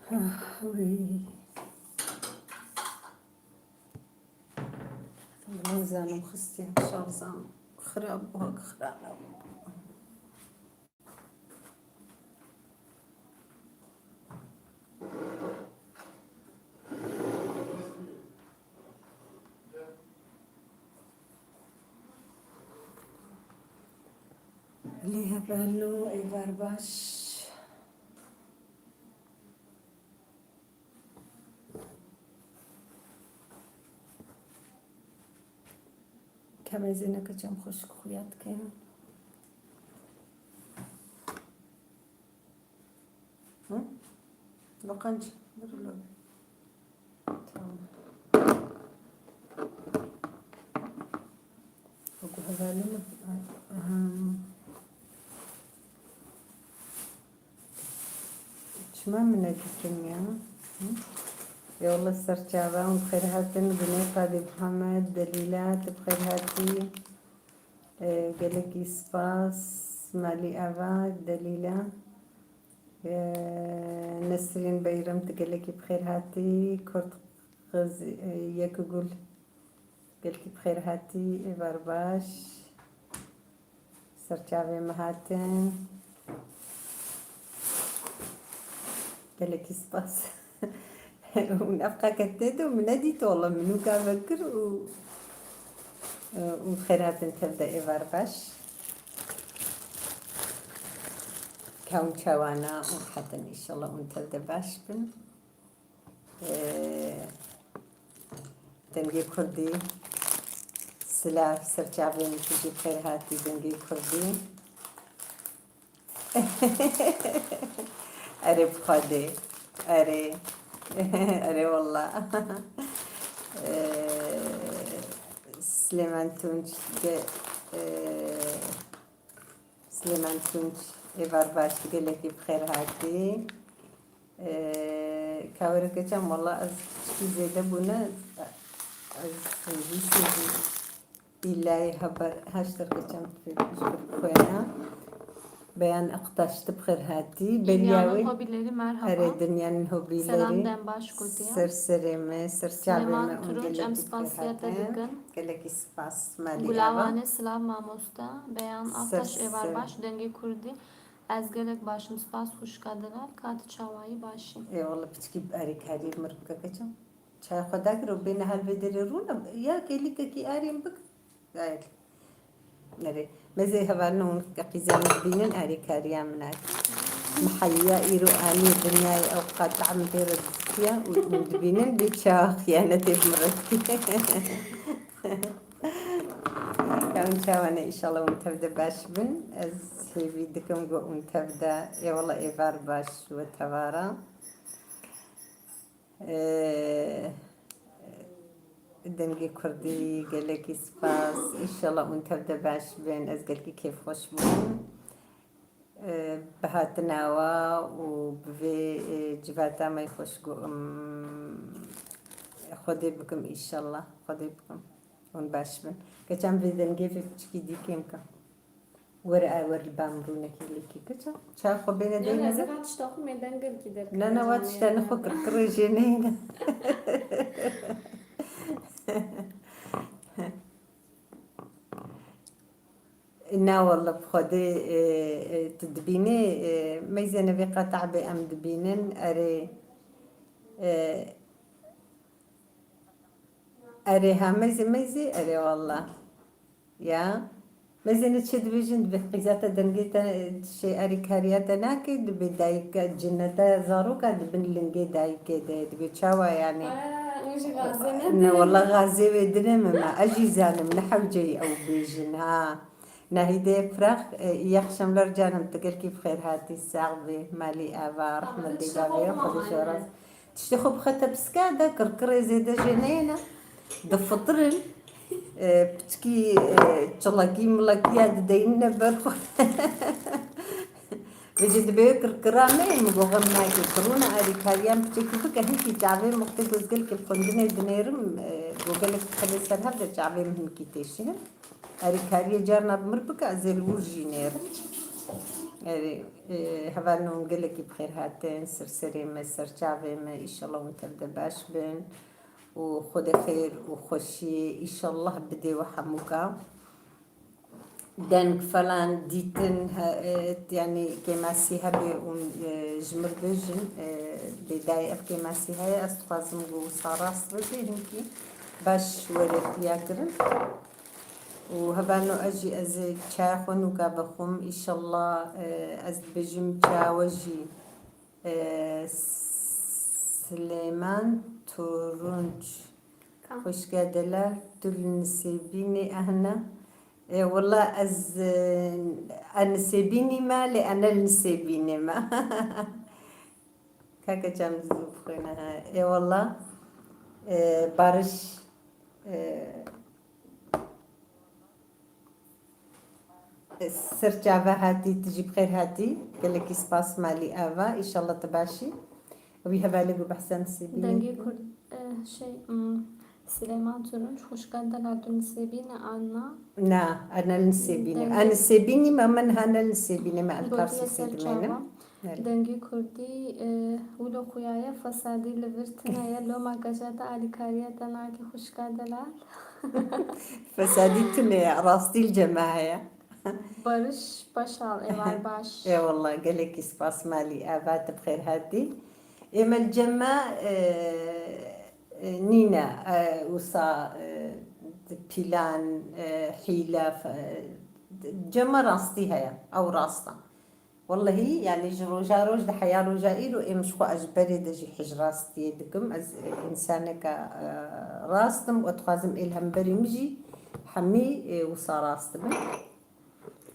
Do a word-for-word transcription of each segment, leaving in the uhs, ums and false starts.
Wî. Nizanim xistiye şarjan xirab bû, hak xirab bû. Lê hevalno, êvar baş. Kemê zêneke çem xweşik xuya dike. Hı? Loqanc, bir lo. Tamam. Wekî hevalê min. Ahem. Çima min nedîtin ya? Hı? Ya Allah, serçavan bi xêr hatin, Gunê Qadî Muhammed, Delîla, tu bi xêr hatî. Ee, gelekî spas, Malî Eva, Delîla. Ee, Nesrîn Beyrim, tu gelekî bi xêr hatî. Kurt Xiz-, ee, Yekugul, gelkî bi xêr hatî, êvar baş. Serçavê me hatin. Gelekî spas. Û nefqeke tê de min nedît, wala min nûka vekir û, û xêr hatin tev de, êvar baş. Kewm çawana û hatin, înşallah hûn tev de baş bin. Ee, Dengê Kurdî, silav, serçavê min, tu jî bi xêr hatî Dengê Kurdî. Erê bi Xwedê. Erê. Erê wallah. Ee, Silêman Tunç de, ee, Silêman Tunç, êvar baş, gelekî bi xêr hatî. Ee, kawereke çem, wala ez tiştî zêde bûne, ez nivîsê jî îlayê heber heşterke çem pêk ji xwe ya. Beyan Aktaş, tu bi xêr hatî. Beriya Dünyanın wê hobileri, merhaba. Erê, Dünyanın hobileri. Selam, dem baş gotiye. Ser serê me, ser çavê me. Süleyman Tunç, em spasiya te dikin. Gelekî spas, Malî Ava. Gulawane, silav mamoste. Beyan Aktaş, êvar baş, Dengê Kurdî. Ez gelek baş im, spas xwişka delal, ka tu çawayî, başî? Ê wala piçkî erêkariyê mir bike keçim. Çay xwe dakir û bêne hal vê derê rûne. Ya kêlîkekî erên bik. Gayet. Nerê. Mezê hevalin hûn qîzan dibînin, erêkariya min e. Miheya îro anî dinyayê ew qata min tê re dîtiye û hûn dibînin bê çawa xiyanetê bi min re dike. Ew çawa ne, înşallah hûn tev de baş bin. Ez hêvî dikim ku hûn tev de, ê wala êvar baş we tevara. Ee, Dengê Kurdî, gelekî spas. Înşallah hûn tev de baş bin. Ez gelkî kêfxweş bûm. Ee, bi hatina we û bi vê, ee, civata me xweş got, em, Xwedê bikim, înşallah. Xwedê bikim. Hûn baş bin. Keçan vê dengê vê piçikî dî kêm ke. Were, a, were li ba min rûnekê lêkî. Keçan? Çawa xwe bêne. Yan deyne ez de? Eva tişta xwe mê dengê lêkî derkeve. Na, na, wa tişta ne xwe kirkirê jê neyne. Na walla bi Xwedê, e, e, tu dibînî, e, meyzêne vê qata bê em dibînin, erê, e, erê ha meyzê, meyzê, erê walla. Ya. Meyzêne çi dibêjin, dibê qîza te dengê te, şey, erîkariya te nake, dibê dayika, cinete zaroka dibin lingê dayikê de, dibê çawa yani? Aa, wî jî gazê ne. Ne, walla gazê wê dine me, me, ez jî zanim, ne hewceyî ew bêjin, ha. Nahîde Firaq, e, iyi akşamlar canım, tu gelkî bi xêr hatî, sax bî, malî ava, rehmet dê bavê, Xwedê ji we razî. Tiştê xwe bixe tepsika de, kirkirê zêde jê neyêne, difitirin, e, piçkî, e, çilekî milekî ya dideyîne ber xwe. Vêce dibê kirkira me, min got xem nake, kirûna erîkariyan piçekî bike, hinkî çavê min wextê ku ez gelkî xwendinê dinêrim, e, got gelek xelê ser hev de çavê min hinkî têşihin. Erîkariyê carna bi mir bike, ez ê li wir jî nêrim. Erê, e, hevalno hûn gelekî bi xêr hatin, ser serê me, ser çavê me, îşallah hûn tev de baş bin û Xwedê xêr û xweşiyê îşallah bidê we hemûka. Deng falan dîtin, he, e, yanî kêmasî hebe û, e, ji mir bêjin, e, bêdayê ev kêmasî heye, ez dixwazim ku wisa rast bibe, hinkî baş were xuya kirin. Û hevalno ez jî ez ê çaya xwe nûka vexwim. Îşallah, e, ez dibêjim çaya we jî, e, Silêman Turunç. Ka. Xwişka delal, tu li Nisêbînê ehna. E, wela ez, e, a Nisêbînî me, lê ene li Nisêbînê me. Kaka çem zû bixwîne he. Ê wela, e, Barış, e, ser çava hatî, tu jî bi xêr hatî. Gelekî spas malî ava. Îşallah tu baş î. Wî hevalê ku behsa Nisêbînê. Dengê Kurd, e, şey, hmm, Silêman Turunç, xwişka delal, tu Nisêbînî an na? Na, ez ne li Nisêbînî. Dengê Ez Nisêbînî me, min ha ne li Nisêbînê me, ez Gotiye Tarsîsê ser dimênim. Çava. Erê. Dengê Kurdî, e, wilo xuya ye, fesadî li vir tune ye, loma keça te alîkariya te nake xwişka delal. Fesadî tune ye, rastî li cem me heye. Barış Başal, êvar baş. Ê wela, gelekî spas malî, eva tu bi xêr hatî. Ê me li cem me, e, e, nîne, e, wisa, e, pîlan, e, hîle, fe-, cem me rastî heye, ew rast e. Wellehî, yanî ji roja roj de heya roja îro êm ji xwe ez ji berê de jî hijrastiyê dikim. Ez, e, însaneka, e, rast im û dixwazim ê li hemberî min jî hemî, e, wisa rast bin.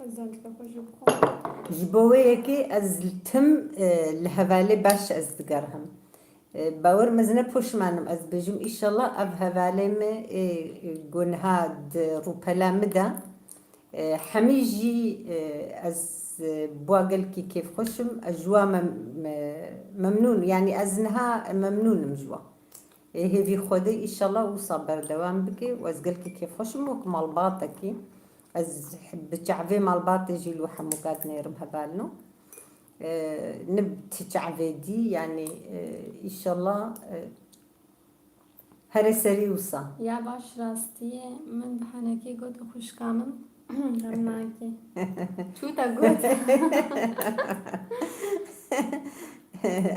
Ez dengê xwe jî bixwim. Ji bo wê yekê ez li tim, e, li hevalê baş ez digerhim. E, bawer me ez ne poşman im, ez bêjim, îşallah ev hevalê me, ê, ê, ku niha di rûpela min de, e, hemî jî, e, ez, e, bi wa gelkî kêfxweş im, ez ji wa mem-, me-, memnûn, yanî ez niha memnûn im ji wa. Ê hêvî Xwedê, îşallah wisa berdewam bike û ez gelkî kêfxweş im wek malbatekî. Ez bi çavê malbatê jî li hemûka dinêrim hevalno. E, ne ti çavê dî, yanî, e, îşallah, e, here serî wisa. Ya baş rastiyê min bi henekê got xwişka min, em nake. Çû te got.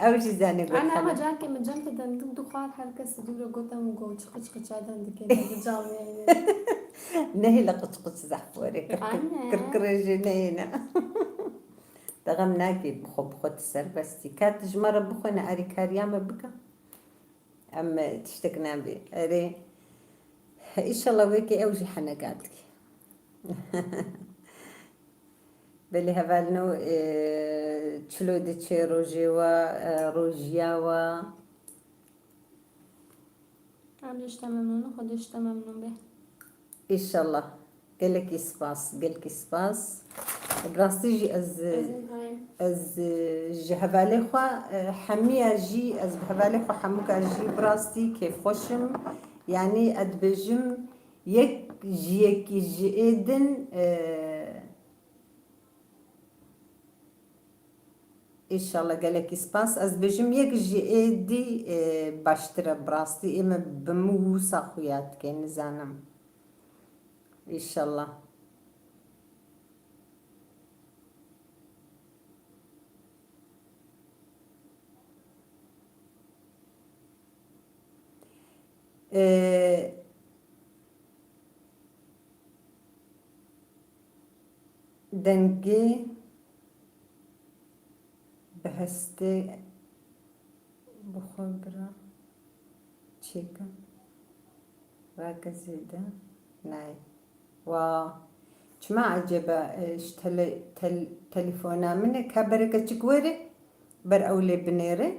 Ew jî zanê got. Ana, hema carkê min cem te dendik dixwar her kes dû re got em go çiqi çiqi çadan dike, ne bi canlı yayın. Nehêle qiç qiç zehf were. Kir kir, anne, kir kir jê neyêne. Te xem nake, bi xwe, bi xwe tu serbestî. Ka tu ji me re bixwîne, erîkariya me bike. Em, e, tiştek nabê. Erê. Îşallah wekî ew jî heneka dike. Belê hevalno, e, çilo diçe rojê we, e, rojiya we. Em jî ji te memnûn in, Xwedê ji te memnûn be. Îşallah. Gelekî spas, gelekî spas. Bi rastî jî ez, ez, e, ji hevalê xwe, e, hemiya jî, ez bi hevalê xwe hemûka jî bi rastî kêfxweş im. Yanî ez dibêjim, yek ji yekî ji ê din, e, Îşallah gelekî spas. Ez bêjim yek ji êdî, e, baştir e bi rastî. Ê me bi min wisa xuya dike, nizanim. Îşallah. E, Dengê bi hestê bi xwe bira çêkim. Vake zêde nayê. Wa çima ecebe, e, ji tele-, tel-, telefona min e, ka bereke çik were, ber ew lê binêre.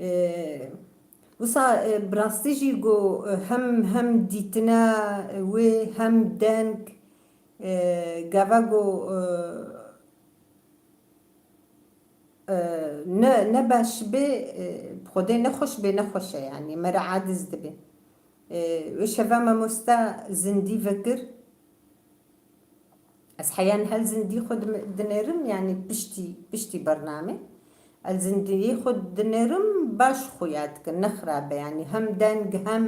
E, wisa, e, bi rastî jî got, e, hem, hem dîtina, e, wê, hem deng, e, gava got, e, e, ne, ne baş bê, e, bi Xwedê nexweş bê, nexweş e, yanî me re aciz dibe. E, wê şeva mamosta zindî vekir. Ez heyan hel zindî xwe dim-, dinêrim, yanî piştî, piştî bernamê. Ez zindiyê xwe dinêrim, baş xuya dikin, ne xirabe, yanî hem deng, hem,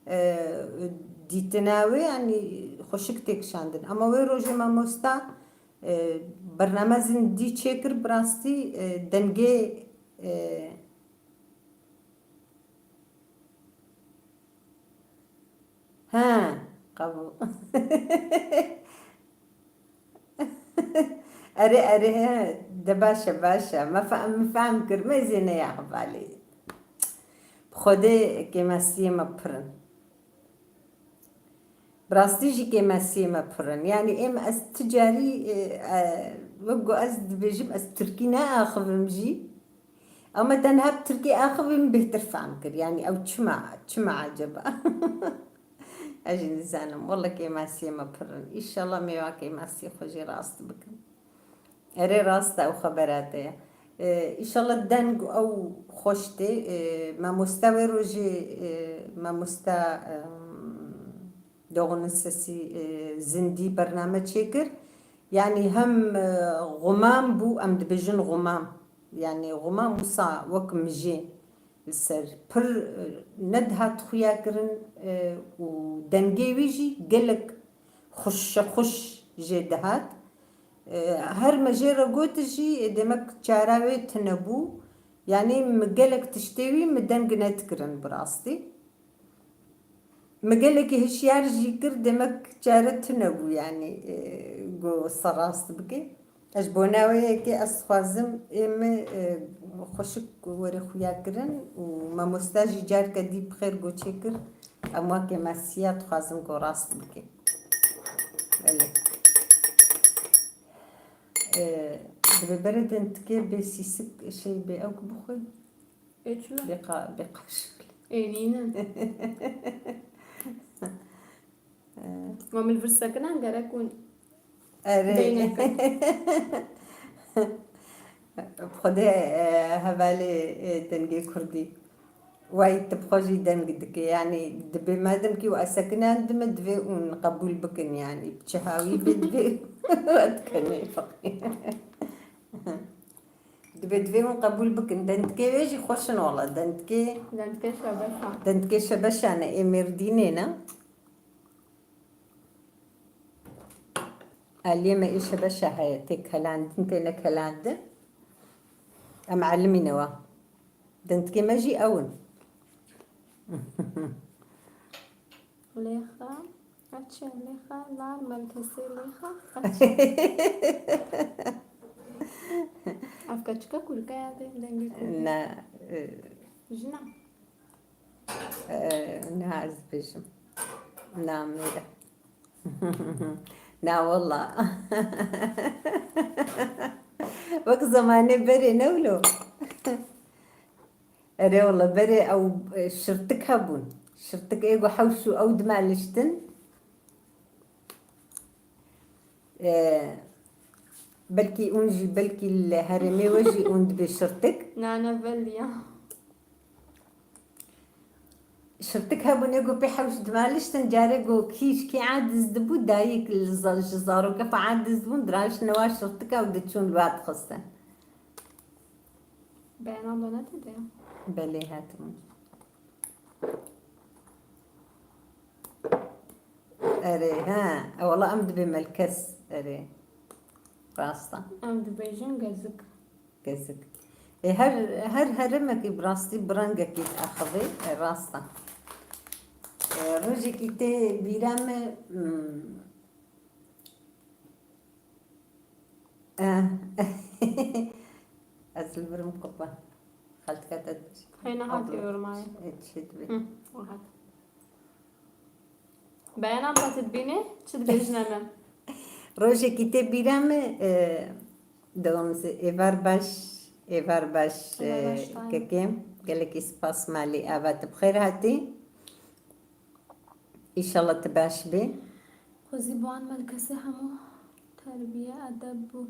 e, dîtina wê, yanî xweşik têkişandin. Ama wê rojê mamosta, e, bername zindî çêkir, bi rastî, e, dengê, e, He, qebûl. Erê, erê, he, de baş e, baş e. Me fe-, min fehm kir, me zê neya hevalê. Bi Xwedê kêmasiyê me pir in. Bi rastî jî kêmasiyê me pir in. Yanî êm ez ti carî, e, e, wek ku ez dibêjim, ez tirkî neaxivim jî. Ama tenha bi tirkî axivî min bêhtir fehm kir. Yanî ew çima, çima acaba? Ez jî nizanim. Wele kêmasiyê me pir in. Înşallah mêva kêmasiyê xwe jî rast bikin. Erê, rast e, ew xebera te ye. Ee, înşallah deng ew xweş tê. Ee, mamoste wê rojê, ee, mamoste, em, Doğu'nun Sesi, ee, zindî bername çêkir. Yanî hem, ee, xumam bû, em dibêjin xumam. Yanî xumam wisa wek mijê li ser pir, e, nedihat xuya kirin, e, û dengê wî jî gelek xweşxweş jê dihat. E, her me jê re got jî, e, demek çara wê tune bû. Yanî mi gelek tiştê wî mi deng nedikirin bi rastî. Mi gelekî hişyar jî kir, demek çare tune bû, yanî, e, ku wisa rast bike. Ez ji bona wê yekê ez dixwazim ê min, e, xweşik were xuya kirin û mamosta jî careke dî bi xêr got çêkir, em wa kêmasiya dixwazim ku rast bike. Belê. E, dibe berê dentikê bê sîsik şey bê ew ku bixwe. Ê çi? Bê qa-, bê qaşik. Ê nînin. Ma min vir sekinan gerek hûn Erê. Deyneke. Xwedê, e, hevalê, e, dengê kurdî. Way tu bi xwe jî deng dike. Yanî dibê me demkî û ez sekinandime, divê hûn qebûl bikin, yanî bi çi hawî bê divê we dikenê feqî. Dibê, divê hûn qebûl bikin. Dentikê wê jî xweş in wala. Dentikê Dentikê şebeşa. Dentikê şebeşa ne, ê Mêrdînê ne. Aliyê me ê şebeşa heye, tê kelandin, tê nekelandin. Em elimîne wa. Dentikê me jî ew in. Lêxa, eçe lêxa, nar melkesê lêxa, eçe. Ev keçika kurke ya dê, dengê kurke. Ne, e, Jina. E, ne ez bêjim. Na mêre. Na wala. Wek zemanê berê ne wilo. Erê wala berê ew, e, şirtik hebûn. Şirtik ê ku hewş û ew dimeliştin. E, belkî hûn jî, belkî li herêmê we jî hûn dibê şirtik. Na, ne veliya. Şirtik hebûn ê ku pê hewş dimeliştin, carê ku kî ji kî aciz dibû, dayik li za-, ji zaroke xwe aciz dibûn, diraştine wa şirtika û diçûn li wa dixistin. Beyan abla ne dedi ya? Belê, hatim. Erê, he. E, wala em dibê melkes. Erê. Rast e. Em dibêjin gezik. Gezik. E, her, her herêmekî bi rastî bi rengekî diaxivê. E, rast e. E, rojekî tê bîra me, hmm, Eh. Ez li vir im qurban. Xeltika te dibe. Hey, nehat Abla. Yormayê. Ê, çi dibe? Hı, rahat. Beyan abla, tu dibînî? Çi dibêjine min? Rojekî tê bîra me, e, dewam ze-, êvar baş, êvar baş, Êvar baş, e, tayin. Kekê. Gelekî spas malî ava tu bi xêr hatî. Înşallah tu baş bî. Xwezî bi wan melkesê hemû terbiye, edeb bû.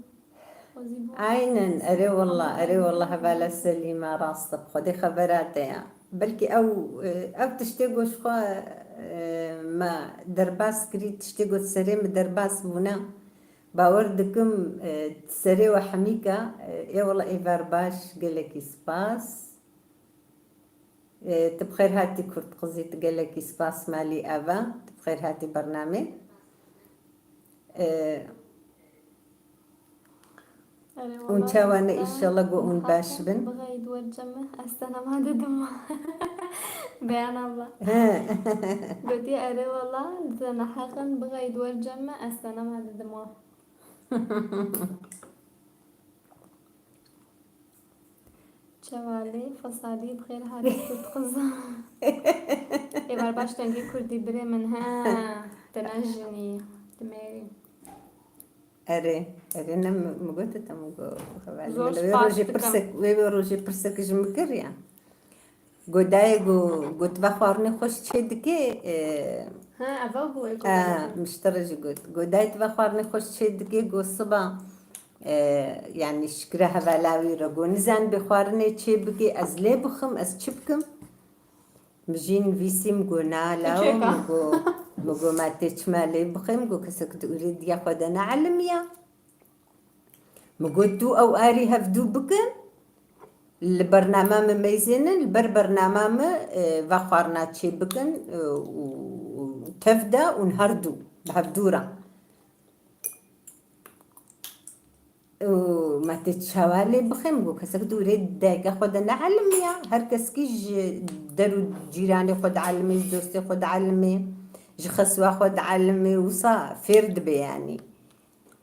Xwezî bi wan Aynen, erê wala, erê wala hevala Selîma, rast e, bi Xwedê xebera te ya. Belkî ew, e, ew tiştê ku ji xwe, e, me derbas kirî, tiştê ku serê min derbas bûne, Bawer dikim, e, serê we hemîka, e, ê wela êvar baş, gelekî spas. E, tu bi xêr hatî Kurd qizî, tu gelekî spas malî ava, tu bi xêr hatî bernamê. E, Erê, hûn wela çawa ne, îşallah ku hûn baş bin. Bixeyî di wer cem me, ez te nema didim. Beyan abla. He. Gotiye, erê wela, di te neheqin, bixeyî di wer cem me, ez te nema didim. Çawa lê, fesadî bi xêr hatî Kurd qiza. Êvar baş dengê Kurdî birê min, he. Te ne jinî, tu mêrî. Erê, erê, ne mi, mi gote te, mi go, xeber. Zor wê spas rojê dikim. Pirsek, wê, wê rojê pirsek ji min kir ya. Go dayê go, go tu ve xwarinê xweş çê dike, e, Ha, eva bû, ê, ha, gote. Miştere jî got. Go dayê tu ve xwarinê xweş çê dike, go siba, e, yani şikire hevala wî re. Go nizan bê xwarinê çê bike, ez lê bixim, ez çi bikim? Min jî nivîsî, min go na law, min go, min go ma tê çima lê bixê, min go kesek di urê diya xwe de neelimiya. Min got, tu ew arî hevdû bikin, li bernama min meyzênin, li ber bernama min, e, va xwarina çê bikin, e, û, û tev de û her du bi hevdû re. Û me tê çawa lê bixê, min got, kesek di urê dayika xwe de neelimiya. Her keskî ji der û cîranê xwe dielimiye, ji dostê xwe dielimiye, ji xeswa xwe dielimiye, wisa fêr dibe yanî.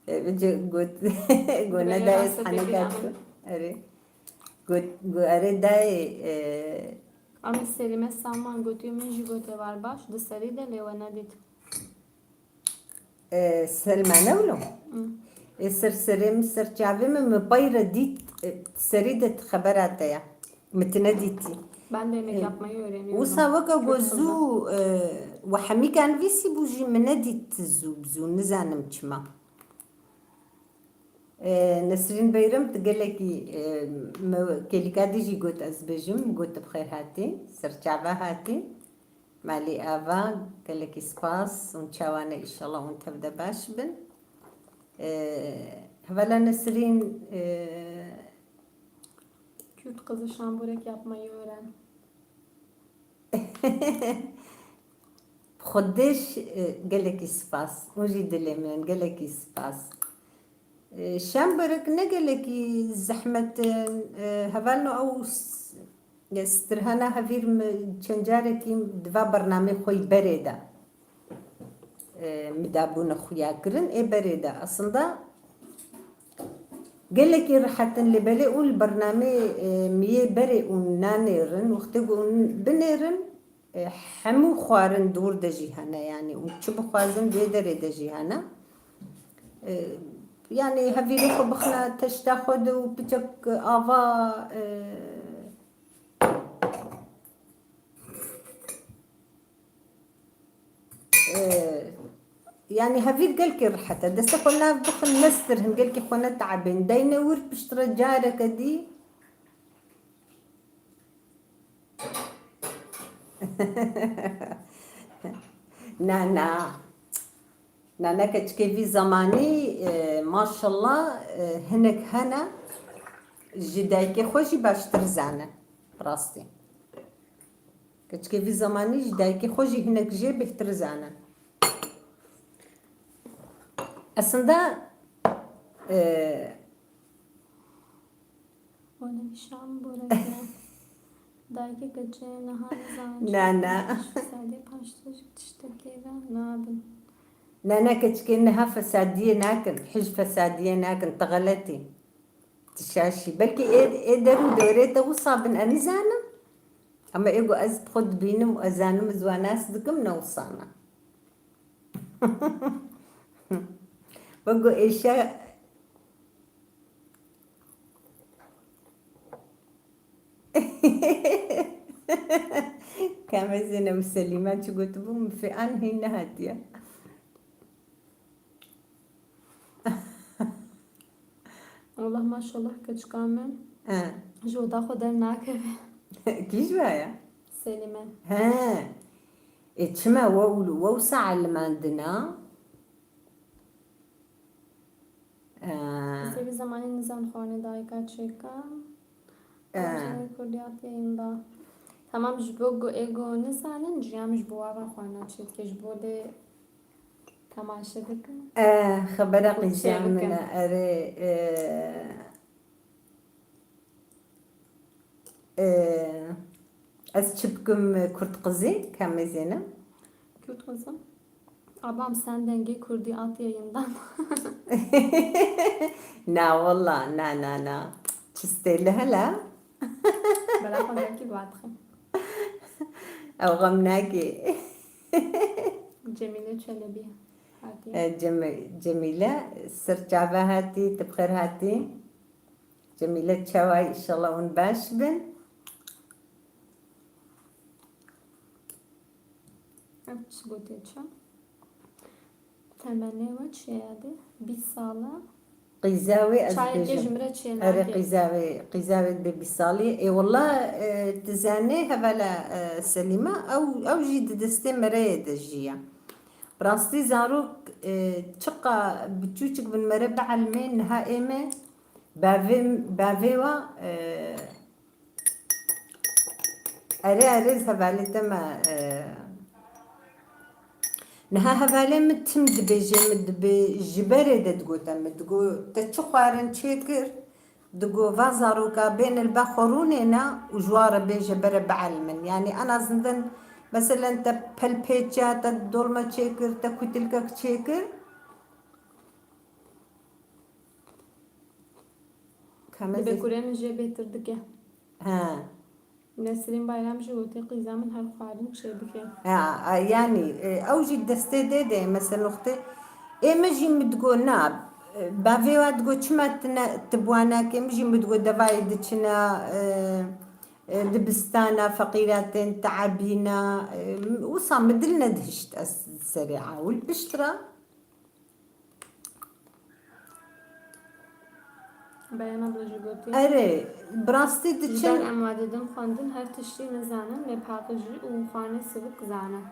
E, ji got, got ne dayê ez heneka dikim. Erê. Got, got, erê dayê, e, Amê Selîme Saman gotiye, min jî gote êvar baş, di serî de lê we nedît. E, Selma ne wilo? Hı. E, ser serê min, ser çavê min, min pey re dît, e, serî de xebera te ya. Min tine dîtî. Ben de yemek yapmayı öğreniyorum. Wisa weke ku zû, e, we hemîka nivîsî bû jî min nedît zû bi zû, nizanim çima. E, Nesrîn Beyrim, tu gelekî, e, me, kêlîka dî jî got ez bêjim, got tu bi xêr hatî, ser çava hatî. Malî ava, gelekî spas, hûn çawa ne, îşallah hûn tev de baş bin. E, hevala Nesrîn, e, Kürt kızı şambürek yapmayı öğren. Xwedêş, e, gelekî spas. Hûn jî dilê min in, gelekî spas. E, şambürek ne gelekî zehmet in, e, hevalno ew s-, e, stirhana hevîr min çend carekî di va bernamê xwe yî berê de. E, min dabûne xuya kirin, ê berê de. Aslında gelekî rihet in, lê belê û li bernamê, e, min yê berê û nanêrin, wextê ku hûn binêrin, e, hemû xwarin di wir de jî hene, yanî hûn çi bixwazin vê derê de jî hene. E, yanî hevîrê xwe bixine teşta xwe de û piçek ava, e, Ee, yanî hevîr gelkî rihet e. Destê xwe nav bixin, nestirhin, gelkî xwe neteebin. Deyne wir piştre careke dî. Na, na. Na, ne keçikê vî zemanî, e, maşallah, e, hinek hene ji dayikê xwe jî baştir zane. Rastî. Keçikê vî zemanî ji dayikê xwe jî hinek jê bêhtir zane. Aslında, e, Wele şambûrek e. Dayikê keçê niha nizane çi. Na, na. Fesadî paştê ji tiştekê re nabin. Na, na, keçikê niha fesadiyê nakin. Hiç fesadiyê nakin. Tu xeletî. Tu şaşî. Belkî ê, ê der û dorê te wisa bin, ez nizanim. Ama ê ku ez bi xwe dibînim û ez zanim, ez wan nas dikim, ne wisa ne. Wek ku êşa Kamezê ne û Selîma çi gotibû, min fê an hîn nehatiye. Allah maşallah keçika min. He. Ji oda xwe dernakeve. Kî ji we ya? Selîme. He. Ê çima we û, we wisa elimandina? Ee, Sê vî zemanî nizan xwarinê dayika çêka. Ee, Xwarinê Kurdî hatiye yayında. Tamam, ji bo go ê go nizanin, jiyam ji bo ava xwarina çêdike, ji bo lê temaşe dikin. Ee, xebera Çê qîzan bikin. Min e, erê, ee, Ee, ez çi bikim, Kurd qizî, ka mêzênim? Kurd qizim. Ablam sen dengê Kurdî at yayından. Na walla, na, na, na. Çi stêli hele? Bela xwe nekî vadixim. Ew xem nekî. Cemîle Çelebi hatî. E, Cem-, Cemîle, ser çava hatî, tu bi xêr hatî. Cemîle çawa, înşallah hûn baş bin. Ev çi gotê çi? Temennê we çi ye de? Bîst sala. Qîza wê ez Çayekê bêjim. Ji min re çênake. Erê qîza wê, qîza wê dibe bîst salî. Ê walla, e, tu zanê hevala, e, Selîma, ew, ew jî di destê mereyê de jiya. Bi rastî zarok, e, çiqa biçûçik bin mere bielmê niha ê me bavê, bavê wa, e, Erê, erê, hevalê te me, e, niha hevalê min tim dibêje, min dibê ji berê de digote, min digo, te çi xwarin çêkir? Digo, va zaroka bên li ba xwe rûnêne û ji wan re bêje bere bielmin. Yanî en azından, meselen te pelpêça, te dolma çêkir, te kutilkek çêkir. Dibe kurê min jê bêtir dike. He. Nesrîn Bayram jî gotî, qîza min her xwarin çêdike. Ha, a, yanî, e, ew jî destê dê de, mesela wextê ê min jî min digo na, e, bavê wa digo çima tu ne, tu bi wan nakê, min jî min digo devayê diçine, e, e, dibistana, feqîra tên teebîna, e, wisa min dil nedihişt ez serê ewil piştre. Beyan abla jî gotî. Erê, bi rastî Ji diçin ber em wa didim xwendin her tiştî nizanin, lê paqijî û xwarinê sivik zanin.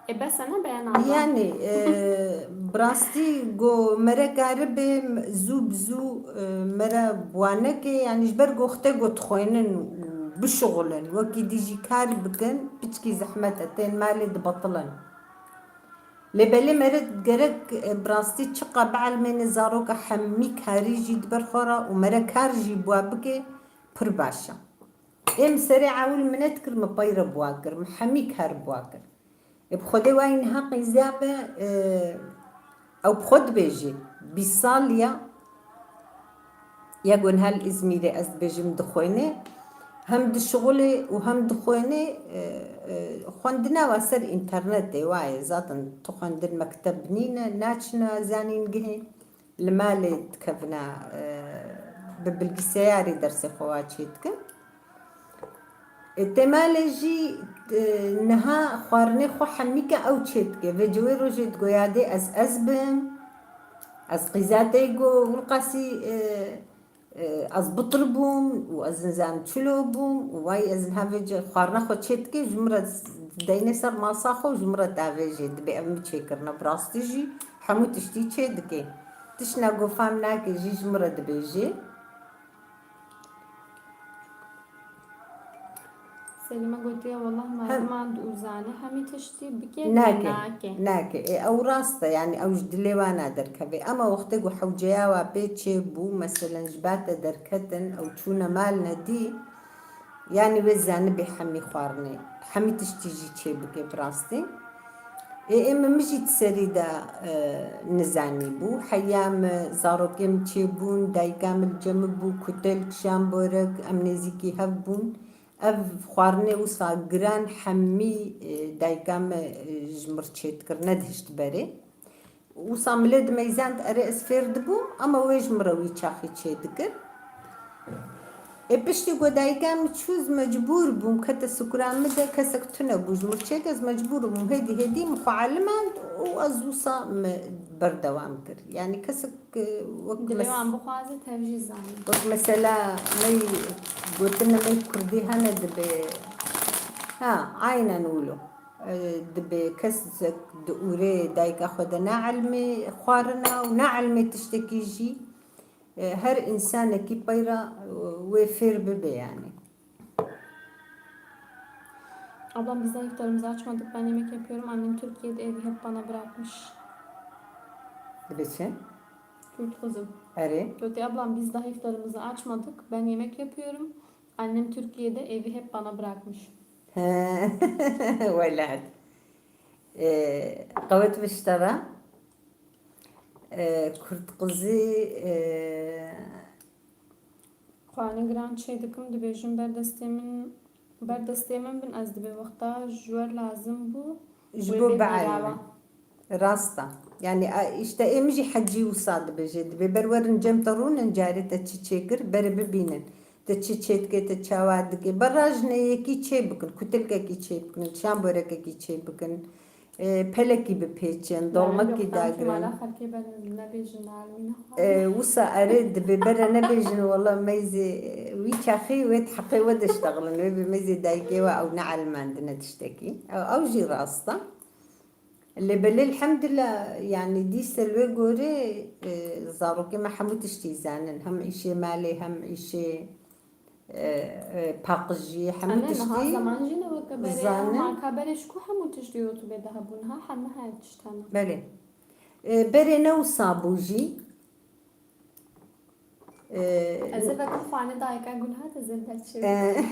Ê bes e ne Beyan abla? Yanî, e, bi rastî go mere karibe zû bi zû, e, mere bi wan neke, yanî ji ber go xte go dixwênin û bişuxulin, wekî dî jî kar bikin, piçkî zehmet e, tên malê dibetilin. Lê belê mere gerek, e, bi rastî çiqa bielmêne zaroka hemî karî jî di ber xwe re û mere kar jî bi wa bike, pir baş e. Ê min serê ewil min nedikir, min pey re bi wa kir, min hemî kar bi wa kir. Ê bi Xwedê wayî niha qîza be, e, ew bi xwe dibêjê, bîst saliya, Ya ku niha li Îzmîrê ez dibêjim dixwêne, hem dişixulê û hem dixwêne, e, e, xwendina wa ser înternetê wa ye. Zaten tu xwendin mekteb nîne, naçine zanîngehê, li malê dikevine, e, bi bilgiseyarê dersê xwe wa çêdikin. Ê, tê malê jî, e, niha xwarinê xwe hemî ke ew çêdike. Vê cewê rojê digo yadê ez ez bim, ez qîza te go Wilqasî, e, e, ez bitir bûm û ez nizam çilo bûm û way ez niha vê ce xwarina xwe çêdike, ji min re deynê ser masa xwe û ji min re davêjê, dibê ev min çêkirine. Bi rastî jî hemû tiştî çêdike. Tiştna go fam nake jî ji min re dibêjê. Selîme gotiye, "Wallah Hem- meriman dûzane hemî tiştî bike, nake, nake." Nake. Ê, ew rast e, yanî ew ji dilê wana derkeve. Ema wextê ku hewceya wa pê çê bû, meselen ji ba te derketin, ew çûne mal nedî, yanî wê zanibê hemî xwarinê, hemî tiştî jî çê bike bi rastî. Ê, ê min, min jî di serî de, e, nizanî bû. Heya min zarokê min çêbûn, dayika min li cem min bû, kutel, kişan, borek, em nêzîkî hev bûn. Ev xwarinê wisa giran hemî, e, dayika min, e, ji min re çêdikir, nedihişt berê. Wisa min lê dimeyzand, erê ez fêr dibûm, ama wê ji min re wî çaxî çêdikir. Ê piştî ku dayika min çû, ez mecbûr bûm, kete sukura min de, kesek tune bû ji min çêke, ez mecbûr bûm, hêdî hêdî min xwe elimand û ez wisa min berdewam kir. Yanî kesek, e, wek Dilê mes-, wan bixwaze tev jî zanî. Wek mesela me yî gotine me yî kurdî hene dibe, ha, aynen wilo. E, dibe kesek di ûrê dayika xwe de naelmê xwarina û naelmê tiştekî jî. e, her însanekî peyra, e, wê fêr bibe yanî. Ablam, biz daha iftarımızı açmadık. Ben yemek yapıyorum. Annem Türkiye'de, evi hep bana bırakmış. Dibe çi? Kürt kızım. Erê. Göte ablam, biz daha iftarımızı açmadık. Ben yemek yapıyorum. Annem Türkiye'de, evi hep bana bırakmış. Welat. E, qewet viştara. E, Kurd qizî, e, Xwarinê giran çê dikim, dibêjim ber destê min, ber destê min bin, ez dibê wexta ji we lazim bû. Ji bo bielmin. Rast e. Yanî, a, îşte ê min jî hecî wisa dibêje. Dibê ber werin cem te rûnin, carê te çi çêkir, berê bibînin. Te çi çêdike, te çawa dike. Berajine yekî çê bikin, kutilkekî çê bikin, şamborekekî çê bikin. E, pelekî bipêçin, dolmekî dagirin. E, wisa erê dibê bere nebêjin, wela meyzê, e, wî çaxê wê di heqê we de ştexilin, wê bi meyzê dayikê we ew neelimandine tiştekî. Ew, ew jî rast e. Lê belê elhamdulillah, yanî dîse li wê gorê, e, zarokê me hemû tiştî zanin. Hem îşê malê, hem îşê, e, e, paqijiyê, hemû tiştî zanin. Ene niha zaman jî ne weke berê, ama ka berê ji ku hemû tişt YouTubeê de hebû, niha heme her tişt hene. Belê. E, berê ne wisa bû jî. E, ez ê vekim xwarinê dayika Gulhat, ez ê ber çê. E,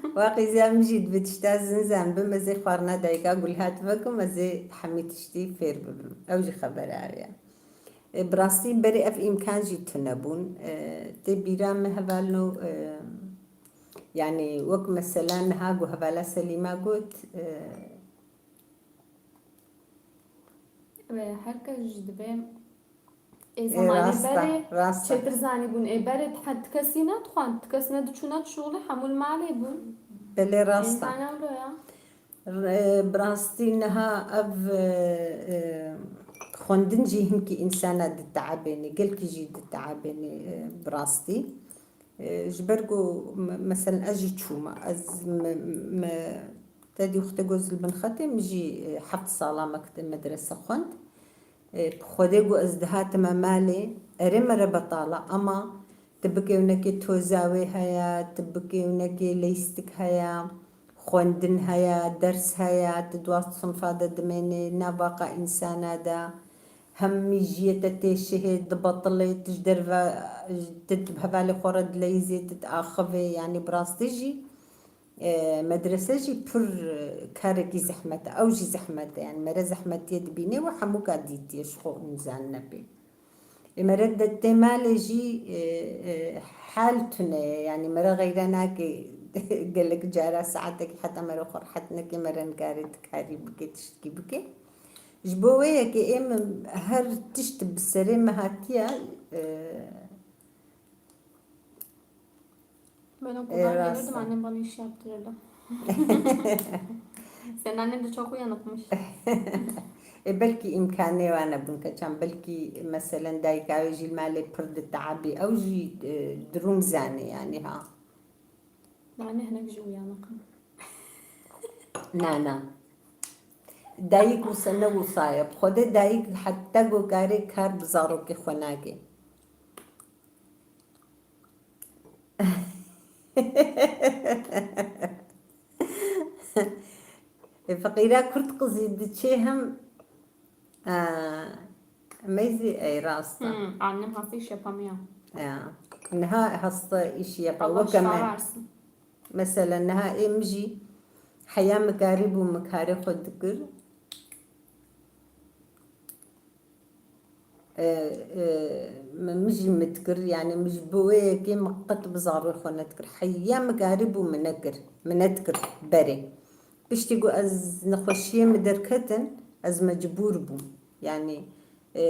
waqî ziya min jî dibe tişta zin zan bim, ez ê xwarina dayika Gulhat vekim, ez ê hemî tiştî fêr bibim. Ew jî xebera ev e. E, bi rastî berê ev îmkan jî tune bûn. E, tê bîra min hevalno, e, yanî wek mesela niha ku hevala Selîma got, e, Ve her kes jî dibe ê, e, zemanê rast e, berê rast e, çêtir zanîbûn. Ê berê ti kesî nedixwend, ti kes nediçûne şûlê, hemû li malê bûn. Belê rast e. Ê, hane wilo ya. Re-, bi rastî niha ev, e, e, xwendin jî hinkî însana diteebênê, gelkî jî diteebênê, e, bi rastî. E, ji ber ku me-, meselen ez jî çûme, ez me, me, te dî wextê ku ez li bin xetê min jî, e, heft sala mekte-, medrese xwend. E, bi Xwedê ku ez dihatime malê, erê mere betala, ama tu bikêwnekê toza wê heye, tu bikêwnekê leyîstik heye, xwendin heye, ders heye, tu di wan sinfa de dimênê, nav vaqa însana de, hem mîjiyê te têşihê, dibetilê, tu ji derve, tu di hevalê xwe re dileyîzê, tu diaxivê, yanî bi rastî jî, e, medrese jî pir, e, karekî zehmet e. Ew jî zehmet e, yanî mere zehmetiyê dibînê û hemûka dîtiye ji xwe û nizanine pê. Ê mere de tê malê jî, e, e, hal tune ye, yanî mere xeyre nake gelek cara saetekî heta mere xwe rehet neke, mere nikare tu karî bike, tiştkî bike. Ji bo wê yekê ê min her tişt bi serê min hatiye, e, Ben okuldan gelirdim, annem bana iş yaptırırdı. Senin annen de çok uyanıkmış. E, belkî îmkanê wan nebûn keçan, belkî meselen dayika wê jî li malê pir diteabî, ew jî, e, durum zanê yanî ha. Anne hinek jî uyanık. Na, na. Dayik wisa ne wisa ye. Bi Xwedê dayik heta ku karê kar bi zarokê xwe nake. E, feqîra Kurd qizî diçê hem, e, meyzî ey rast e. Hmm, annem hasta iş yapamıyor. Ya. Niha hasta iş yapa. Allah şifa versin. Mesela niha ê min jî heya min karîbû min karê xwe dikir. E, e, min, min jî min dikir, yanî min ji bo wê yekê min qet bi zarokê xwe nedikir. Heya min karîbû min nekir, min nedikir berê. Piştî ku ez nexweşiyê min derketin, ez mecbûr bûm. Yanî, e,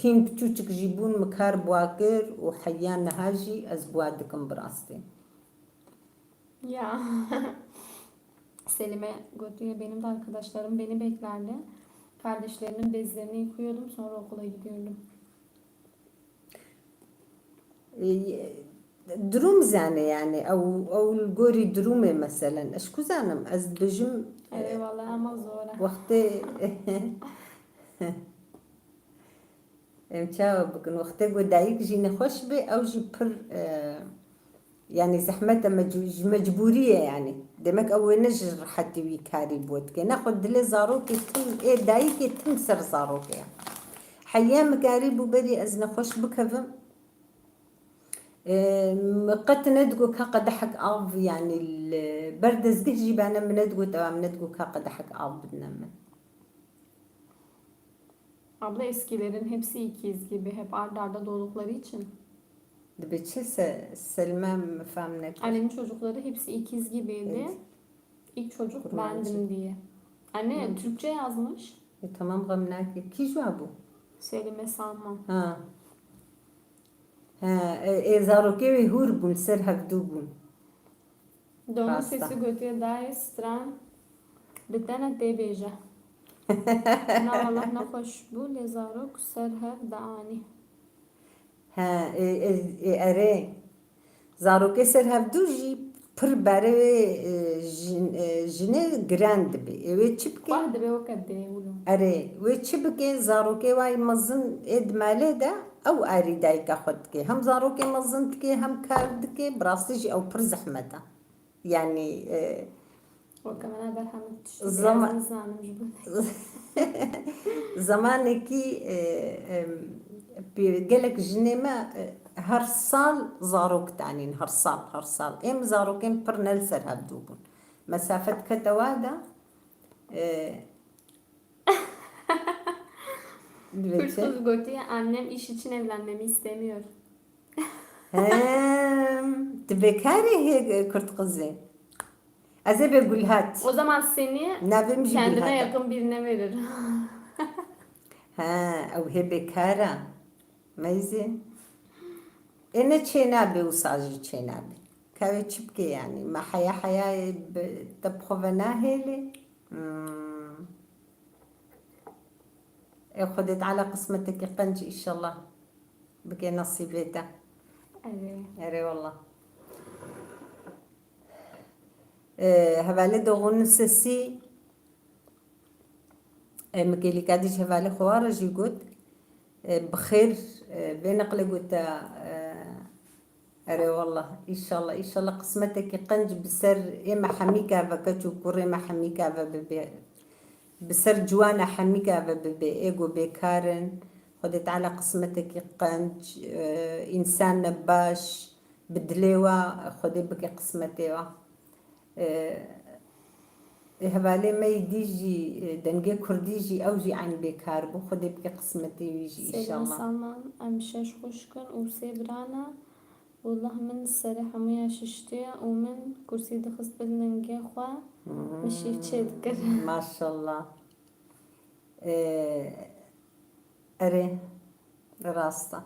hîn piçûçik jî bûn, min kar bi wa kir û heya niha jî ez bi wa dikim bi rastî. Ya. Selime gotiye, benim de arkadaşlarım beni beklerdi. Kardeşlerinin bezlerini yıkıyordum, sonra okula gidiyordum. E, durum zane yani, ew, ew li gorî durumê meselen. Ez ku zanim, ez dibêjim, e, eyvallah, ama zor e. Wextê Em çawa bikin? Wextê ku dayik jî nexweş be, ew jî pir, e, yanî zehmet e, mec-, ji mecbûrî ye yanî. Demek ew wê ne ji rehetî wî karî bo dike. Nexwe dilê zarokê tim, ê dayikê tim ser zarokê ye. Heya min karîbû berî ez nexweş bikevim, e, min qet nedigot ka qedehek av, yanî li ber dezgeh jî bane min nedigot, ewa min nedigot ka qedehek av bidine min. Abla, eskilerin hepsi ikiz gibi, hep ard arda doğdukları için. Dibe çi se-, Selma, min fam nekir. Ali'nin çocukları hepsi ikiz gibiydi. Evet. İlk çocuk Kurmancı. Bendim diye. Anne, Hı. Türkçe yazmış. E, tamam, xem nake. Kî ji we bû? Selime Salman. Ha. Ha, e, e, zarokê wê hûr bûn, ser hevdû bûn. Donun Rasta. Sesi gotiye dayê stran, bi te ne tê bêje. Na, Allah nexweş bû, lê zarok ser hev dianî. He, e, e, e, erê. Zarokê ser hevdû jî pir berê wê, e, jin-, e, jinê giran dibe. Ê wê çi bike? Xwah dibe weke dê wilo. Erê, wê çi bike? Zarokê wayî mezin ê di malê de ew arî dayika xwe dike. Hem zarokê mezin dike, hem kar dike. Bi rastî jî ew pir zehmet e. Yanî, e, Weke min a berhemê tiştî Zama- ez nizanim ji bo ne. Zamanekî, e, em, pê-, gelek jinê me, e, her sal zarok danîn, her sal, her sal. Êm zarokên pir ne li ser hevdû bûn. Mesafe dikete wa de, e, Divê çi? Hırsız gotiye, annem iş için evlenmemi istemiyor. Hem, tu bêkarî hê kurt qizê. Ez ê bê Gulhat. O zaman seni Navê min jî kendine Gulhat e. Yakın birine verir. He, ew hê bêkar e. Meyzê. Ê ne çênabê, wisa jî çênabê. Ka wê çi bike yanî? Me heya heya bi te bi xwe ve nahêlê. Hmm. Ê Xwedê Teala qismetekî qenc înşallah bike nesîbê te. Erê. Erê wallah. Ê, hevalê Doğu'nun sesi, ê, Mikelîka dî ji hevalê xwe re jî got, ê, bi xêr, ê, vê neqlê gote, ê, Erê wallah, înşallah, înşallah qismetekî qenc bi ser ê me hemîka ve, keç û kurê me hemîka ve bibe. Bi ser ciwana hemîka ve bibe. Ê ku bêkar in, Xwedê Teala qismetekî qenc, e, însan ne baş, bi dilê wa, Xwedê bike qismetê wa. E, Ê hevalê me yî dî jî, e, dengê kurdî jî, ew jî eyn bêkar bû. Xwedê bike qismetê wî jî înşallah. Salman, em şeş xwişk in û sê bira ne. Wallah min serê hemûya şiştiye û min kursî dixist bin lingê xwe, min şîv çê dikir. Maşallah. Ê, erê, rast e.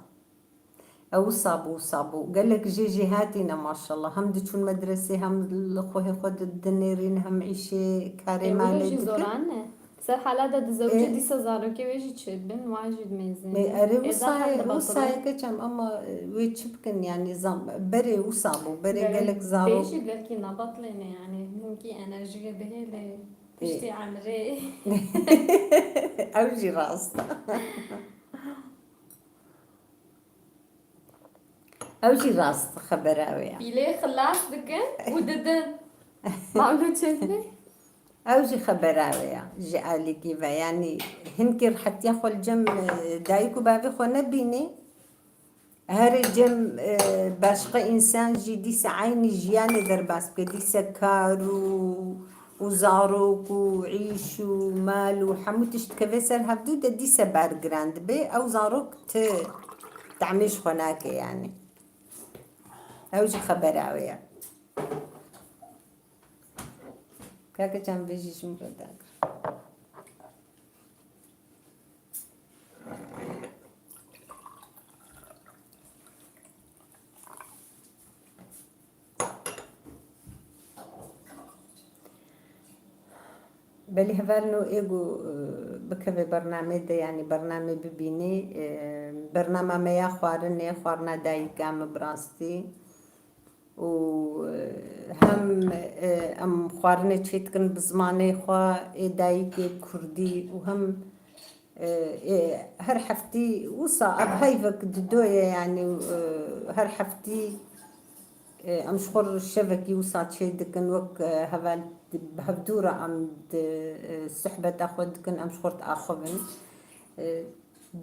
Ew wisa bû, wisa bû. Gelek jê jêhatî ne maşallah. Hem diçûn medresê, hem li xwehê xwe di-, dinêrîn, hem îşê karê Ê, wilo malê jî dikin. Zoran e. Ser hala de dizewce Ê. Dîsa zarokê wê jî çêdibin, wan jî dimêzin. Ê, erê Ê, wisa zaten ye, dibatile. Wisa ye keçem ama, e, wê çi bikin yani zam-, berê wisa bû, berê Gerek gelek zarok. Bêjî belkî nebatilêne yani. Hinkî enerjiyê bihêle, Ê. Piştî emrê. Ew jî rast e. Ew jî rast xebera wê ye. Pîlê xilas dikin û didin. Mawlo çêdibê? Ew jî xebera wê ye ji alîkî ve. Yanî hinkî rihetiya xwe li cem, e, dayik û bavê xwe nebînî. Herê cem, e, başqa însan jî dîsa eynî jiyanê derbas bike. Dîsa kar û û zarok û îş û mal û hemû tişt dikeve ser hevdû de dîse bar giran dibe. Ew zarok ti tehmê ji xwe nake yani. Ew jî xebera wê ye. Kake can vê jî ji min re dagir. Belê hevalno ê ku, e, bikeve bernamê de, yanî bernamê bibînî, e, bernama me ya xwarinê, xwarina dayika min bi rastî. Û, e, hem, e, em xwarinê çêdikin bi zimanê xwe ê dayikê kurdî û hem, E, e, her heftî wisa ev heyvek didoye, yanî, e, her heftî, e, em ji xwe re şevekî wisa çê dikin, wek, e, heval di, bi hevdû re em di, e, sohbeta xwe dikin, em ji xwe re diaxivin. E,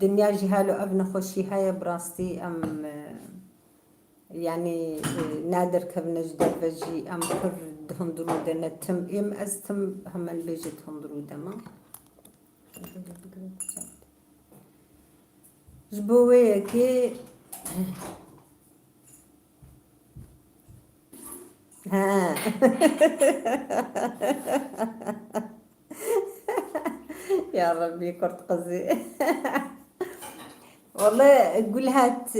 dinya jî halo ev nexweşî heye, bi rastî em, e, yanî, e, naderkevine ji derve jî, em pir di hundirû de ne, tim êm ez, tim hemen bêje di hundirû de me. Ji bo wê yekê, he. Ya Rebî, kurt qizî. Wele Gulhat, e,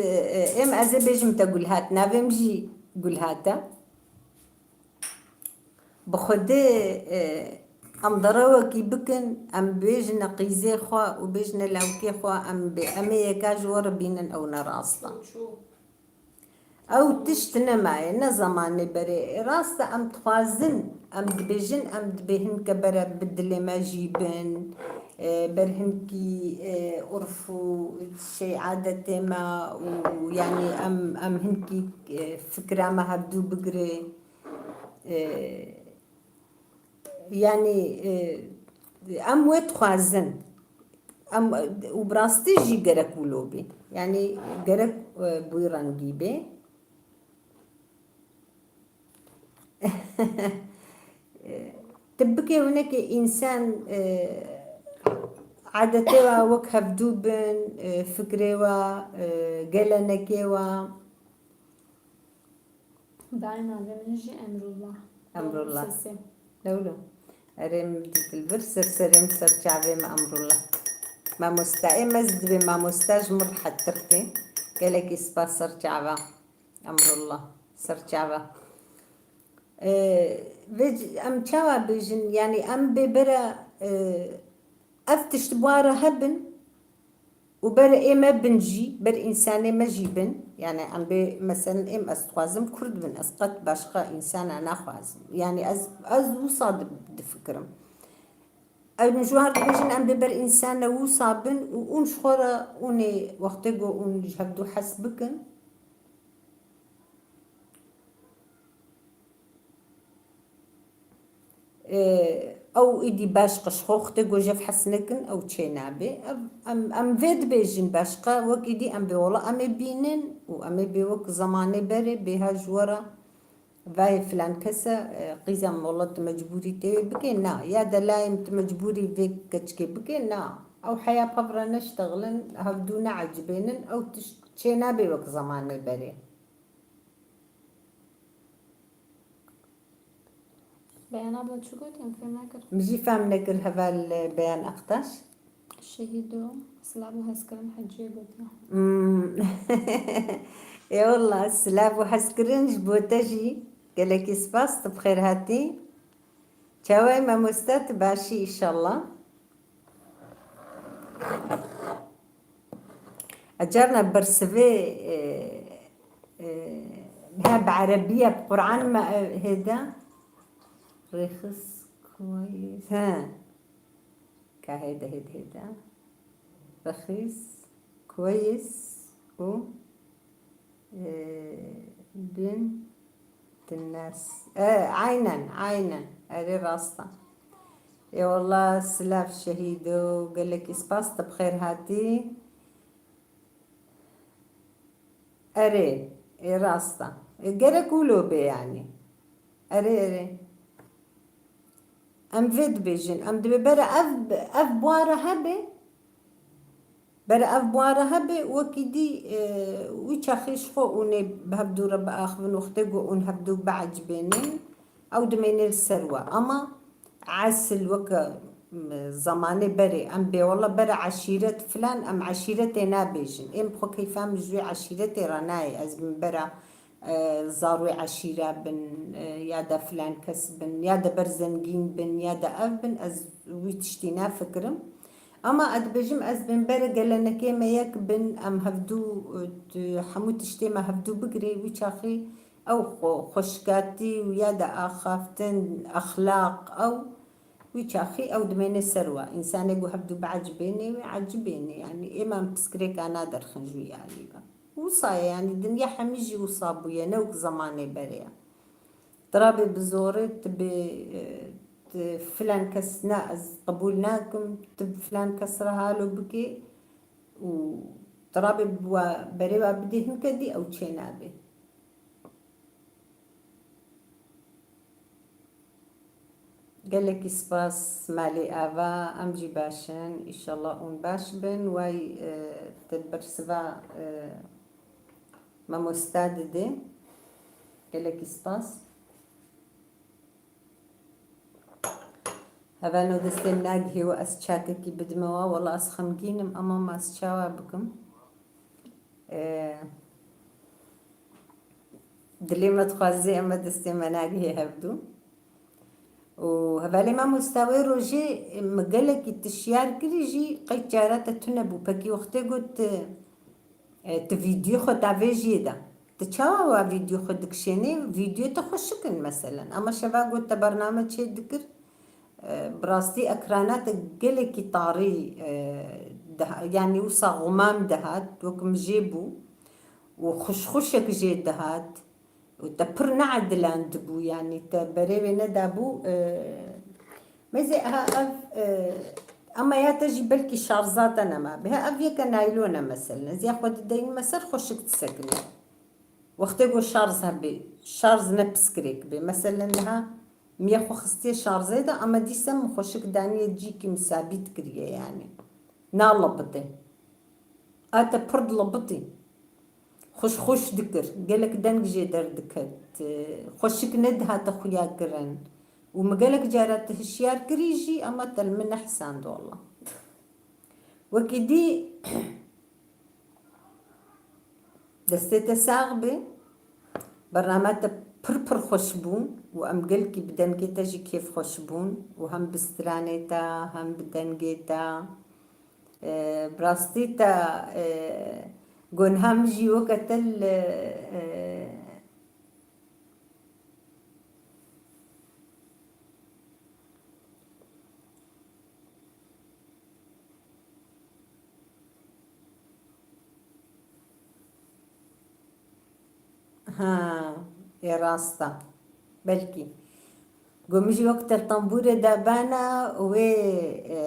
em, ez ê bêjim te Gulhat, navê min jî Gulhat e. Bi Xwedê, e, em derewekî bikin, em bêjine qîzê xwe û bêjine lawikê xwe, em bê, em ê yeka ji we re bînin, ew ne rast e. Ew tişt nemaye, ne zemanê berê. Rast e, em dixwazin, em dibêjin, em dibê hinke bere bi dilê me jî bin, e, ber hinkî, e, urf û şey adetê me û, yanî em, em hinkî, e, fikra me hevdû bigire. E, Yanî, e, em wê dixwazin. Em, û bi rastî jî gerek wilo bê. Yanî gerek, e, bi wî rengî bê. E, tu bikê winekê însan, e, adetê wa wek hevdû bin, e, fikrê wa, e, gelenekê wa. Dayê navê min jî Emrullah. Emrullah. Sesê. Lewlo. Erê min dilbir, ser serê min, ser çavê min Emrullah. Mamosta, ê me ez dibê mamosta ji min rehettir tê. Gelekî spas ser çava. Emrullah. Ser çava. Ee, vê c-, em çawa bêjin? Yanî em bê bere, e, ev tişt bi wa re hebin. Û ber ê me bin jî, ber însanê me jî bin. Yanî em bê, meselen, êm ez dixwazim kurd bin, ez qet başqa însana naxwazim. Yanî ez, ez wisa di-, difikirim. Ew ji wan dibêjin em bê ber însana wisa bin û ûn ji xwe re ûnê wextê ku ûn ji hevdû hes bikin. Ee, ew îdî başqa ji xwe xwedê ku jev hes nekin, ew çê nabe. Ev, em, em vê dibêjin başqa, wek îdî em bê wela em ê bînin û em ê bê wek zemanê berê bêha ji we re vayê filan kes e, e, qîza min wela tu mecbûrî tê wê bikê, na. Ya de layê min tu mecbûrî vê keçikê bikê, na. Ew heya pev re neştexilin, hevdû neecibênin, ew tişt çê nabe wek zemanê berê. Beyan abla çi got, em fêm nekir. Min jî fem nekir heval Beyan Aktaş. Şehîdo, silav û hezkirin heciyê gotiya. Hmm. Ê wallah, silav û hezkirin ji bo te jî. Gelekî spas, tu bi xêr hatî. Çawa yî mamoste, tu baş î înşallah? Ez carna bersivê, e, e, he bi erebî ye, bi Quran me, e, hêde. Rêxis kuwayis. He. Ka hêde, hêde, hêde. Rexîs, kuweyis û, e, bin tinas. E, aynen, aynen. Erê rast e. Ê wallah, silav şehîdo, gelekî spas, tu bi xêr hatî. Erê, ê rast e. Ê gerek wilo bê yanî. Erê, erê. Em vê dibêjin, em dibê bere ev, ev bi wa re hebe, bere ev bi wa re hebe, wekî dî, e, wî çaxê ji xwe ûnê bi hevdû re biaxivin, wextê ku ûn hevdû biecibênin, ew dimêne li ser we. Ama esil weke, m, zemanê berê, em bê wela bere eşîret filan, em eşîretê nabêjin. Êm xwe keyfa min ji wê eşîretê re nayê, ez bin bera e, zarwê eşîra bin, e, ya de filan kes bin, ya de ber zengîn bin, ya de ev bin, ez wî tiştî nafikirim. Ama ez dibêjim, ez bin ber gelenekê me yek bin, em hevdû, e, tu-, hemû tiştê me hevdû bigirê, wî çaxî ew xwe-, xweşikatî û ya de axaftin, exlaq, ew Wî çaxî ew dimêne ser we. Însanê ku hevdû biecibênê wê, ecibêne. Yanî ê me em piskirêka naderxin ji wî alî ve. Wisa ye, yanî dinya hemî jî wisa bûye, ne wek zemanê berê ye. Tirabê bi zorê tu bê, e, tu filan kes, na, ez qebûl nakim, tu bi filan kes re halo bikê û tirabê bi we, berê we bidê hinke dî ew çênabe. Gelekî spas malê ava, em jî baş in. Îşallah hûn baş bin. Way, e, te bersiva, e, mamosta didê. Gelekî spas. Hevano destê min nagihê we ez çakekî bidime we. Wela ez xemgîn im, ama ma ez çawa bikim? E, Dilê me dixwaze, ema destê me nagihê hevdû. Û hevalê mamosta wê rojê min gelekî tişyar kirî jî qey çara te tune bû. Pekî wextê got, e, tu vîdyo xwe tavê jiyê de. Tu çawa wa vîdyo xwe dikişênê? Vîdyo te xweşik in meselen. Ama şeva got te bername çê dikir. E, bi rastî ekrana te gelekî tarî, e, diha-, yanî wisa xumam dihat, wek min jê bû û xuşxuşek jê dihat û te pir needilan dibû, yanî te berê wê nedabû, e, mêzê ha ev, e, ama ya te jî belkî şarza te nema. Bi ha ev yeke naylon e meselen. Ez ya xwe dideyînime ser xweşik disekinê. Wextê ku şarz hebe, şarz ne piskirêk be. Meselen niha min ya xwe xistiye şarzê de, ama dîsa min xweşik daniye cîkî min sabît kiriye yanî. Nalibite. A te pir dilibitî. Xweş xweş dikir. Gelek deng jê derdiket. Xweşik nedihate xuya kirin. Û min gelek cara tu hişyar kirî jî, ama te li min nehesand wela. Wekî dî destê te sax be. Bername te pir pir xweş bû û em gelkî bi dengê te jî kêfxweş bûn û hem bi stranê te hem bi dengê te. E, bi rastî te, e, got niha min jî weke te li, e, Ha, ê rast e. Belkî. Got min jî wek te li tembûrê de bana, wê, e,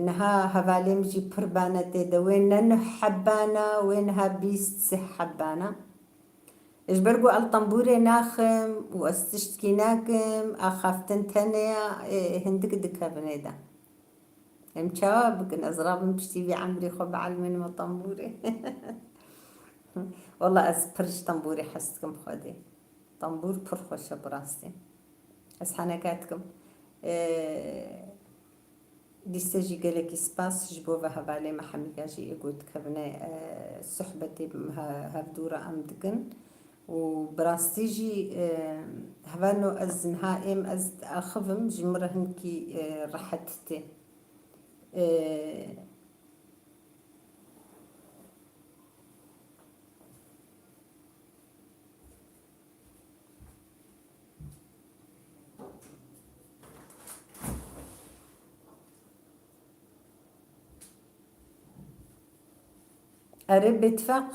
niha hevalê min jî pir bane tê de. Wê ne nuh heb bana, wê niha bîst sih heb bana. Ji ber ku ez li tembûrê naxim û ez tiştkî nakim, axaftin tenê ya, ê, hindik dikevin ê de. Em çawa bikin? Ez rabim piştî vî emrê xwe bielmînim tembûrê. Wela ez pir ji tembûrê hez dikim xwedê. Tembûr pir xweş e bi rastî. Ez heneka dikim. Ê, Dîse jî gelekî spas ji bo ve hevalê me hemîka jî ê ku dikevine, e, sohbetê bi he-, hevdû re em dikin û bi rastî jî, e, hevano ez niha êm ez diaxivim, ji min re hinkî, e, rehet tê. E, Erê bêtifaq.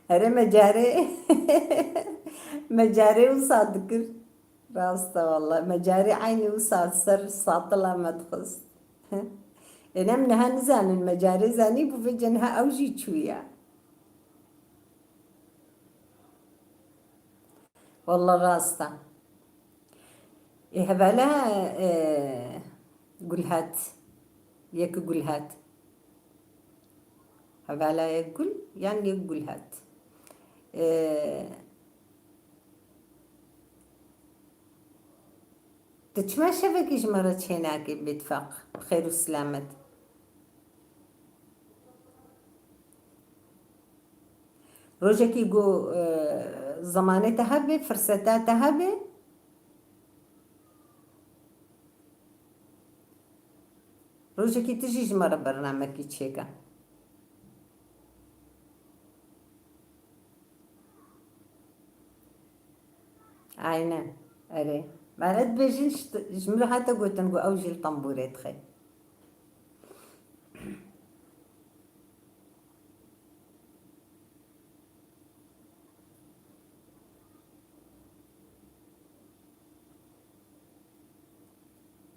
Erê me carê, me carê wisa dikir. Rast e wele. Me carê eynî wisa ser satila me dixist. Ê, em niha nizanin, me carê zanîbû, vêca niha ew jî çûye. Wele rast e. Ê, hevala, e, Gulhat. Yek Gulhat. Hevala yek Gul, yan yek Gulhat. E, Tu çima şevekî ji me re çênakî bêtifaq, bi xêr û silamet? Rojekî ku, e, zemanê te hebe, firseta te hebe, Rojekî tu jî ji me re bernamekî çêke. Aynen. Erê. Meret bêjin, ji min re hate gotin ku ew jî li tembûrê dixe.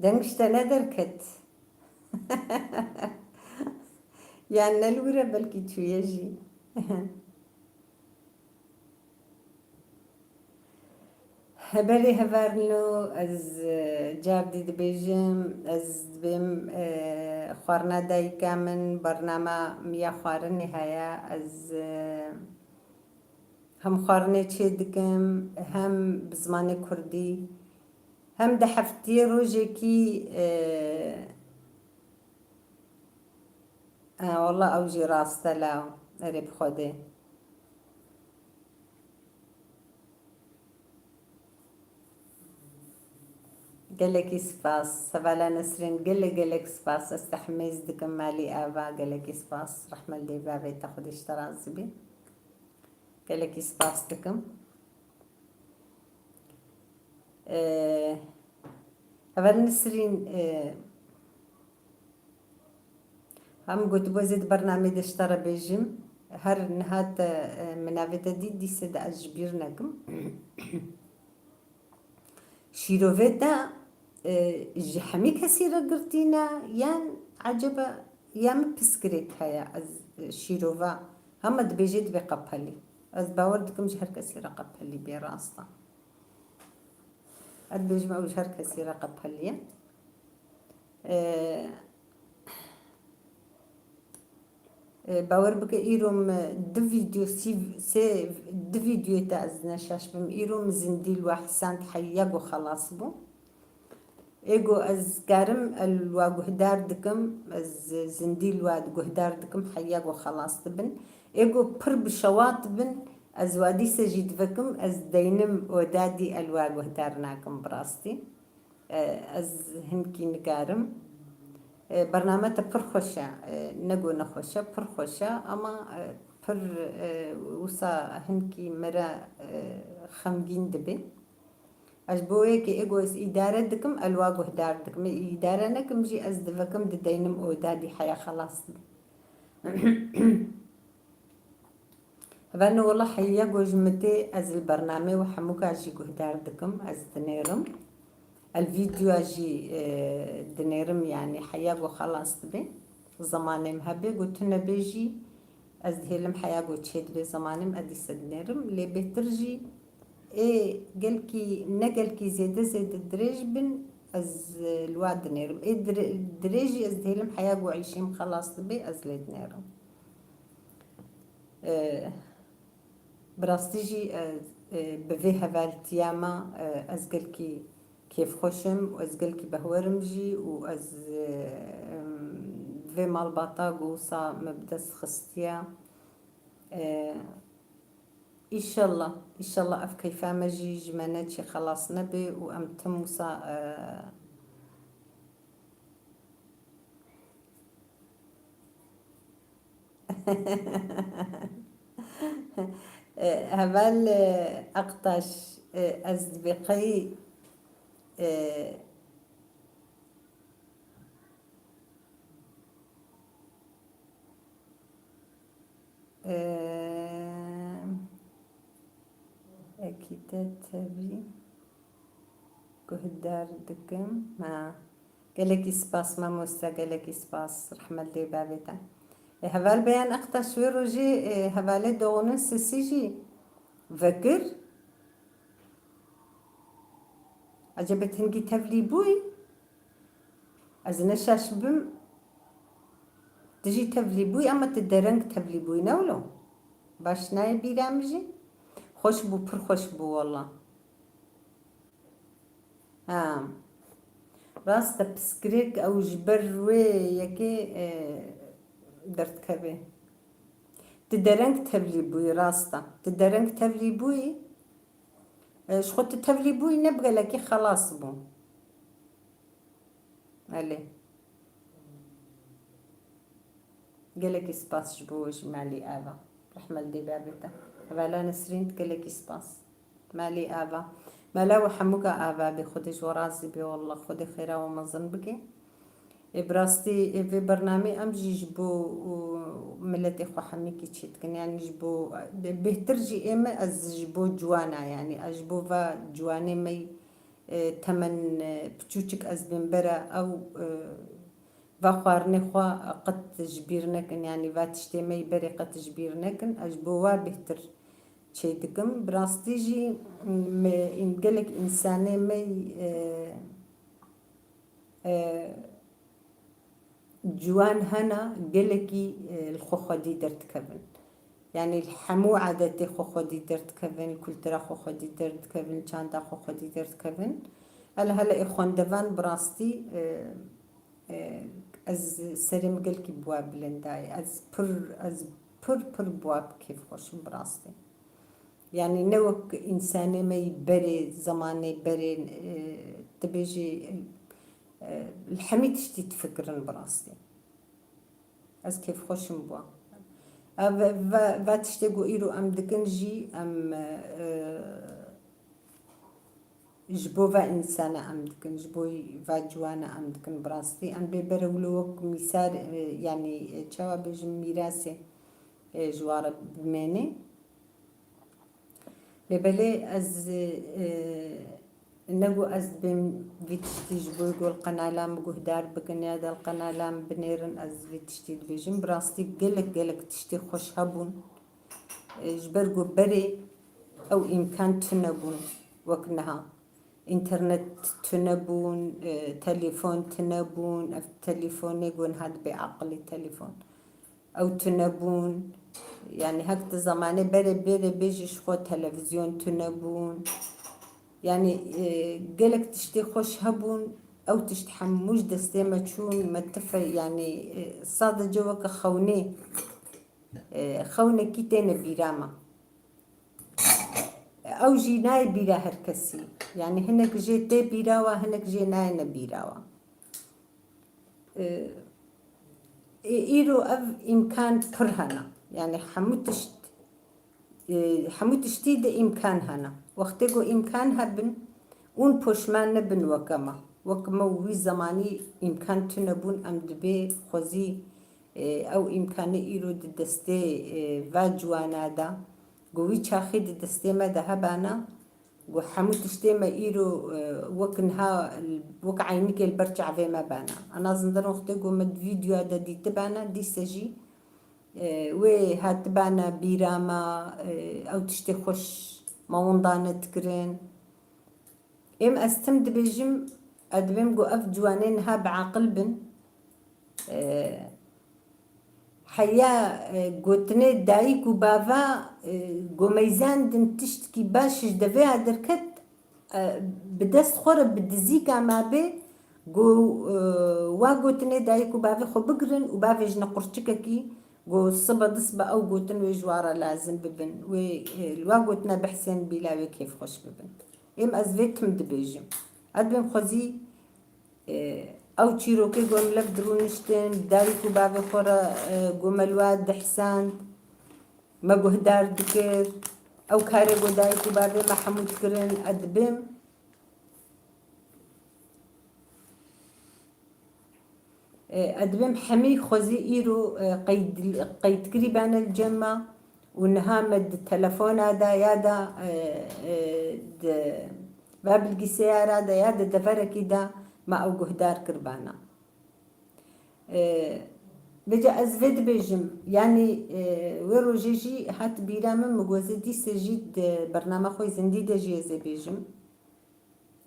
Deng ji te ne derket. Yan ne li wir e, belkî çûye jî. Berê hevalno, ez, e, cardî dibêjim, ez dibêm, e, xwarina dayika min, bernama ya xwarinê heye, ez, e, hem xwarinê çê dikim, hem bi zimanê kurdî, hem di heftiyê rojekî, e, e, wela ew jî rast e, la erê bi Xwedê. Gelekî spas. Hevala Nesrîn, gelek, gelek spas. Ez te himêz dikim, malî ava, gelekî spas. Rehme li dê bavê te, Xwedê ji te razî bî. Gelekî spas dikim. Ee, heval Nesrîn, ee, Hem gotibû, ez ê di bernameyê de ji te re bêjim. Her niha te, e, min navê te dît, dîse de ez ji bîr nekim. Şîrovê te, e, ji hemî kesî re girtî ne, yan ecebe ya min piskirêk heye, ez, e, şîrova hema dibêjê dibê qepelî. Ez bawer dikim ji her kesî re qepelî bê, rast e. Ez dibêjim ew ji her kesî re qepelî ye. Ee, e, bawer bike, îro min du vîdeo, sî-, sê, du vîdeoyê te ez ne şaş bim. Îro min zindî li we hesand, heya ku xelas bû. Ê ku ez karim, el wa guhdar dikim, ez zindî li wa guhdar dikim, heya ku xelas dibin. Ê ku pir bi şewat bin, ez wa dîse jî divekim, ez deynim oda dî, el wa guhdar nakim bi rastî. E, ez hinkî nikarim. E, bername te pir xweş e. E, ne ku nexweş e, pir xweş e, ama, e, pir, e, wisa hinkî me re, e, xemgîn dibe. Ez ji bo yekê ê ku ez îdare dikim, el wa guhdar dikim. Ê îdare nekim jî ez divekim, dideynim oda dî, heya xelas dibe. Hevalno, wela heya ku ji min tê, ez li bernameyê we hemûka jî guhdar dikim, ez dinêrim. El vîdyoa jî, e, dinêrim, yanî heya ku xelas dibe, zemanê min hebe, ku tune bê jî, ez dihêlim heya ku çêdibe zemanê min, ez dîse dinêrim. Lê bêhtir jî ê gelkî, ne gelkî zêde zêde dirêj bin, ez, e, li wa dinêrim. Ê dire-, dirêj jî ez dihêlim heya ku îşê min xelas dibe, ez lê dinêrim. E, bi rastî jî, e, e, bi vê hevaltiya me, e, ez gelkî kêfxweş im û ez gelkî behwer im jî û ez, e, em, vê malbata ku wisa me bi dest xistiye, e, îşallah, îşallah ev keyfa me jî ji me neçê, xelas nebe û em tim wisa, e, E, heval, e, Aktaş, e, ez dibê qey, e, e, ekî te tevî guhdar dikim. Ha. Gelekî spas mamoste, gelekî spas. Rehmet lê bavê te. E, heval Beyan Aktaş wê rojê, e, hevalê Doğu'nun Sesi jî vekir. Ecebe tu hingî tevlî bûyî? Ez ne şaş bim. Tu jî tevlî bûyî, ama tu dereng tevlî bûyî, ne wilo? Baş nayê bîra min jî. Xweş bû, pir xweş bû wela. Ha. Rast e, piskirêk ew ji ber wê yekê, e, derdikeve. Tu dereng tevlî bûyî, rast e. Tu dereng tevlî bûyî. E, ji xwe tu tevlî bûyî, ne bi gelekî xelas bû. Elê. Gelekî spas ji bo ji malî ava. Rehmet dê bavê te. Hevala Nesrîn, gelekî spas. Malî ava. Mala we hemûka ava bê, Xwedê ji we razî bê, wallah Xwedê xêra we mezin bike. Ê, bi rastî, ê, vê bernamê em jî ji bo, û, miletê xwe hemîkî çê dikin. Yanî ji bo, bê-, bêhtir jî ê me, ez ji bo ciwana, yanî ez ji bo va ciwanê me, e, temen, e, piçûçik ez bêm bere ew, e, va xwarinê xwe qet ji bîr nekin, yanî va tiştê me yî berê qet ji bîr nekin. Ez ji bo wa bêhtir çê dikim. Bi rastî jî me, gelek însanê me, e, e, ciwan hene, gelekî, e, li xwe xwedî derdikevin. Yanî li hemû adetê xwe xwedî derdikevin, li kultura xwe xwedî derdikevin, li çanda xwe xwedî derdikevin. Hele hele ê xwendevan bi rastî, e, e, ez serê min gelkî bi wa bilind dayê. Ez pir, ez pir, pir bi wa bi kêfxweş im bi rastî. Yanî ne wek însanê me yî berê, zemanê berê, e, dibêjî, e, li hemî tiştî difikirin bi rastî. Ez kêfxweş im bi wan. Ev, ve, ve tiştê ku îro em dikin jî, em, e, ji bo ve însana em dikin, ji bo ve ciwana em dikin bi rastî. Em bê bere wilo wek mîsal, e, yanî, e, çawa bêjim, mîrasê, e, ji wa re bimênê. Lê belê ez, e, ne ku ez dibêm vî tiştî ji bo ku li qenala min guhdar bikin ya da li qenala min binêrin, ez vî tiştî dibêjim. Bi rastî gelek, gelek tiştê xweş hebûn. E, ji ber ku berê ew îmkan tune bûn wek niha. Înternet tune bûn, e, telefon tune bûn, ev telefonê ku niha dibê aqilî telefon. Ew tune bûn. Yanî hek di zemanê berê bêrê bêjî ji xwe televîzyon tune bûn. Yanî, e, gelek tiştê xweş hebûn. Ew tişt hemû ji destê me çûn, me tife, yanî, e, sadece weke xewnê, e, xewnekî têne bîra me. Ew jî nayê bîra her kesî. Yanî hinek jê tê bîra wa, hinek jê nayêne bîra wa. E, ê, îro ev îmkan pir hene. Yanî hemû tişt, e, hemû tiştî de îmkan hene. Wextê ku îmkan hebin, hûn poşman nebin weke me. Wek me wî zemanî îmkan tune bûn, em dibê xwezî, e, ew îmkanê îro di destê, e, va ciwana de, ku wî çaxî di destê me de hebana, ku hemû tiştê me îro, e, wek niha, wek eynikê li ber çavê me bana. Ana zindan wextê ku me di vîdyoya de dîtibana, dîse jî, e, wê hatibana bîra me, e, ew tiştê xweş me winda nedikirin. Êm ez tim dibêjim, ez dibêm ku ev ciwanê niha bi aqil bin. E, heya, e, gotinê dayik û bava, e, ku meyzandin tiştkî baş ji devê ya derket, e, bi dest xwe re bi dizîka mabê, ku, e, wa gotinê dayik û bavê xwe bigirin û bavêjine qurçikekî, ku sibe disbe ew gotin wê ji wa re lazim bibin. Wê, e, li wa gotina bihsên bîla wê kêfxweş bibin. Êm ez vê tim dibêjim. Ez dibêm xwezî, e, ew çîrokê ku em lev dirûniştin, dayik û bavê xwe re, e, ku me li wa dihsand, me guhdar dikir, ew karê ku dayik û bavê me hemû dikirin, ez dibêm. E, ez dibêm hemî xwezî îro, e, qeyd-, qeydkirî bane li cem me û niha me di telefona de ya da, e, e, di va bilgisayara de ya di deverekî de me ew guhdar kiribana. E, vêca ez vê dibêjim, yanî, e, wê rojê jî hat bîra min, min got ez ê dîse jî di bernama xwe yê zindî de jî ez ê bêjim.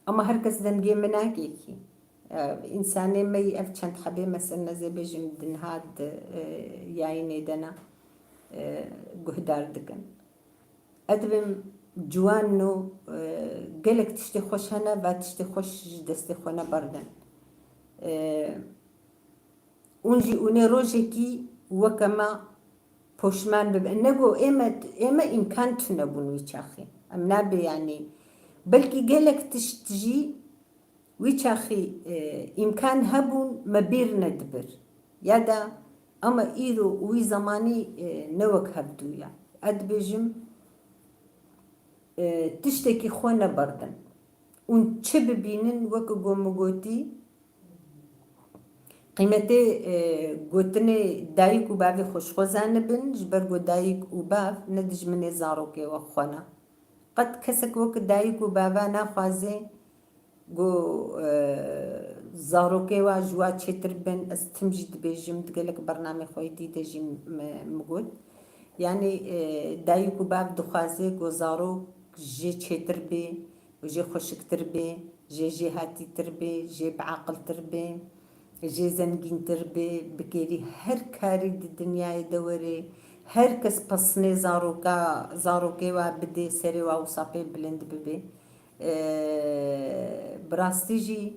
Ama her kes dengê min nakekî. E, însanê me yî ev çend hebê, mesela ez ê bêjim, di niha di, e, yayînê de ne, e, guhdar dikin. Ez dibêm ciwan no, e, gelek tiştê xweş hene, va tiştê xweş ji destê xwe neberdin. E, Hûn jî hûn ê rojekî weke me poşman bibin. Ne ku ê me, ê me îmkan tune bûn wî çaxê. Em nabê, yanî, belkî gelek tişt jî wî çaxî, e, îmkan hebûn me bîr nedibir. Ya da Ama îro û wî zemanî, e, ne wek hevdû ye. Ez dibêjim, e, tiştekî xwe neberdin. Hûn çi bibînin, wek ku min gotî, qîmetê, e, gotinê dayik û bavê xwe ji xwe zanibin, ji ber ku dayik û bav ne dijminê zarokê we xwe ne. Qet kesek wek dayik û bava naxwaze ku, e, zarokê wa ji wa çêtir bin. Ez tim jî dibêjim, di gelek bernamê xwe yê dî de jî me, min got. Yanî, e, dayik û bav dixwaze ku zarok jê çêtir bê, jê xweşiktir bê, jê jêhatîtir bê, jê biaqiltir bê, jê zengîntir bê, bikêrî her karî di dinyayê de were, her kes pesnê zaroka, zarokê wa bidê, serê wa wisa pê bilind bibe. E, bi rastî jî,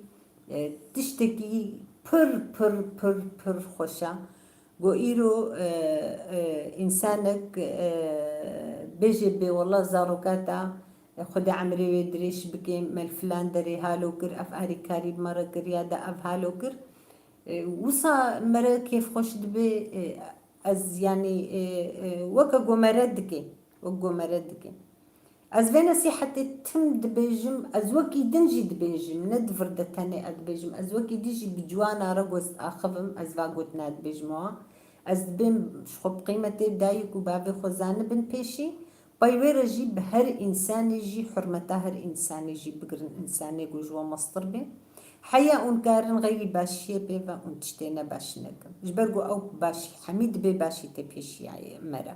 e, tiştekî pir, pir, pir, pir xweş e. Ku îro, e, e, însanek, e, bêje bê wela zaroka te, e, Xwedê emrê wê dirêj bike, me li filan derê halo kir, ev alîkarî bi me re kir ya da ev halo kir. E, wisa me re kêfxweş dibe, e, ez, yanî, e, e, weke ku me red dike, wek ku me red dike. Ez vê nesîhetê tim dibêjim, ez wekî din jî dibêjim, ne di vir de tenê ez dibêjim, ez wekî din jî bi ciwana re goz axivim, ez va gotina dibêjim wa. Ez dibêm ji xwe bi qîmetê dayik û bavê xwe zanibin pêşî, pey wê re jî bi her însanê jî hurmeta her însanê jî bigirin, însanê ku ji we mestir bê. Heya hûn karin xeyrî başiyê pê ve hûn tiştê ne baş nekin. Ji ber ku ew başî, hemî dibê başî tê pêşiyayê me re.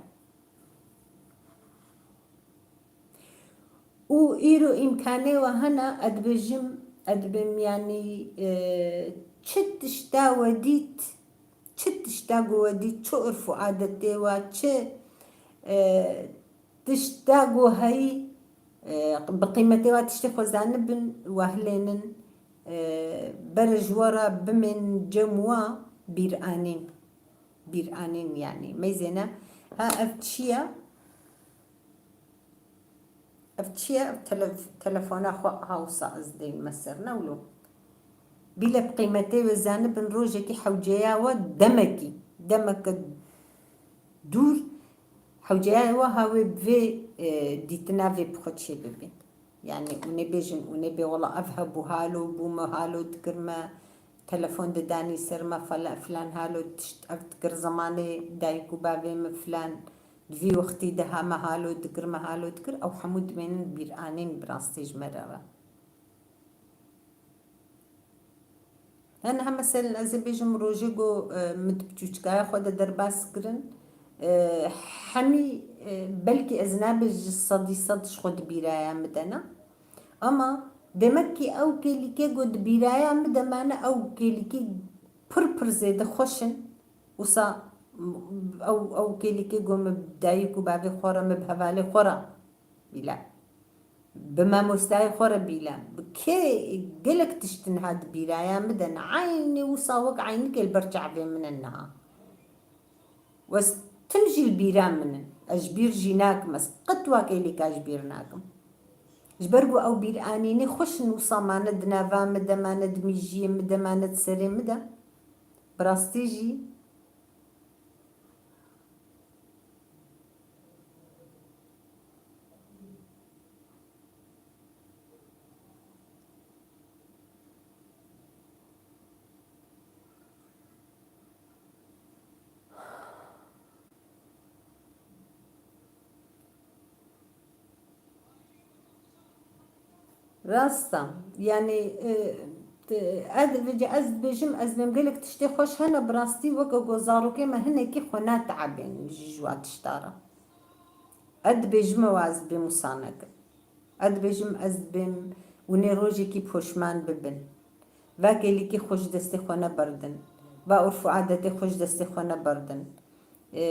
Û îro îmkanê we hene, ez dibêjim, ez dibêm, yanî, e, çi tişta we dît, çi tişta ku we dît, çi urf û adetê we, çi, e, tişta ku heyî, e, bi qîmetê we tiştê xwe zanibin, we hilênin, e, bere ji we re bimên cem we bîranîn. Bîranîn, yanî. Meyzêne, ha, ev çi ye? Ev çi ye? Ev telef-, telefona xwe ha wisa ez deyme ser, ne wilo? Bîle bi qîmetê wê zanibin rojekî hewceya we demekî, demeke dûr, hewceya we ha wê bi vê, e, dîtina vê bi xwe çê bibî. Yanî, hûn ê bêjin, hûn ê bê wela ev hebû halo bû, me halo dikir, me telefon didanî ser me, fela-, filan halo tişt ev dikir, zemanê dayik û bavê min filan, di vî wextî de ha me halo dikir, me halo dikir, ew hemû dimênin bîranîn bi rastî ji me re re. Hene, ha, meselen, ez ê bêjim, rojê ku, e, min di piçûçikaya xwe de derbas kirin, e, hemî, e, belkî ez nabê ji sedî sed ji xwe di bîraya min de ne. Ama demek ki ew kêlîkê ku di bîraya min de mane, ew kêlîkî pir pir zêde xweş in. Wisa, m-, ew, ew kêlîkê ku min bi dayik û bavê xwe re, min bi hevalê xwe re bîle. Bi mamostayê xwe re bîle. Bi kê gelek tişt niha di bîraya min de ne. Eynî wisa wek eynikê li ber çavê min in niha. Wes tim jî li bîra min in. Ez ji bîr jî nakim. Ez qet wa kêlîka ji bîr nakim. Ji ber ku ew bîranînê xweş in wisa mane di nava min de, mane di mîjiyê min de, mane di serê min de. Bi rastî jî Rast e. Yanî, e, te-, ez, ez dibêjim, ez dibêm gelek tiştê xweş hene, bi rastî weke ku zarokê me hinekî xwe nateebên ji, ji wa tişta re. Ez dibêjime wa ez dibêm wisa nekin. Ez dibêjim, ez dibêm hûn ê rojekî poşman bibin. Va kêlîkê xwe ji destê xwe neberdin. Va urf û adetê xwe ji destê xwe neberdin. Ê,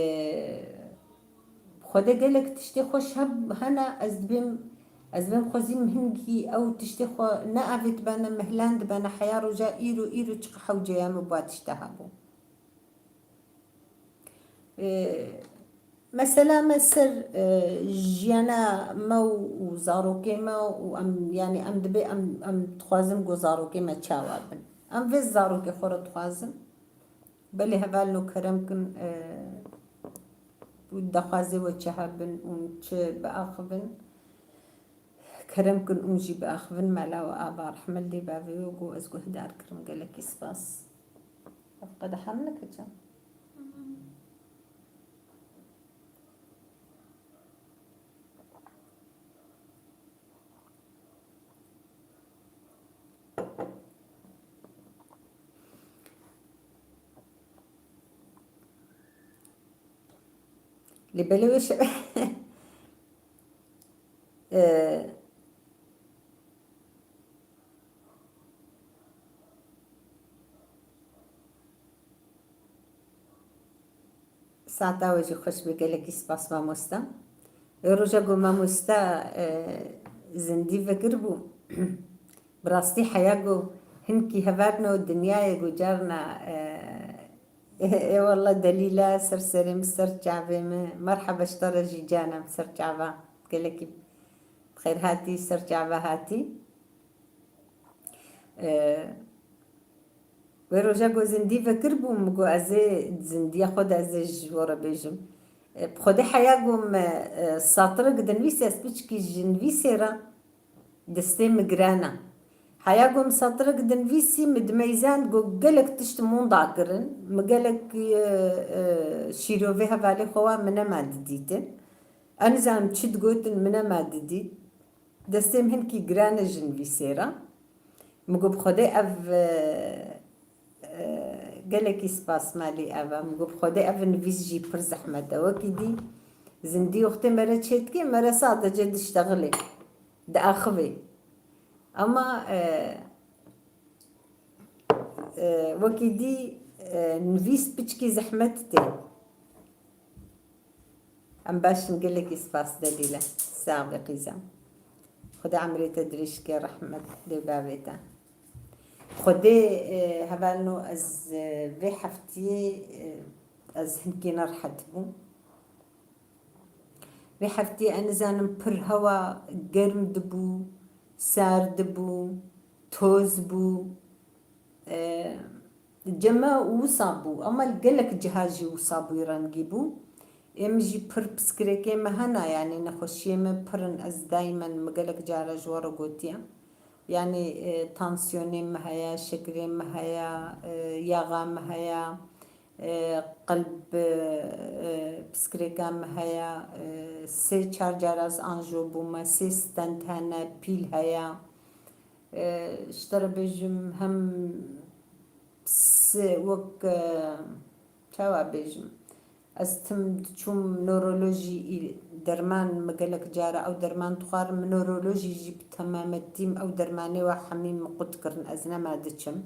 Xwedê gelek tiştê xweş heb-, hene, ez dibêm, ez dibêm xwezî min hingî ew tiştê xwe neavêtibane, mihlandibane heya roja îro, îro çiqa hewceya min bi wa tişta hebû. Ê, mesela me ser, e, jiyana me û, û zarokê me û em, yanî em dibê em, em dixwazin ku zarokê me çawa bin. Em vê zarokê xwe re dixwazin. Belê hevalno kerem kin, e, û daxwazê we çi hebin û çi biaxivin, kerem kin û jî biaxivin mela we ava rehmet lê bavê we got ez guhdar kirim, gelekî spas. Ev qedehan nekeçe. Lê belê wê şe-, e, Saeta we jî xweş be, gelekî spas mamosta. Ê roja ku mamosta, e, zindî vekiribû, bi rastî heya ku hinkî hevalno dinyayê ku carna, e, ê walla delîla ser serê min, ser çavê min. Merheba ji te re jî canem, ser çava. Gelekî bi xêr hatî, ser çava hatî. E, Wê roja ku zindî vekiribû, min got, ez ê di zindiya xwe de ez ê ji we re bêjim. E, bi Xwedê heya ku min, e, satirek dinivîsî, ez piçkî ji nivîsê re destê min giran e. Heya ku min satirek dinivîsî, min dimeyzand ku gelek tişt min da kirin. Min gelek, e, e, şîrovê hevalê xwe wa min nema didîtin. Ez nizanim çi digotin, min nema didît. Destê min hinkî giran e ji nivîsê re. Min got, bi Xwedê ev, e, e, gelekî spas malî ev e. Min got, bi Xwedê ev nivîs jî pir zehmet e. Wekî dî zindî wextê me re çêdike, me re sadece diştexilê, diaxivê. Ama, e, e, wekî dî, e, nivîs piçkî zehmet tê. Em baş in, gelekî spas Delîle. Sax be qîzem. Xwedê emrê te dirêj ke, rehmet lê bavê te. Xwedê, e, hevalno ez, e, vê heftiyê, e, ez hinkî nerehet bûm. Vê heftiyê ez nizanim pir hewa germ dibû, sar dibû, toz bû. E, cem me wisa bû, ama li gelek ciha jî wisa bû rengî bû. Ê min jî pir piskirêkê me hene, yanî nexweşiyê me pir in, ez daymen, min gelek cara ji we re gotiye. Yanî, e, tansiyonê me heye, şekerê me heye, e, yaxa me heye, e, qelb, e, piskirêka me heye, e, sê çar cara ez anjo bûme, sê stent hene, pîl heye. E, ji te re bêjim, hem s-, wek, e, çawa bêjim, ez tim diçûm newrolojî î-, derman, min gelek cara ew derman dixwarim, min newrolojî jî bi temametî min ew dermanê wa hemî min qut kirin, ez nema diçim.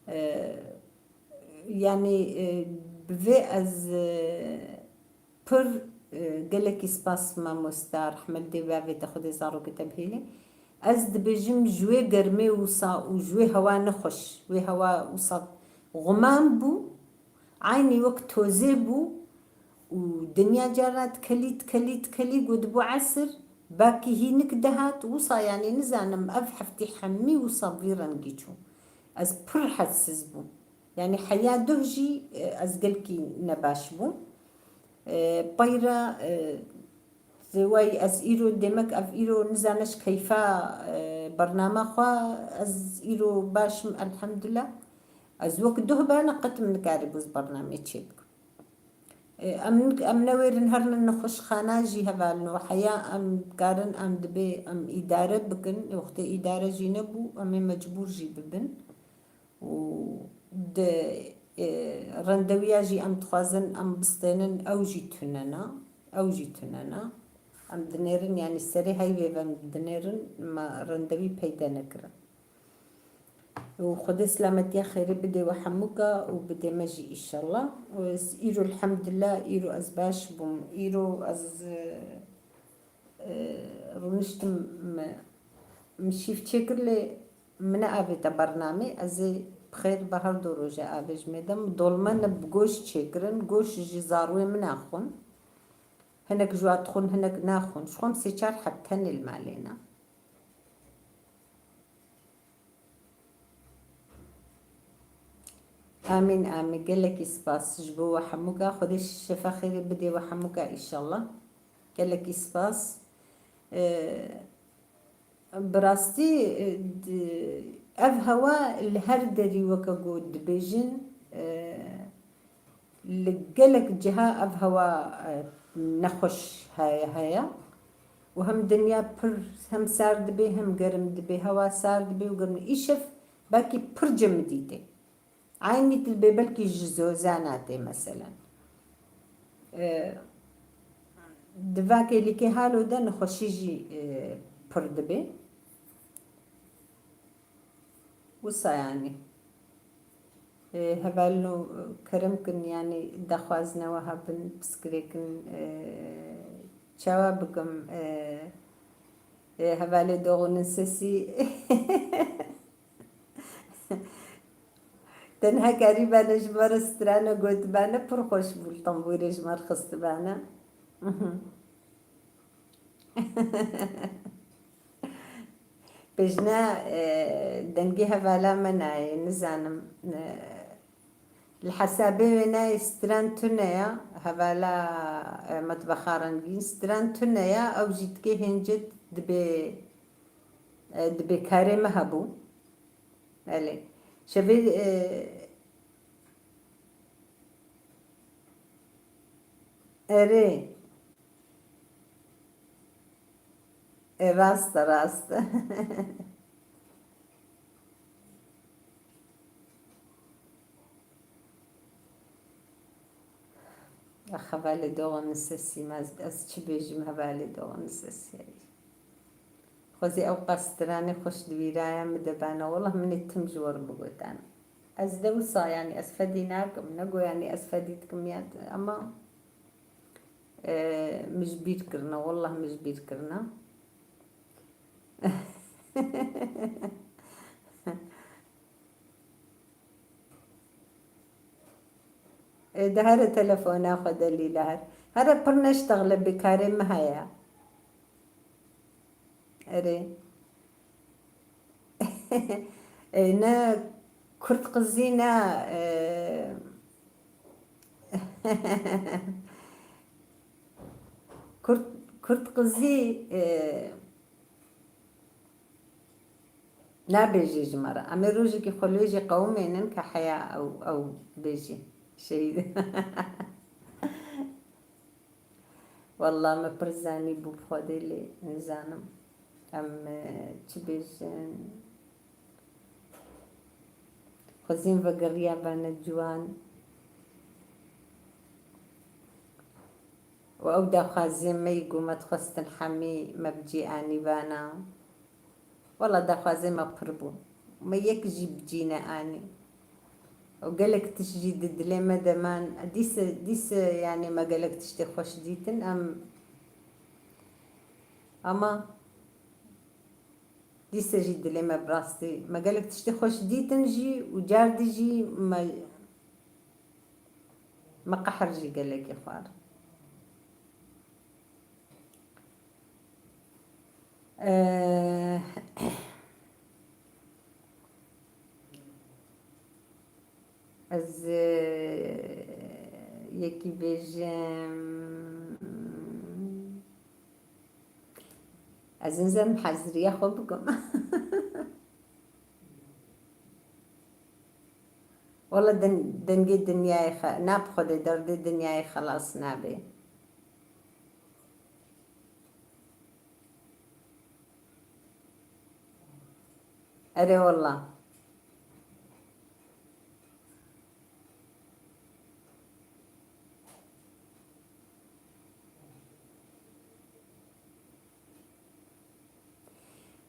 E, Yanî, e, bi vê ez, e, pir, e, gelekî spas mamosta, rehmet dê bavê te, Xwedê zarokê te bihêle. Ez dibêjim ji wê germê wisa û ji wê hewa nexweş, wê hewa wisa xuman bû, eynî wek tozê bû û dinya cara dikelî, dikelî, dikelî, ku dibû esir, bakî hînik dihat, wisa, yanî nizanim, ev heftî hemî wisa vî rengî çû. Ez pir hessiz bûm. Yanî heya duh jî, e, ez gelkî nebaş bûm. E, peyra, e, zêwayî ez îro, demek ev îro nizane ji keyfa, e, bernama xwe, ez îro baş im, elhemdulillah. Ez wek duh bana qet min nikarîbû ez bernamê çêbikim. E, em, em newêrin herin nexweşxana jî hevalno. Heya em karin, em dibê em îdare bikin. Wextê îdare jî nebû, em ê mecbûr jî bibin. Û di, e, rendewiya jî em dixwazin em bistênin, ew jî tunena, ew jî tunena. Em dinêrin, yanî serê heyvê ve em dinêrin, me rendewî peyde nekirin. Û Xwedê silametiya xêrê bidê we hemûka û bidê me jî, îşallah. Û ez îro, elhemdulillah, îro ez baş bûm. Îro ez, e, e, rûniştim, min, min şîv çêkir, lê min neavête bernamê. Ez ê bi xêr, bi her du roje avêjimê de. Min dolme ne bi goşt çêkirin. Goşt ji zarwê min a xwin. Hinek ji wa dixwin, hinek naxwin. Ji xwe em sê çar heb tenê li malê ne. Amîn, amîn. Gelekî spas ji bo we hemûka. Xwedê şefa xêrê bidê we hemûka, înşallah. Gelekî spas. Ee, bi rastî, e, di-, ev hewa li her derî weke ku dibêjin, e, li gelek ciha ev hewa, e, nexweş heye, heye. Û hem dinya pir, hem sar dibe, hem germ dibe, hewa sar dibe û germ. Îşev belkî pir cemidî tê. Eynî dibe belkî ji zozana tê, meselen. E, di va kêlîkê halo de nexweşî jî, e, pir dibe. Wisa yanî. E, hevalno, e, kerem kin, yanî daxwazine we hebin, piskirêkin, e, çawa bikim, e, e, hevalê Doğu'nun sesi. Tenha karîbane ji me re strana gotibane, pir xweş bû, li tembûrê ji me re xistibane. Pêjne, e, dengê hevala me nayê, nizanim, e, li hesabê wê nayê, stran tune ya, hevala, e, metbexa rengîn, stran tune ya, ew jî dikê hêncet dibê, e, dibê karê me hebû. Belê. Şevê, e, erê. E, rast e, rast e. Ax, hevalê Doğu'nun sesi, ez, ez çi bêjim, hevalê Doğu'nun sesi. Xwezî ew qas stranê xweş diwîraya min de bana. Wallah min ê tim ji we re bigotana. Ez de wisa, yanî ez fedî nakim, ne go yanî ez fedî dikim ya, ama, e, min ji bîr kirine, wallah min ji bîr kirine. E, de here telefona xwe de lîle her. Here pir neştexle, bê karê min heye. Erê. E, ne kurt qizî ne, e, kurt, kurt qizî, e, nabêjê ji me re. Em ê rojekî xwe li wê jî qewimênin ke heya ew, ew bêjî. Şehîd. Wallah me pir zanî bû bi Xwedê, lê nizanim em, e, çi bêjin. Xwezîn vegeriya bane ciwan. Û ew daxwaziyê me yî ku me dixwestin hemî me bi cî anî vana. Wela daxwazê me pir bû. Me yek jî bi cî neanî. Û gelek tişt jî di dilê me de man. Dîse, dîse, yanî me gelek tiştê xweş dîtin. Em, ama dîse jî dilê me bi rastî. Me gelek tiştê xweş dîtin jî û cardî jî me, me qehr jî gelekî xwar. Eh, ez, eh, yekî bêjim. Ez nizem heziriya xwe bikim. Wala den-, dengê dinyayê xe-, na bi Xwedê derdê dinyayê xelas nabe. Erê wala.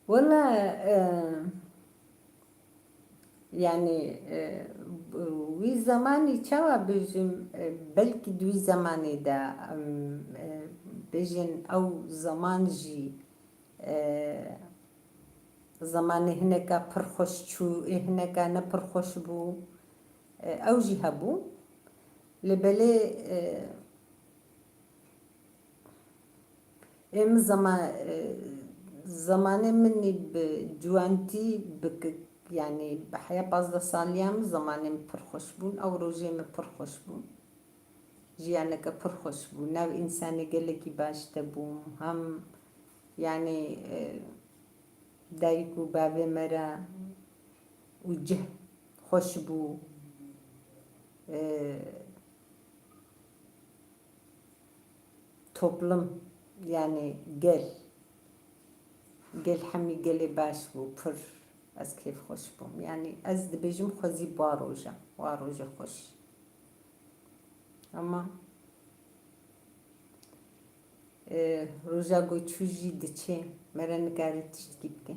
Wala, e, yanî, e, wî zemanî çawa bêjim, e, belkî di wî zemanî de, em, e, bêjin ew zeman jî, e, zemanê hineka pir xweş çû, ê hineka ne pir xweş bû. E, ew jî hebû. Lê belê, e, Ê min zema-, e, zemanê min î bi ciwantî, bi k-, yanî bi heya pazdeh saliya min zemanê min pir xweş bûn, ew rojê min pir xweş bûn. Jiyaneke pir xweş bû. Nav însanê gelekî baş de bûm. Hem, yanî, e, dayik û bavê me re û cih xweş bû. E, toplum, yanî gel. Gel hemî gelê baş bû, pir ez kêfxweş bûm. Yanî ez dibêjim xwezî ba roja, wa roja xweş. Ama, e, roja ku çû jî diçe, me re nikarî tiştkî bike.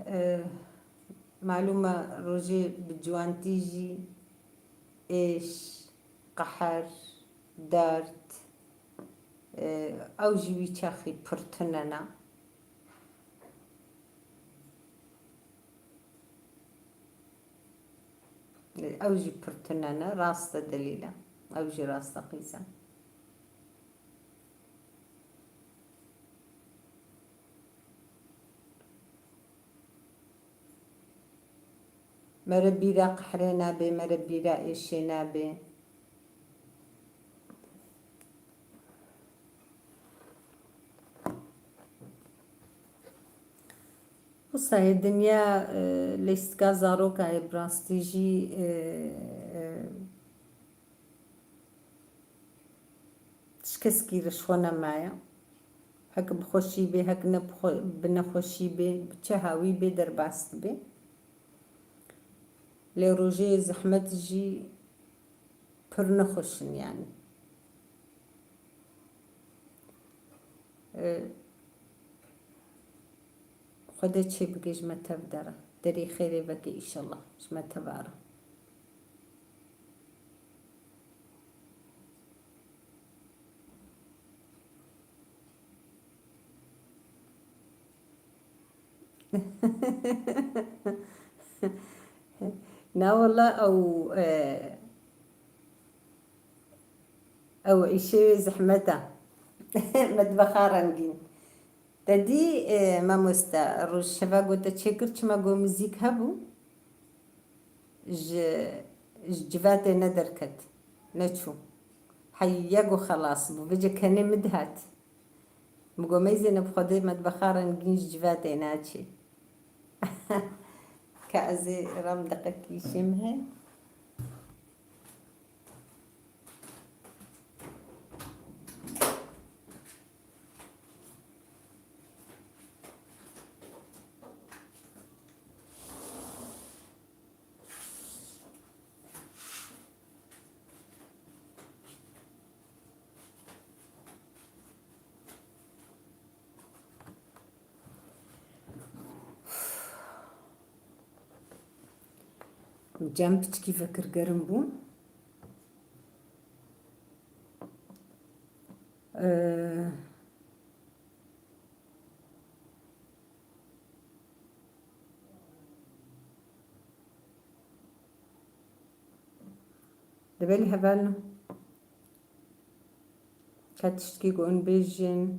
E, malûm e, rojê bi ciwantî jî êş, qeher, derd, e, ew jî wî çaxî pir tune ne. Ew jî pir tune ne, rast e delîl e. Ew jî rasteqîz e. Mere bîra qehrê nabe, mere bîra êşê nabe. Wisa yê dinya, e, lîstika zaroka ye, bi rastî jî, e, e, tişkeskî rişxwe nemaye. Hek bi xweşî bê, hek ne bi xwe-, bi nexweşî bê, bi çi hawî bê, derbas dibe. Lê rojê zehmet jî pir nexweş in, yanî. E, Xwedê çê bike ji me tev de re. Derê xêrê veke îşellah ji me teva re. Na wela ew, e, ew îşê wê zehmet e. Metbexa rengîn. Te dî, e, mamoste, rojheva ku te çêkir, çima ku muzîk hebû, ji, ji civatê nederket, neçû. Hey, ya ku xelas bû, vêce kenê min dihat. Min got, meyzê ne bi Xwedê metbexa rengîn ji civatê naçê. Ka ez ê rem deqekî şêm he. Cem piçkî vekir gerim bû. Ee, Dibelî hevalno. Ka tiştkî ku hûn bêjin,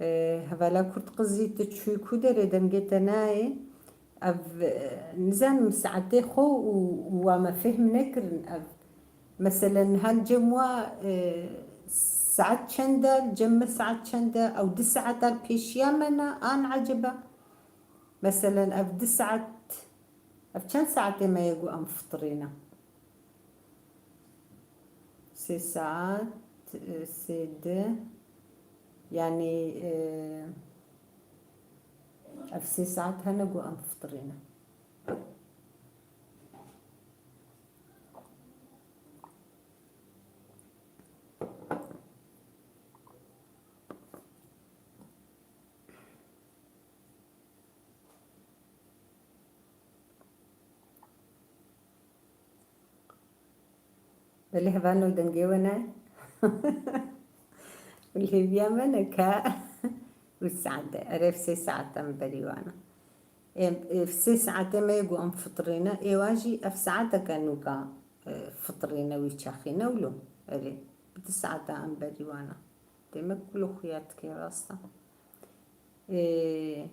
e, hevala Kurd qizî, tu çûyî ku derê, dengê te nayê. Ev, e, nizanim saetê xwe û, û wa me fêhm nekirin ev. Meselen, niha li cem wa, e, saet çend e, li cem me saet çend e, ew du saeta li pêşiya me ne, an eceba. Meselen, ev du saet, ev çend saetê me ye ku em fitirîne? Sê saet, e, sê di, yanî, e, ev sê saet hene ku em fitirîne. Belê hevalno, dengê we ne. Û hêviya me ne ka wî saet de. Erê, ev sê saet em berî wan e. Em, ev sê saetê me ye ku em fitirîne. Êwa jî ev saeteke nûka, e, fitirîne wî çaxî ne wilo. Erê, bi du saeta em berî wan e. Demek wilo xuya dike, rast e. Ê,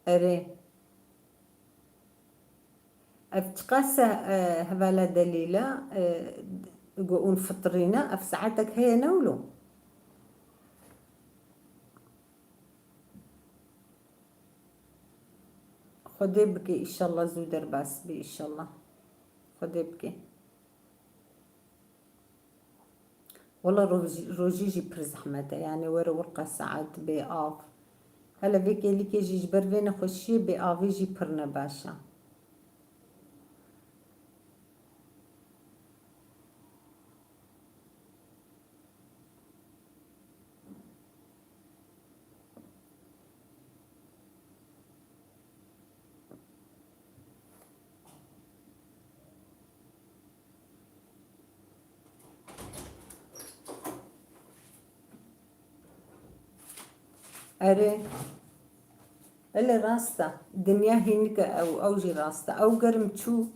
erê. Ev çiqas e, hevala Delîla, e, ku hûn fitirîne, ev saetek heye ne wilo? Xwedê bike, îşallah zû derbas bî, îşallah. Xwedê bike. Wela roj-, rojî jî pir zehmet e, yanî were wirqa saet bê av. Hele vê kêlîkê jî ji ber vê nexweşiyê bê avê jî pir ne baş e. Erê. Ele rast e. Dinya hînik e ew, ew jî rast e. Ew germ çû.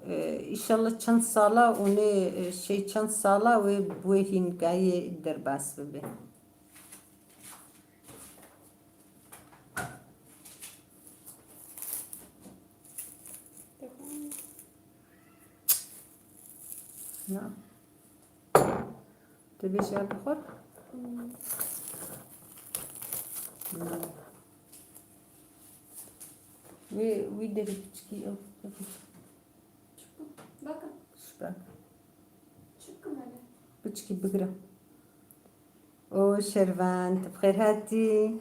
Ee, îşallah çend sala û nê, e, şey çend sala wê bi wê hînikayê derbas bibe. Na. Tu bêjî ev bixwar? Hmm. Wê, wî derî piçkî ew, ew. Bakın. Şibak. Çıkın hele. Piçkî bigire. O Şervan, tu bi xêr hatî.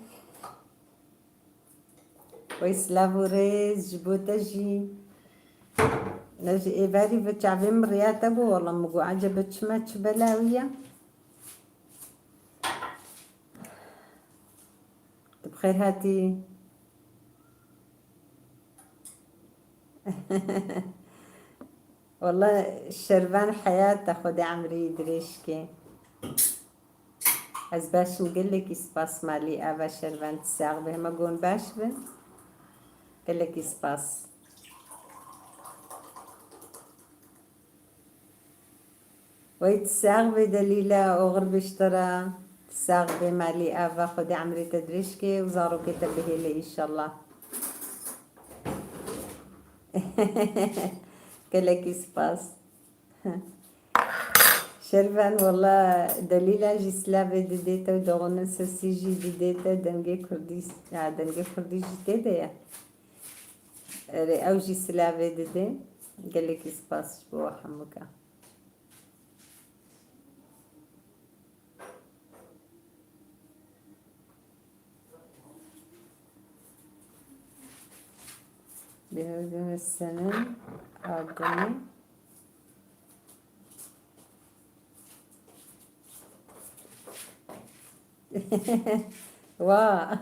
Wey silav û rêz ji bo te jî. Ne ji êvarî ve çavê min riya te bû, wela min got, ecebe çima çi bela wî ye? Tu bi xêr hatî. Wela Şervan heyat e, Xwedê emrî dirêj ke. Ez baş im, gelekî spas malî ava Şervan, tu sax be, hema gon baş bin. Gelekî spas. Wey tu sax be Delîla, oxir be ji te re. Tu sax be malî ava, Xwedê emrê te dirêj ke û zarokê te bihêle îşallah. Gelekî spas. Şervan, wela Delîla jî silavê didê te û doxunê Sesî jî didê te, dengê kurdî, ya, dengê kurdî jî tê de ye. Erê, ew jî silavê didê. Gelekî spas ji bo we hemûka. Bihevdin senin adını. Wa.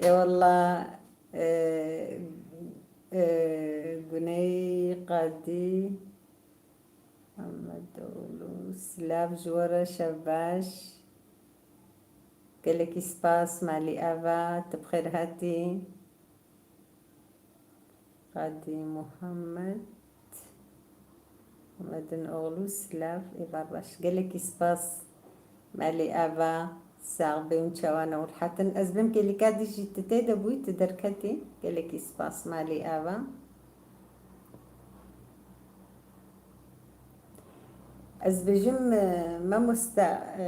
Eyvallah. E, e, Güney Kadi. Mehmedoğlu, silav ji we re, şev baş. Gelekî spas, malî ava, tu bi xêr hatî. Qadî Muhammed, Muhammedin oğlu, silav, êvar baş. Gelekî spas. Malî ava, sax bê, hûn çawa ne û rihet in. Ez bim kêlîka dî jî tu tê de bûyî, tu derketî. Gelekî spas, malî ava. Ez bêjim, e, mamoste, e,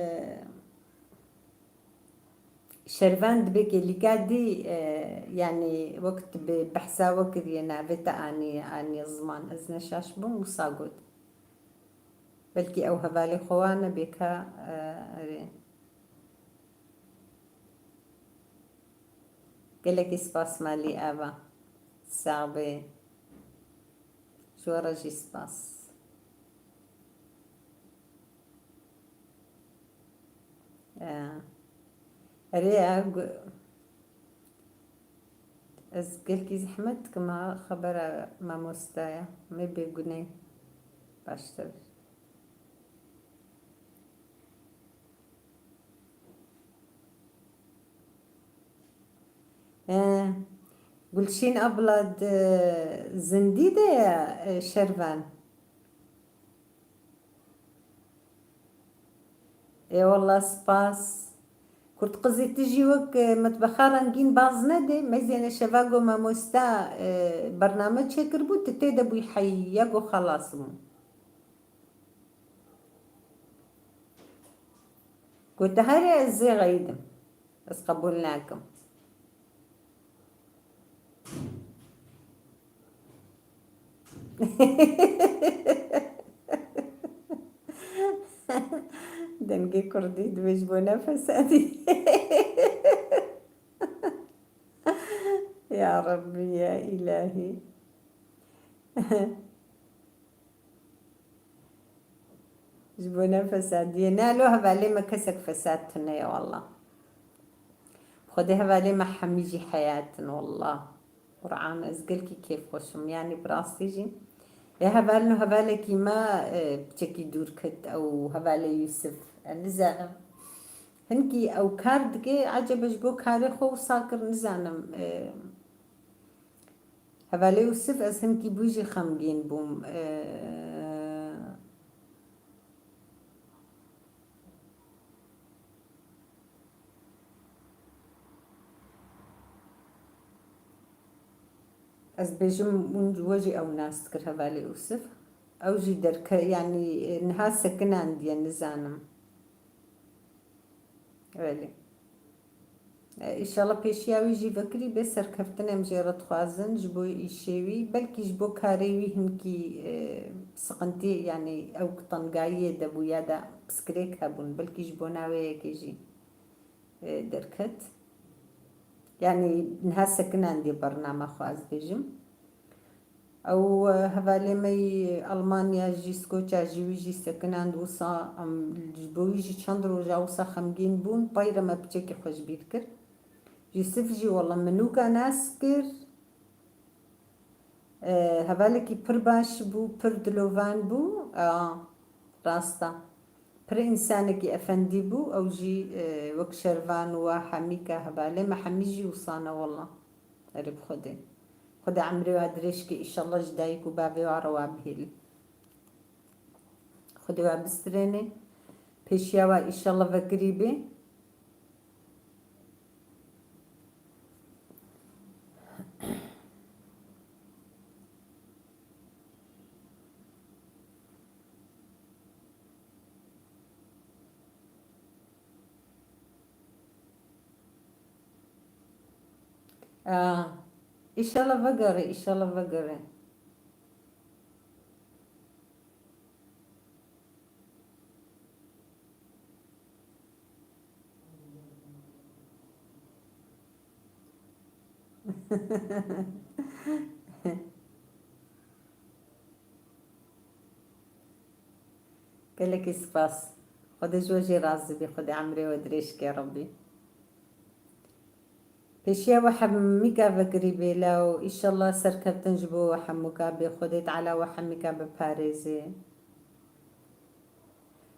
Şervan dibê kêlîka dî, e, yanî wek tu bi behsa we kiriye navê te anî, anî ziman. Ez ne şaş bûm, wisa got. Belkî ew hevalê xwe wan e, bêka, e, erê. Gelekî spas malî ava. Sax bê. Ji we re jî spas. E, erê, e, gu-, ez gelkî zehmet dikim ha, xebera mamosteya me bêgunê baştir. E, Gulşîn abla di zindî de ye, e, Şervan. Ê wallah spas. Kurt qizî tu jî wek, e, metbexa rengîn baz nede. Meyzêne şeva go mamosta, e, bername çêkiribû, tu tê de bûyî heyî, ya go xelas bû. Gote here ez zê xeyîdim. Ez qebûl nakim. Dengê kurdî divê ji bo ne fesadî. Ya Rabbî, ya îlahî. Ji bo ne fesadiyê. Ne, lo hevalê me kesek fesad tune ye, wallah. Xwedê hevalê me hemî jî heyat in, wallah. Quran, ez gelkî kêfxweş im. Yanî bi rastî jî. Ya hevalno hevalekî me, e, piçekî dûr ket, ew hevalê Yusuf. E, nizanim. Hinkî ew kar dike, ecebe ji bo karê xwe wisa kir, nizanim. E, Hevalê Yusuf, ez hinkî bû jî xemgîn bûm. Ee, ez bêjim, hûn we jî ew nas dikir hevalê Yusuf. Ew jî derke, yanî, niha sekinandiye, nizanim. Belê. E, îşallah pêşiya wî jî vekirî bê serkeftin em jê re dixwazin ji bo îşê wî. Belkî ji bo karê wî hinkî, e, siqintî, yanî ew tengayiyê de bû ya da piskirêk hebûn. Belkî ji bona wê yekê jî, e, derket. Yanî niha sekinandiye bername xwe ez bêjim. Ew, e, hevalê me yî Almanya jî, Skoçya jî, wî jî sekinand wisa, em ji bo wî jî çend roja wisa xemgîn bûn, pey re me piçekî xwe ji bîr kir. Yusuf jî wela minûka nas kir. E, hevalekî pir baş bû, pir dilovan bû. A, rast e. Pir însanekî efendî bû, ew jî, e, wek şervan û wa hemî ka hevalê me hemî jî wisa ne wela. Erê bi Xwedê. Xwedê emrê wa dirêj ke, îşallah ji dayik û bavê wa re wa bihêlin. Xwedê wa bistrênê. Pêşiya wa îşallah vekirî bê. Ah, îşallah vegere, îşallah vegere. Gelekî spas. Xwedê ji we jî razî bî. Xwedê emrê we dirêj ke Rebbî. Pêşiya we hemîka vekirî bê law. Îşallah serkeftin ji bo we hemûka bê. Xwedê Teala we hemîka biparêzê.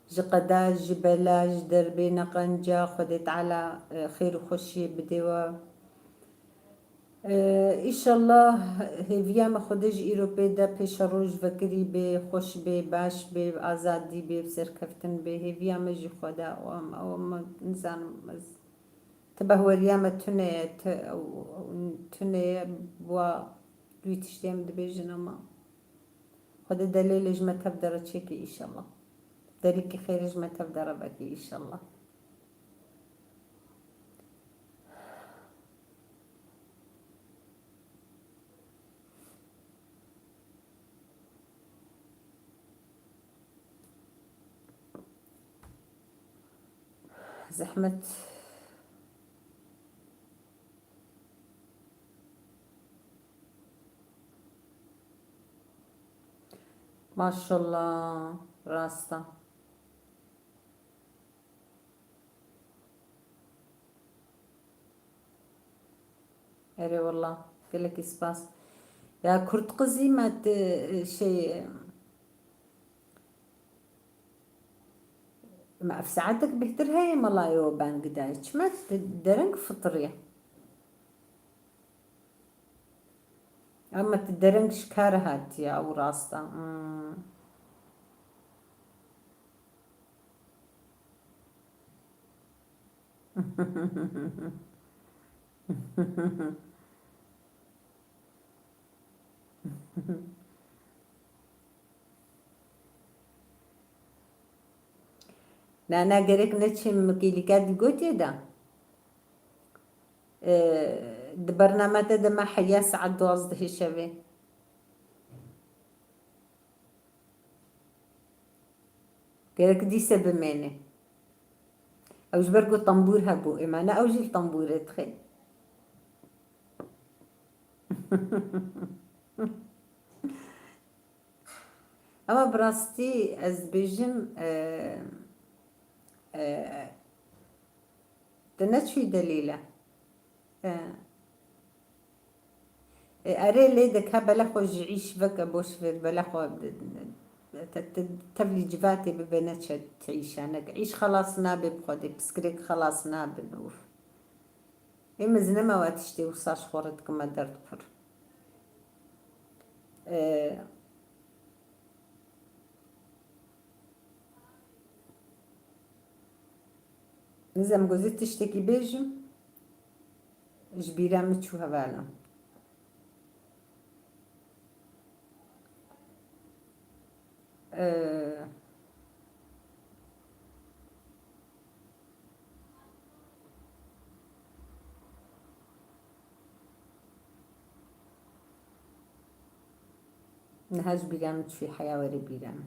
Ji qeda, ji bela, ji derbê neqenca Xwedê Teala, e, xêr û xweşiyê bidê we. E, îşallah hêviya me Xwedê ji îro pê de pêşeroj vekirî bê, xweş bê, baş bê, azadî bê, serkeftin bê. Hêviya me jî Xweda, ew em, ew em, nizanim ez. Ti behweriya me tune ye, ti, ew, ew tune ye, wa wî tiştê em dibêjin ama. Xwedê delêlê ji me tev de re çêkî îşallah. Derîkî xêrê ji me tev de re vekî îşallah. Zehmet. Maşallah, rast e. Erê wela, gelekî spas. Ya kurt qizî me ti, şey, me ev saetek bêhtir heye melayê we bang dayê. Çima ti dereng fitiriye? Ama ti dereng ji kar hatiye, ew rast e. Hmm. Na, na, gerek neçim kilîka di gotê de. Ee, di bername te de me heya saet duwazdehê şevê. Gerek dîse bimêne. Ew ji ber ku tembûr hebû, ê me ne ew jî li tembûrê dixê. Ama bi rastî ez dibêjim, e, e, tu neçûyî Delîle. E, e, erê lê dike bela xwe ji îş veke, boş ver, bela xwe te, te, tevlî civatê bibe, neçe ti îşa, neke îş xelas nabe bi Xwedê, piskirêk xelas nabe, ûf. Ê, min zinema we tiştê wisa ji xwe re dikime derdpir. Ee, nizam ku zî tiştekî bêjim, ji bîra min çû hevala. Ee, niha ji bîra min çû, heya were bîra min.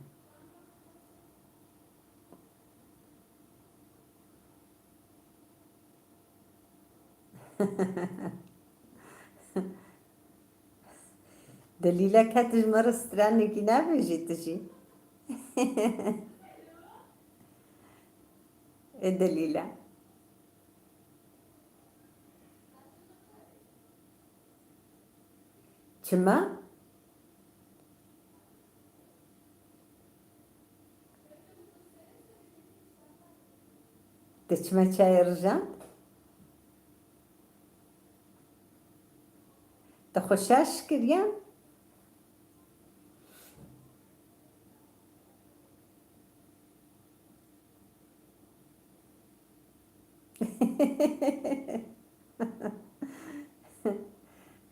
Delîla, ka tu ji me re stranekî nabêjî tu jî? Ê Delîla. Çima? Te çima çayê rijand? Te xwe şaş kiriye?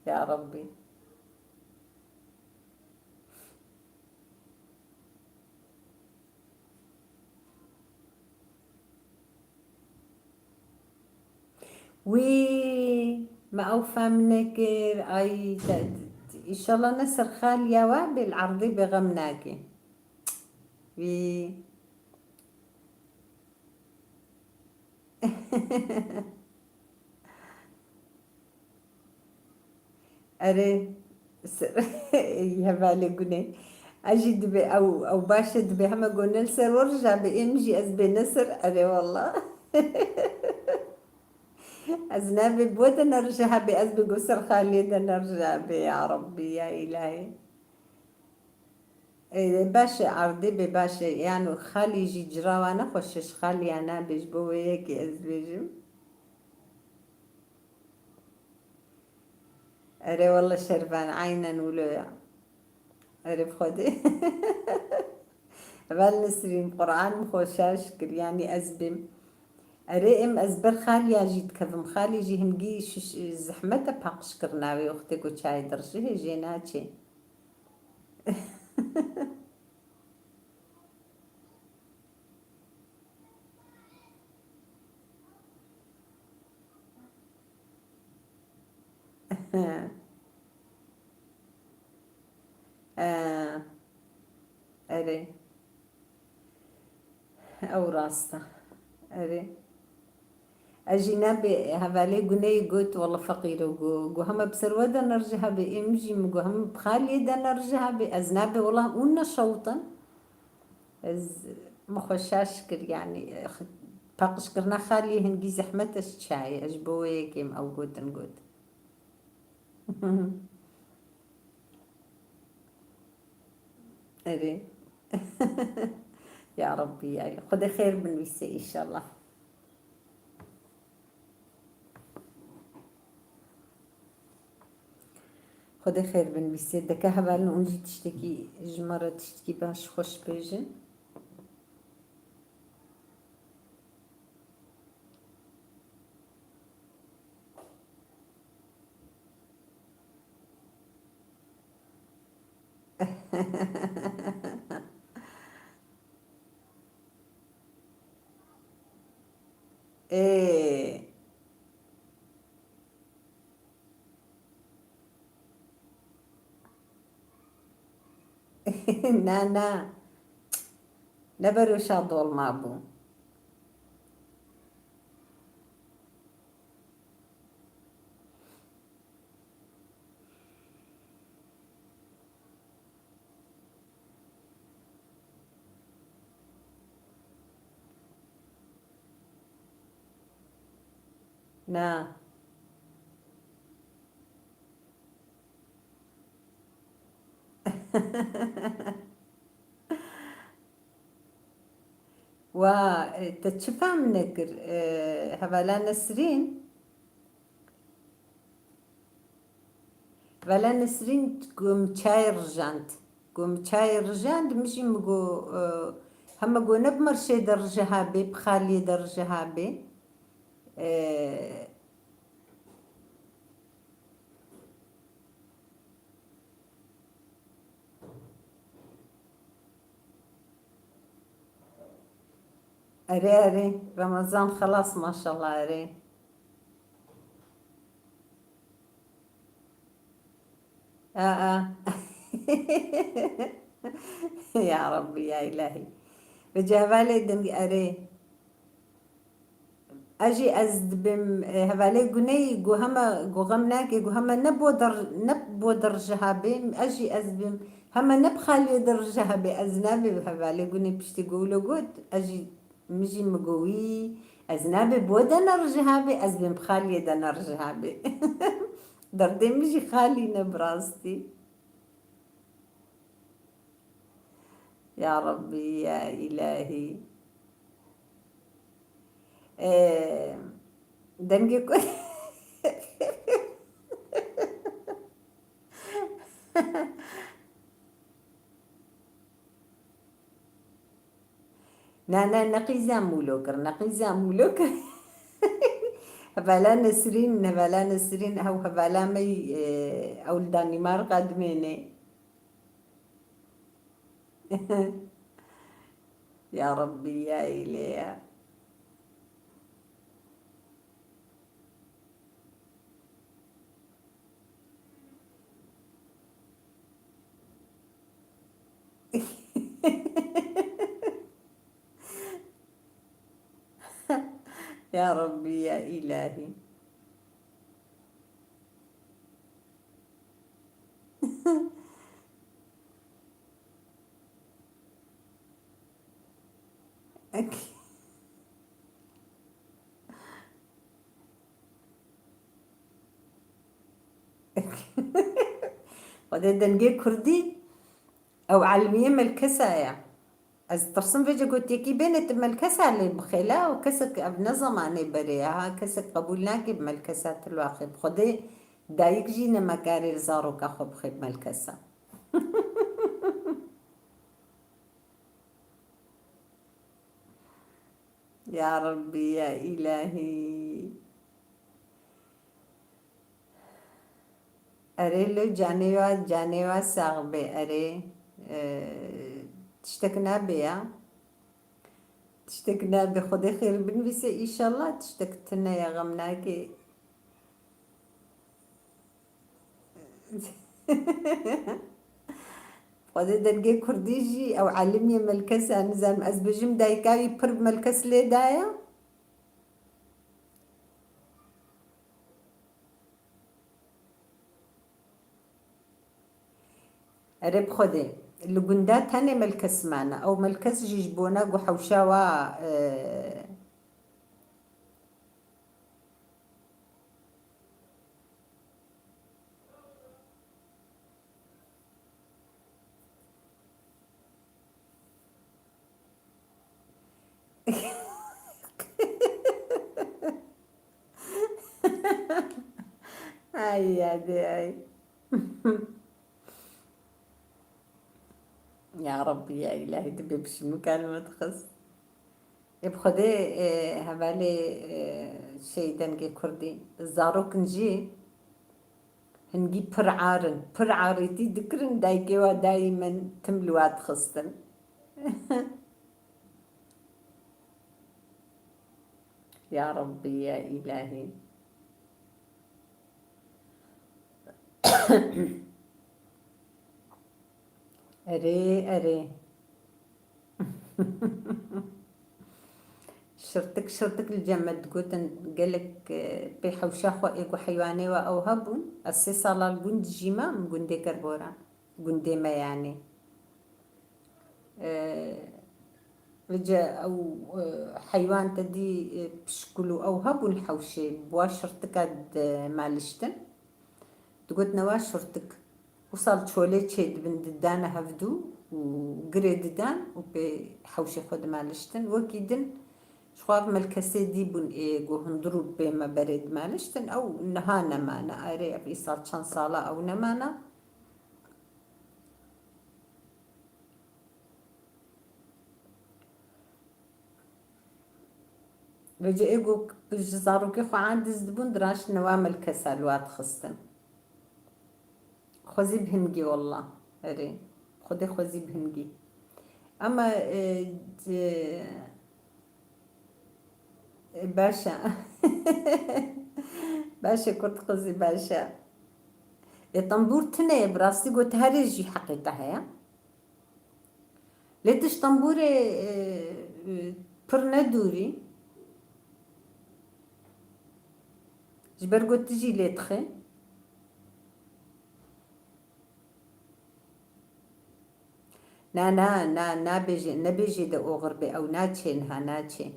Ya Rabbî. Wî, me ew fehm nekir. Ay, te, înşallah ne ser xaliya we bê, li erdê bêxem nake. Wî. Erê, s-, hevalê gune. Ez jî dibê ew, ew baş e, dibê heme gone li ser we rija bê, ê min jî ez bê ne ser, erê wallah. Ez nabê bo de ne rija hebê, ez bê go ser xaliyê de ne rija bê, ya Rabbî, ya Îlahî. Ê, baş e, erdê bê baş e. Yano xalî jî cira wana xweş e, ji xaliya nabê, ji bo wê yekê ez dibêjim. Erê wele şervan, aynen wilo ya. Erê bi Xwedê. Heval Nesrîn, Quran min xwe şaş kir, yanî ez bêm. Erê em ez ber xaliya jî dikevim. Xalî jî hingî şiş-, zehmet e paqijkirina wê wextê ku çayê dirijihê jê naçê. Ee, erê. Ew rast e. Erê. Ez jî nebê hevalê guneyê got, wele feqîro, got, got heme bi ser we de nerje hebê, ê min jî min got heme bi xaliyê de nerje hebê, ez nebê wele hûn neşewtin. Ez min xwe şaş kir, yanî, paqijkirina xaliyê hingî zehmet e ji çayê, ez ji bo wê yekê min ew gotin got. Erê. Ya Rabbî, ya Xwedê xêr binivîse înşallah. Xwedê xêr binivîse. Deke hevalin hûn jî tiştekî ji me re tiştekî baş xweş bêjin. Ê. Na, na. Ne beroşa dolma bû. Na. Wa, e, te çi fehm nekir? E, hevala Nesrîn? Hevala Nesrîn ku min çayê rijand. Ku min çayê rijand, min jî min got, e, hema got ne bi mirşê de rijiha bê, bi xaliyê de rijiha bê. E, Erê, erê. Ramazan xelas, maşallah, erê. Aa. Ya Rabbî, ya Îlahî. Bi cevalê deng erê. Ez jî ez dibêm, e, hevalê Guneyî, gu hema, gu xem nake, gu hema ne bo der, ne bo der ji habê, ez jî ez dibêm, hema ne bi xaliyê der ji habê, ez nabê hevalê Gunê piştî gu wilo got, ez jî, min jî mi got wî, ez nabê bo de ner ji habê, ez bêm bi xaliyê de ner ji habê. Derdê min jî xalî ne bi rastî. Ya Rabbî, ya Îlahî. Ee, dengê ku Na, na, neqîza mûlo kir, neqîza mûlo kir. Hevala Nesrîn, hevala Nesrîn, ew hevala me, e, ew li Danîmarka dimêne. Ya Rabbî, ya Îlê ya. Ya Rabbî, ya Îlahî. Xwedê dengê kurdî ew elimiyê melkesa ye. Ez ditirsim vêce gotiyekî bêne tu melkesa lê bixêle û kesek ev ne zemanê berê ye ha, kesek qebûl nake bi melkesa tu li axê. Bi Xwedê dayik jî ne mekarê li zaroka xwe bixê bi melkesa. Ya Rabbî, ya Îlahî. Erê, lê canê wa, canê wa sax be, erê. Ee, tiştek nabe ya. Tiştek nabe, Xwedê xêr binivîse, îşallah tiştek tune ya, xem nake. Xwedê dengê kurdî jî ew elimiyê melkes e, nizanim ez bêjim dayika wî pir melkes lê daye. Erê bi Xwedê, li gunda tenê melkes mane. Ew melkes jî ji bona ku hewşa wa, e, Ay, ya dê, ay. Ya Rabbî, ya Îlahî, tu bê pişimûka li min dixist. Ê bi Xwedê, e, hevalê, e, şey dengê kurdî, zarok in jî, Hingî pir ar in. Pir arêtî dikirin, dayikê wa dayî min tim li wa dixistin. Ya Rabbî, ya Îlahî. Erê, erê. Şirtik, şirtik li cem me digotin, gelek, e, pê hewşa xwe ê ku heywanê we ew hebûn. Ez sê sala li gund dijîme, min gundê kir bora. Gundê me yanî. E, vêce ew, e, heywan te dî, e, pişkul û ew hebûn hewşê, bi wa şirtika dimaliştin. Digotin ewa şirtik. Wisa li çolê çêdibin, didane hevdû û girê didan û pê hewşê xwe dimaliştin. Wekî din ji xwe ev melkesê dî bûn ê ku hundir û pê me berê dimaliştin. Ew niha nemane. Erê, ev îsal çend sala ew nemane. Vêce ê ku ji zarokê xwe aciz dibûn, diraştine wa melkesa li wa dixistin. Xwezî bi hingî, wallah. Erê. Xwedê xwezî bi hingî. Ama, e, e, e, baş e. Baş e, kurt qizî, baş e. E, tembûr tune ye, bi rastî got, herê jî heqê te heye. Lê tu ji tembûrê, e, e, pir nedûrî. Ji ber ku tu jî lê dixê. Na, na, na, nabêje, nebêje de oxir bê, ew naçê niha, naçê.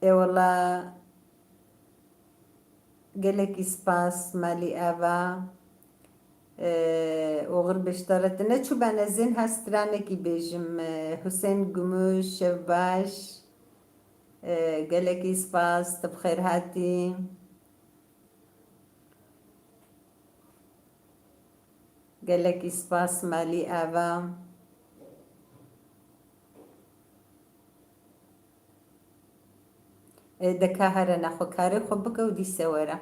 Ê wela, gelekî spas, malî ava. Ee, oxir bê ji te re, tu neçû ben ez ên her stranekî bêjim. Ee, Husên Gumuş, şev baş. Ee, gelekî spas, tu bi xêr hatî. Gelekî spas, malî ava. Ê, de ka here nexwe karê xwe bike û dîse were.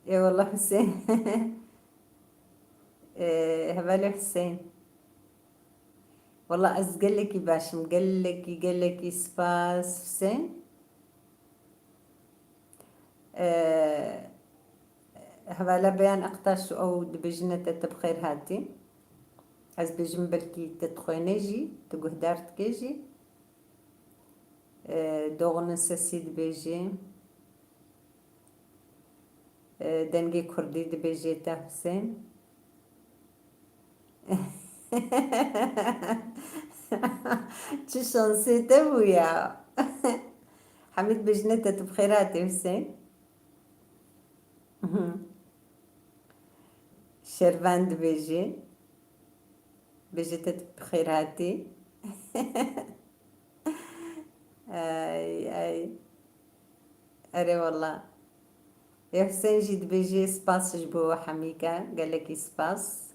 Ê, wela Husên. Ê, hevalê Husên. Wela ez gelekî baş im, gelekî, gelekî spas Husên. Ee, hevala Beyan Aktaş, ew dibêjine te, te bi xêr hatî. Ez bêjim belkî te dixwêne jî, tu guhdar dikê jî. Ee, Doğu'nun Sesi dibêjî. Ee, dengê Kurdî dibêjê te Husên. Çi şansê te bû ya. Hemî dibêjine te tu bi xêr hatî Husên. Şervan dibêjî. Bêjî te bi xêr hatî. Ay, ay. Erê wela. Ê Husên jî dibêjî spas ji bo hemî ke. Gelekî spas.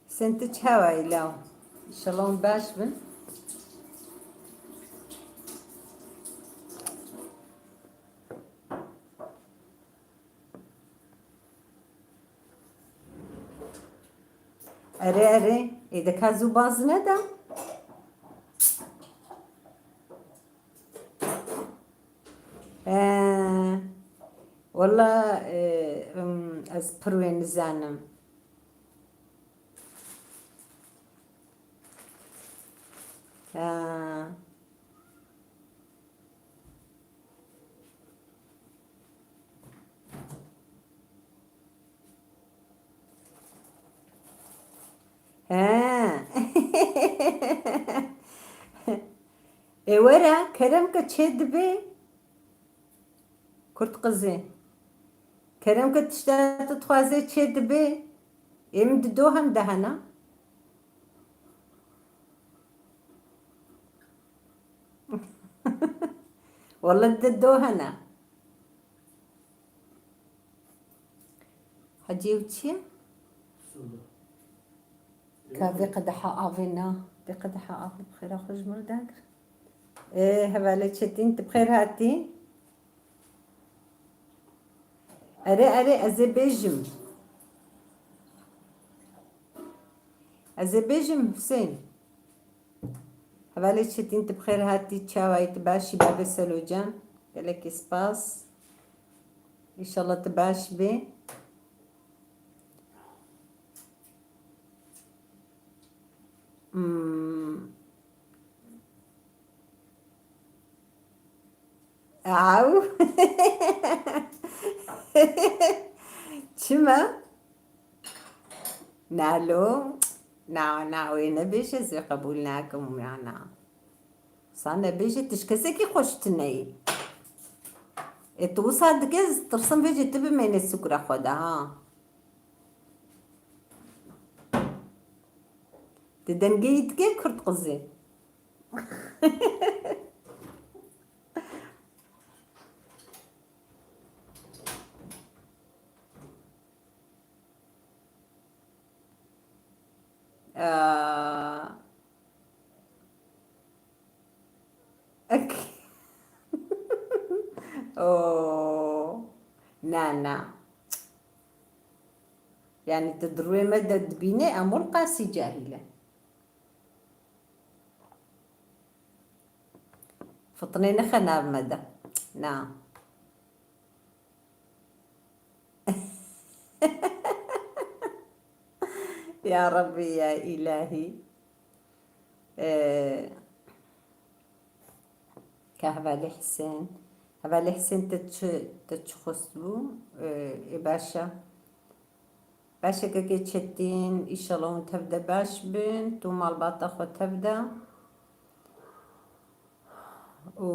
Sente çawa îla? Şalom baş bin. Erê, erê. Ê, de ka zû baz neda. He. Wela, e, em, ez pir wê nizanim. He. He. Ê were, kerem ke çê dibe. Kurt qizê. Kerem ke tişta tu dixwazê çê dibe. Ê min di do hem de hena. Wele di do hene. Ecê û çi ye? Ka vê qedeha avê na. Vê qedeha avê bi xêra xwe ji min re dagir. Ê, hevalê Çetîn, tu bi xêr hatî. Erê, erê, ez ê bêjim. Ez ê bêjim, Husên. Hevalê Çetîn, tu bi xêr hatî, çawayî, tu baş î, babê Selo can? Gelekî spas. Înşallah tu baş bî. Hmm. Ew. Çima? Nalo. Na, na, wê nebêje, ez wê qebûl nakim, ya na. Wisa nebêje, tu ji kesekî xweş tuneyî. Ê, tu wisa dike, ez tirsim vêjê tu bimêne sukra xwe de, ha. Di dengê yî dike kurd qizê. Aa. Ek-, Oo. Na, na. Yani tu di rûyê me de dibînê, em hûn qasî cahîl e. Fitnê nexe nav me de. Na. Ya Rabbî, ya Îlahî. Ee, ka hevalê Hisên. Hevalê Hisên te çi, te çi xwest bû? Ee, ê baş e. Baş e kekê Çetîn, îşallah hûn tev de baş bin, tu malbata xwe tev de. Û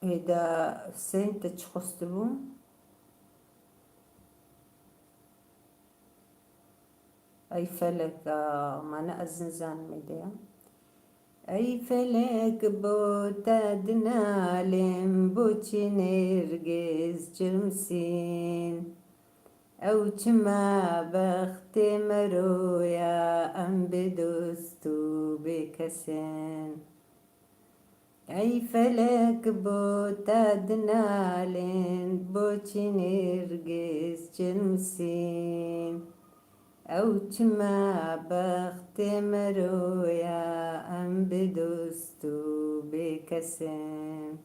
hêda Husên te çi xwestibû? Ey felek, a, mane ez nizanim êdî ya. Ey felek, bo te dinalêm, boçî nêrgiz çirmsîn. Ew çima bextê mero ya, em bê dost û bê kes in. Ey felek, bo te dinalên, boçî nêrgiz çirmsîn. Ew çima bextê mero ya, em bê dost û bê kes in.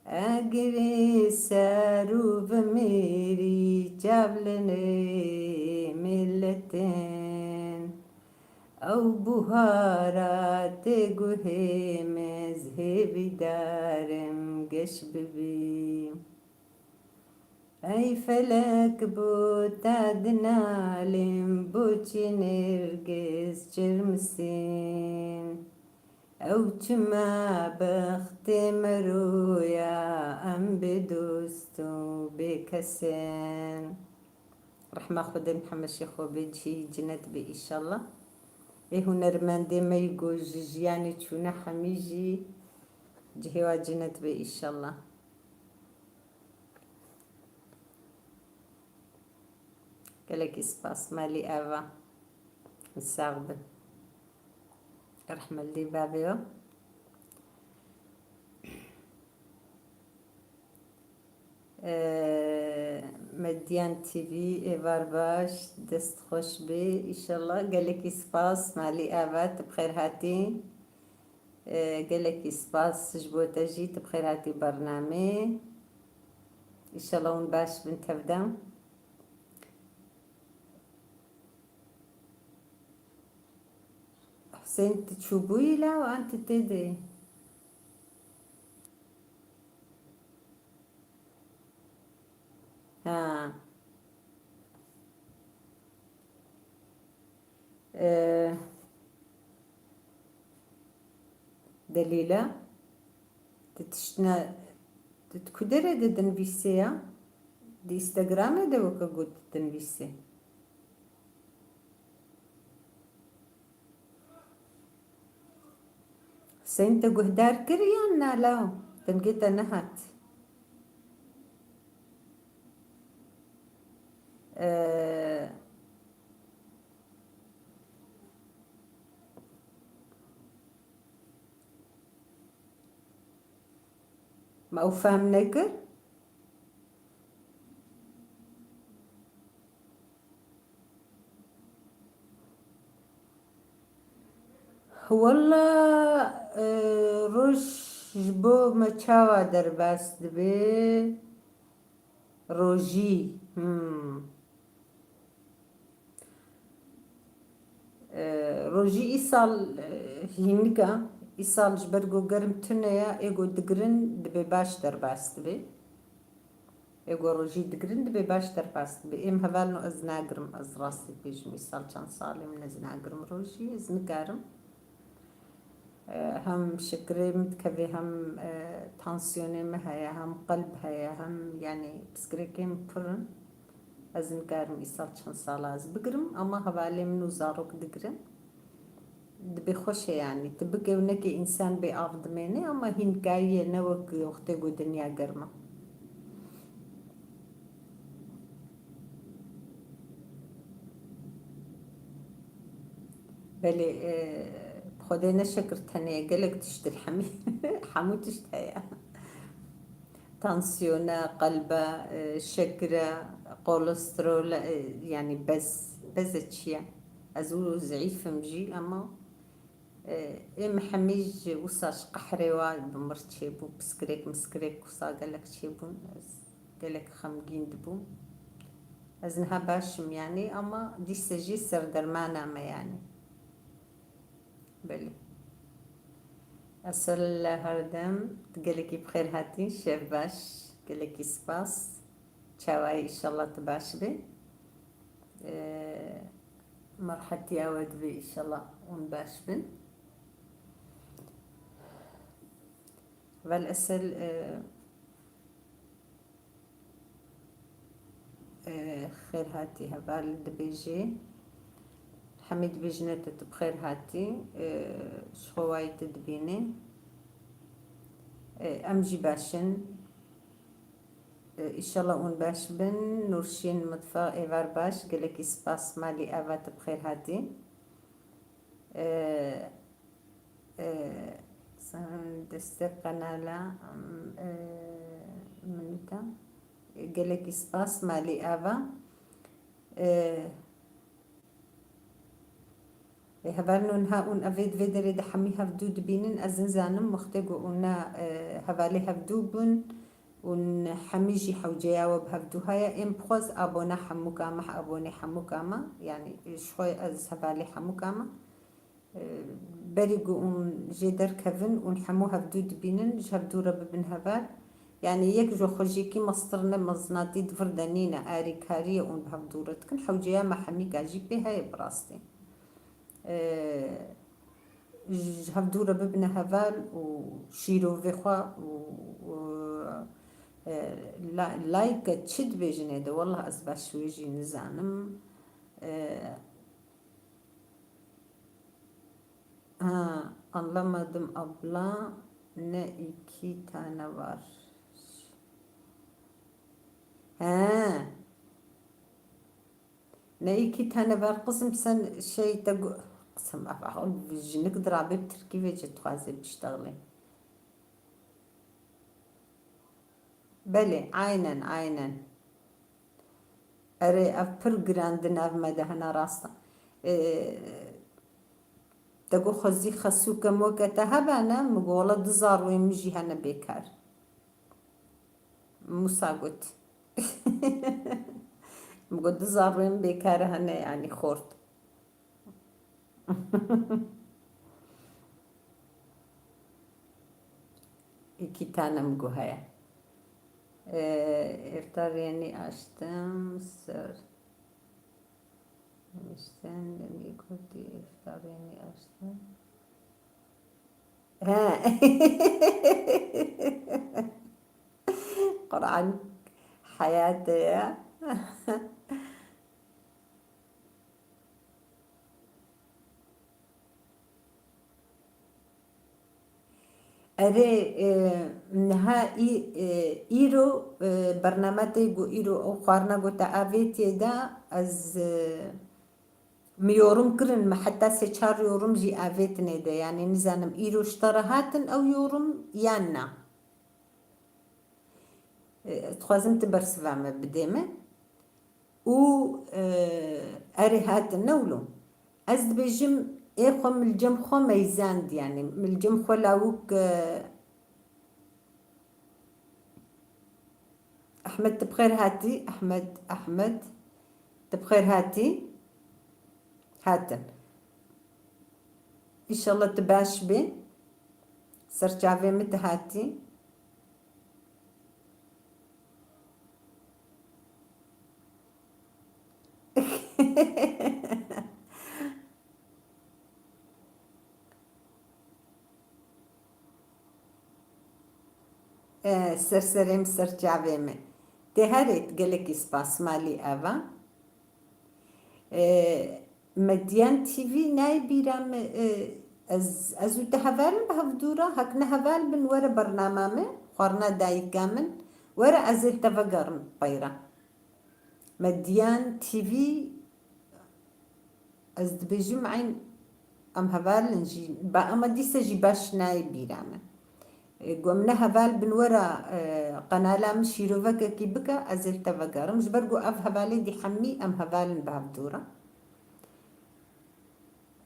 Egirî ser û vimîrî çavlinê miletin. Ew buhara tê guhê me, ez hêvîdarim geş bibî. Ey felek, bo te dinalêm, boçî nêrgiz çirmsîn. Ew çima bextê mero ya, em bê dost û bê kes in. Rehma Xwedê li hemî şêxo bê, cihê cinet bê îşallah. Ê hunermendê me yî ku ji jiyanê çûne hemî jî cihê wa cinet bê îşallah. Gelekî spas, malî ava. Sax bin. Rehme li dê bavê we. Ee, Medyan T V, êvar baş, dest xweş bê. Îşallah, gelekî spas, malî ava, tu bi xêr hatî. Ee, gelekî spas ji bo te jî, tu bi xêr hatî bernamê. Îşallah hûn baş bin tev de. Husên, tu çûbûyî la û an tu tê de yî? Ha. Ee, Delîla, tu tiştine, tu di ku derê de dinivîsê ya? Di Instagramê de weke got dinivîsê. Husên, te guhdar kir yan na law? Dengê te nehat. Ee, Me ew fehm nekir? Walla, e, roj ji bo me çawa derbas dibe? Rojî. Hmm. E, rojî îsal, e, hînik e. Îsal ji ber ku germ tune ye, ê ku digirin dibe baş derbas dibe. Ê ku rojî digirin dibe baş derbas dibe. Êm hevalno ez nagirim, ez rastî bêjim îsal çend salê min ez nagirim rojî, ez nikarim. E, hem şekirê min dikeve, hem, e, tansiyonê min heye, hem qelb heye, hem, yanî, pirsgirêkê min pir in. Ez nikarim îsal çend sala ez bigirim, ama hevalê min û zarok digirin. Dibe xweş e, yanî. Tu bike û neke, însan bê av dimêne, ama hîn kayî ye, ne wek wextê ku dinya germ e. Belê, e, bi Xwedê ne şekir tenê ye, gelek tişt li hemî, hemû tişt heye. Tansiyona, qelba, e, şekira, kolesterola, e, yanî bez, beze çi ye? Ez û zeîf im jî, ama, e, ê min hemî ji wisa ji qehrê wa bi mir çêbû, piskirêk, miskirêk wisa gelek çêbûn. Ez gelek xemgîn dibûm. Ez niha baş im, yanî, ama dîse jî serdermana me, yanî. Belê. Esel, her dem tu gelekî bi xêr hatî, şev baş, gelekî spas. Çawayî, înşallah tu baş bî. Ee, merhetiya we divê, înşallah hûn baş bin. Vel Esel, e, Ee, xêr hatî heval dibêjê. Hemî dibêjine te tu bi xêr hatî. Ee, ji xwe wayî tu dibînî. Ee, em jî baş in. Ee, îşallah hûn baş bin. Nûrşîn Mitfa, êvar baş. Gelekî spas malî Eva, tu bi xêr hatî. Ee, Ee, sen destê qenala, em, ee, min dîta. Gelekî spas malî Eva. Ee, ê, hevalno niha hûn evê di vê derê de hemî hevdû dibînin, ez nizanim wextê ku hûn ne, ee, hevalê hevdû bûn, hûn hemî jî hewceya we bi hevdû heye, êm bixwaz abone hemûka me, abonê hemûka me, yanî ji xwe ez hevalê hemûka me. Berî ku hûn jê derkevin, hûn hemû hevdû dibînin, ji hevdû re bibin heval. Yanî yek ji xwe jî kî mestir ne, mezinatî di vir de nîne, arîkarî ye hûn bi hevdû re dikin. Hewceya me hemîka jî pê heye bi rastî. Ee, ji hevdû re bibine heval û şîrovê xwe û, û, e, la-, like çi dibêjinê de, wallah ez baş wê jî nizanim. Ee, Ha, anlamadım abla, ne iki tane var. He. Ne iki tane var kızım, sen şey de gu-, kızım, jinik dirabê bi Tirkî vê cê dixwaze biştexlê. Belê, aynen, aynen. Erê, ev pir giran di nav me de hene, rast e. Ee, te got xwezî xesûke moke te hebene, min got, wela du zarokên min jî hene bêkar. Musa got. Min got, du zarokên min bêkar hene, yanî xort. İki tane mi got heye? Ee, iftar yeni açtım. Sor. İşte, dedi, iftar yeni açtım. He. Kur'an hayatı ya. Erê, e, niha î-, e, îro, e, bername tê ku îro ew xwarina ku te avêtiye de ez, e, min yorum kirin, min heta sê çar yorum jî avêtinê de. Yanî nizanim îro ji te re hatin ew yorum yan na. E, ez dixwazim tu bersiva me bidê min. Û, e, erê hatin ne wilo. Ez dibêjim ê xwe min li cem xwe meyzand, yanî min li cem xwe lawik, e, Ehmed, tu bi xêr hatî. Ehmed, Ehmed, tu bi xêr hatî. Hatin. Înşallah tu baş bî. Ser çavê min tu hatî. E, ser serê min, ser çavê min. Tê herê, gelekî spas, malî ava. E, Medyan T V nayê bîra min, e, ez, ez û te heval in bi hevdû re, hek ne heval bin were bernama min, xwarina dayika min, were ez ê li te vegerim peyra. Medyan T V, ez dibêjim eyn em heval in jî, ba ema dîse jî baş nayê bîra min. E, ku em ne heval bin were, e, qenala min şîrovekekî bike, ez ê li te vegerim. Ji ber ku ev hevalê dî hemî em heval in bi hevdû re.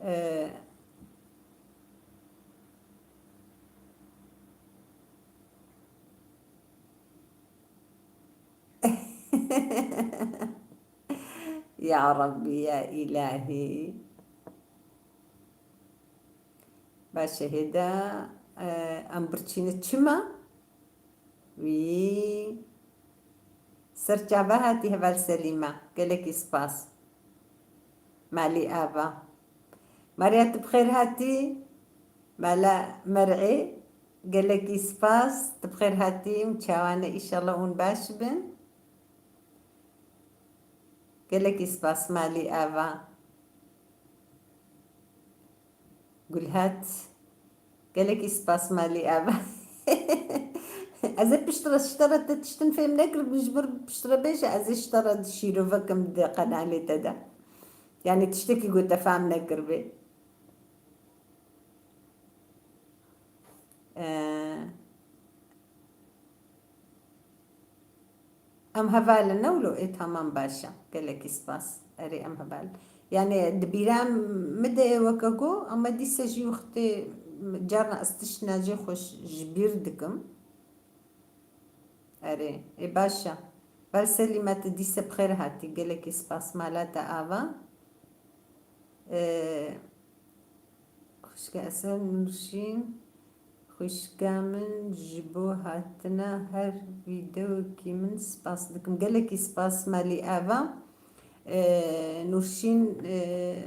E, Ya Rabbî, ya Îlahî. Baş e, hêde, e, em birçîne çima? Wî ser çava hatî heval Selîma. Gelekî spas. Malî ava. Mariya, tu bi xêr hatî. Mala Mer'ê. Gelekî spas. Tu bi xêr hatî. Hûn çawane, îşallah hûn baş bin. Gelekî spas malî ava. Gulhat. Gelekî spas malî ava. Ez ê piştre, ji te re te tiştin fêm nekiribû, ji ber piştre bêje, ez ê ji te re şîrovekim di qenalê te de. Yanî tiştekî ku te fam nekiribê. Ee, Em heval in, ne wilo? Ê, tamam, baş e. Gelekî spas. Erê, em heval in. Yanî, di bîra min de ye weke got, ama dîse jî wextê carna ez tişt nacê xwe ji bîr dikim. Erê, ê, baş e. Bal Selîme, tu dîse bi xêr hatî. Gelekî spas. Mala te ava. Ee, Xwişka Esel Nûrşîn, xwişka min, ji bo hatina her vîdeokî min spas dikim. Gelekî spas malî ava. Ee, Nûrşîn, ee,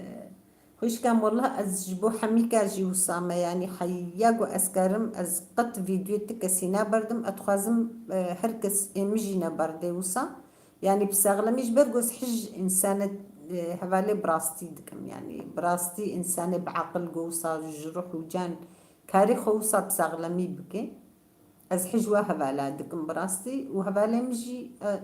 xwişka min, wallah ez ji bo hemîka jî wisa me, yanî heya ku ez karim, ez qet vîdeo ti kesî naberdim, ez dixwazim, ee, her kes ê min jî neberdê wisa. Yanî bi saxlemî ji ber ku ez hij însane, e, hevalê bi rastî dikim. Yanî bi rastî însanê bi aqil ku wisa ji ruh û can karê xwe wisa bi saxlemî bike. Ez hij wa hevala dikim bi rastî û hevalê min jî, e,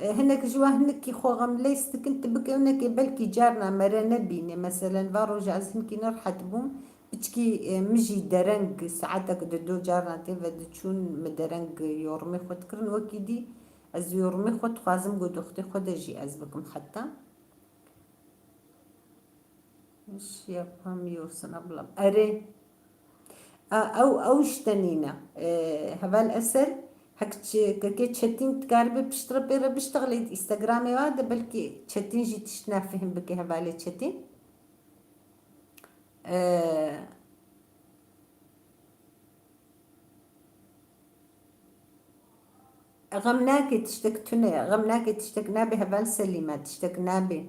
e, hinek ji wa hinekî xwe xem lês dikin, tu bike hinekê belkî carna mere nebîne. Meselen, va roja ez hinkî nerehet bûm, piçkî, e, min jî dereng saetek dido carna tê ve diçûn, min dereng yormê xwe dikirin. Wekî dî Ez yormê xwe dixwazim ku doxtê xwe de jî ez bikim heta. Iş yapamıyorsun ablam. Erê. A, ew, ew işte nîne. E, heval Esel, hek çi, kekê Çetin dikaribe piştre pê re biştexilê Instagramê wa de, belkî Çetin jî tişt nafihim bike, hevalê Çetin. E, Xem nake, tiştek tune. Xem nake, tiştek nabe, heval Selîme, tiştek nabe.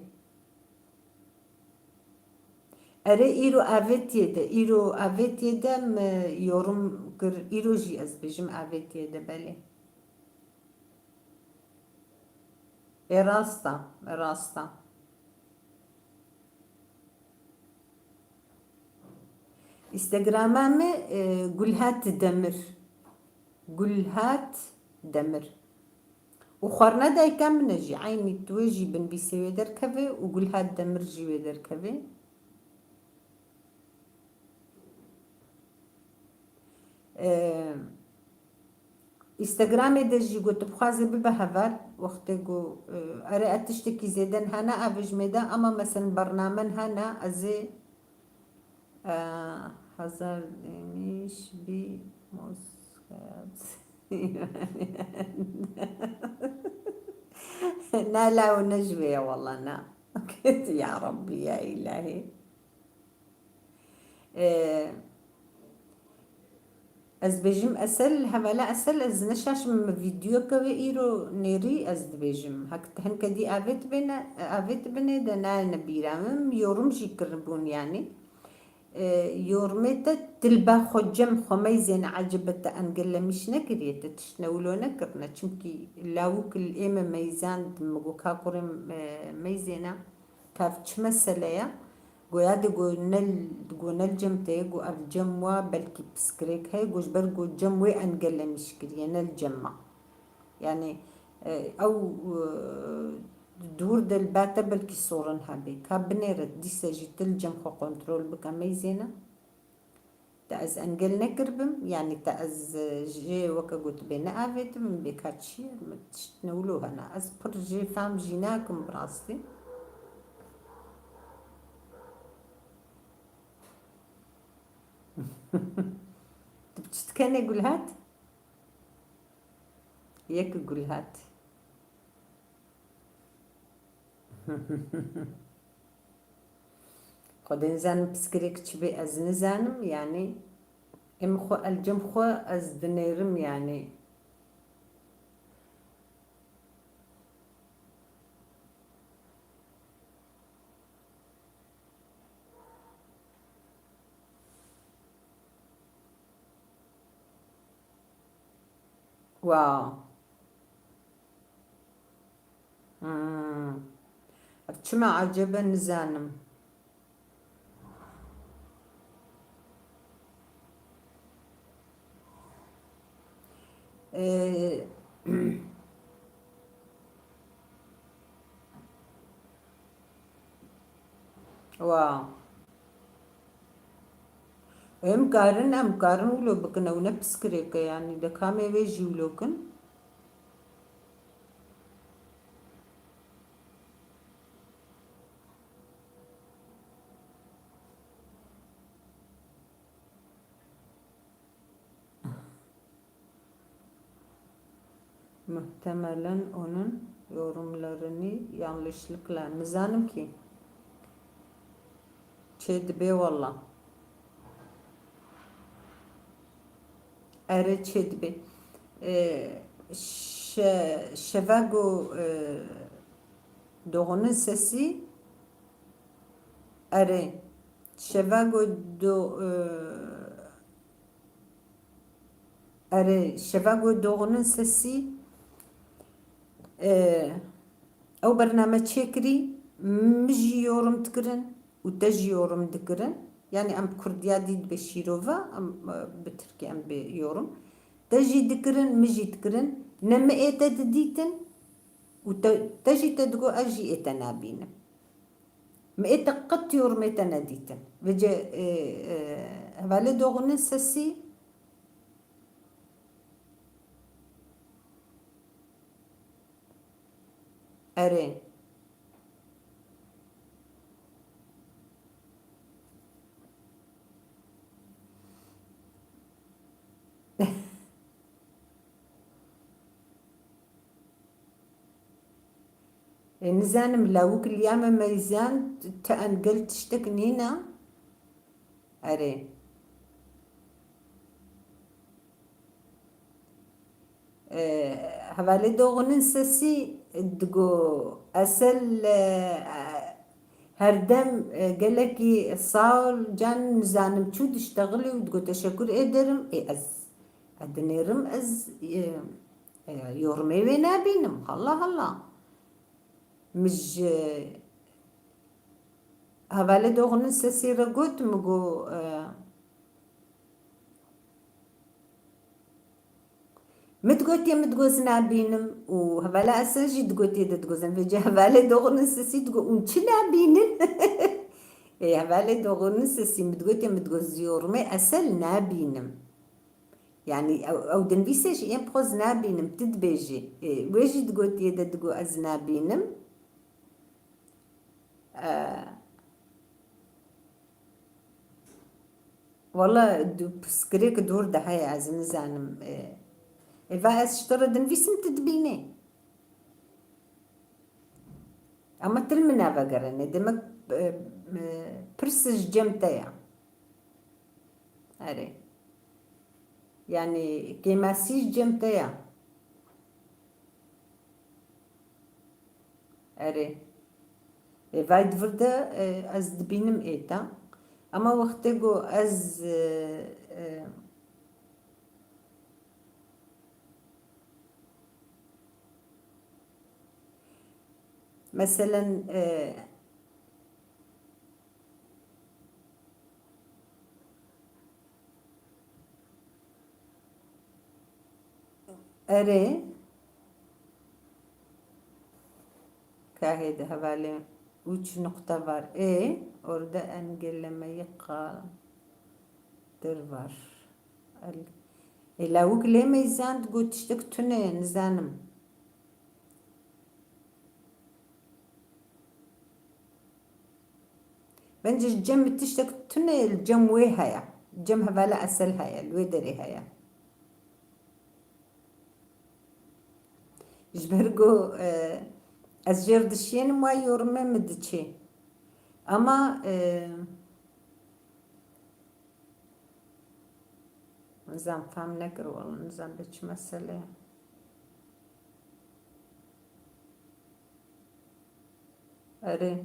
Erê, îro avêtiyê de, îro avêtiyê de me yorum kir, îro jî ez bêjim avêtiyê de, belê. Ê, rast a, rast a. Instagrama me, e, Gulhat Demir. Gulhat Demir. Û xwarina dayika min e jî, eynî tu wê jî binvîsê wê derkeve û Gulhat Demir jî wê derkeve. E, Instagramê de jî ku tu bixwazê bibe heval, wextê ku, e, ere ez tiştekî zêde niha neavêjimê de, ama mesen bernamen hene, ez ê, e, hezar demiş bî Moskva. Na, law ne ji wê ye, walla na. Ya Rabbî, ya Îlahî. Ee, ez bêjim Esel, hevala Esel, ez neşaşim, min vîdyoke wê îro nêrî ez dibêjim. Hek hinke dî avêt bêne, avêt binê de nayêne bîra min, yorum jî kiribûn yanî. Ee, yorumê te tilba xwe cem xwe meyzêne, ecebe te engellemîş nekiriye, te tişt newlo nekirine. Çimkî lawik li ê me meyzand, min got ka kurê, e, meyzêne. Tev çi mesele ye? Goya de go ne, go ne li cem te ye, go ev cem wa belkî piskirêk heye, go ji ber go cem wê engellemîş kiriye, ne li cem me. Yani, e, ew, e, dûr de li ba te belkî sorin hebe. Ka binêre, dîse jî tu li cem xwe kontrol bike, meyzêne. Te ez engel nekiribim, yanî te ez, e, jê weke gotibê neavêtibim, bê ka çi ye, min tişt ne wilo hene. Ez pir jê fehm jî nakim bi rastî. Tu bi çi dikenê Gulhat? Yek Gulhat. Xwedê nizanim piskirêk çi bê, ez nizanim, yanî em xwe el cem xwe ez dinêrim, yanî. Wow. Hmm. Ev çima ecebe nizanim. Ee, Wow. Em karin, em karin wilo bikin, ew ne piskirêk e, yanî de kamê wê jî wilo kin. Muhtemelen onun yorumlarını yanlışlıkla, nizanim kî. Çê dibe walla. Ere çê dibe. Ee, şe-, şeva go, e, doğunun sesi. Ere. Şeva go do, e, Erê, şeva ku doğunun sesî, e, ew bername çêkirî, min jî yorum dikirin û te jî yorum dikirin. Yani em bi kurdiya dî dibe şîrove, em, e, bi tirkî em bi yorum. Te jî dikirin, min jî dikirin. Ne min ê te didîtin û te, te jî te digo ez jî ê te nabînim. Mi ê te qet yormê te nedîtin. Vêce, e, e, hevalê doğunun sesî. Erê. E, nizanim, lawik liya me meyzand, ti engel tiştek nîna? Erê. E, hevalê doğunun sesî digo, Esel, e, herdem, e, gelekî sağ ol can, nizanim çû diştexilî û digo teşekkür ederim. E, ez, ez dinêrim, ez, e, e, yormê wê nabînim. Allah Allah. Min ji hevalê doğunun sesî re got, min got, e, Min digotiye, min digo ez nabînim û hevala Esel jî digotiye de digo ez nabînim. Vêca hevalê Doğu'nun Sesi digo hûn çi nabînin? Ê, hevalê Doğu'nun Sesi, min digotiye, min digo ez yorumê Esel nabînim. Yanî ew, ew dinivîse jî ên poz nabînim, tu dibêjî. Ê, wê jî digotiye de digo ez nabînim. Ee, Wala du piskirêk dor de heye, ez nizanim. Ê, ê, va ez ji te re dinivîsim, tu dibînî. Ama tu li min navegerînî. Demek, e, e, pirs ji cem te ya. Erê. Yanî kêmasî ji cem te ya. Erê. Ê, vay di vir de, e, ez dibînim ê te. Ama wextê ku ez, e, e, meselen, e, Erê. Kahê de hevalê. Üç nokta var. E, orada engellemeyi kaldır var. El-, e, lawik lê meyzand got tiştek tune, nizanim. Bence ji cem min tiştek tune li cem wê heye. Cem hevala Esel heye, li wê derê heye. Ji ber ku, e, ez jê re dişiyênim, wa yorumê min diçê. Ama, e, nizam fam nekir, wala nizam be çi mesele ye. Erê.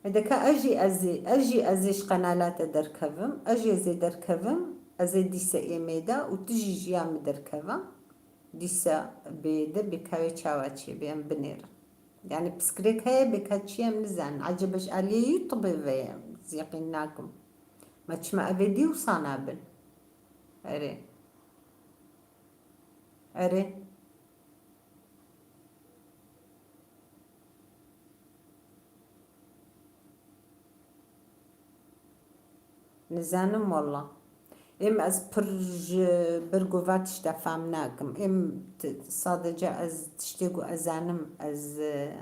Ê, deka ez jî ez ê, ez jî ez ê ji qenala te derkevim. Ez jî ez ê derkevim. Ez ê dîse ê mêda û tu jî ji ya min derkeva. Dîsa bê de bê ka wê çawa çêbê, em binêrin. Yanî piskirêk heye, bê ka çi em nizanin. Ecebe ji aliyê YouTube ve ye, ez yeqîn nakim. Me çima ev ê dî wisa nabin? Erê. Erê. Nizanim walla. Êm ez pir ji ber ku va tişta fam nakim. Êm t-, sadece ez tiştê ku ez zanim, ez, e,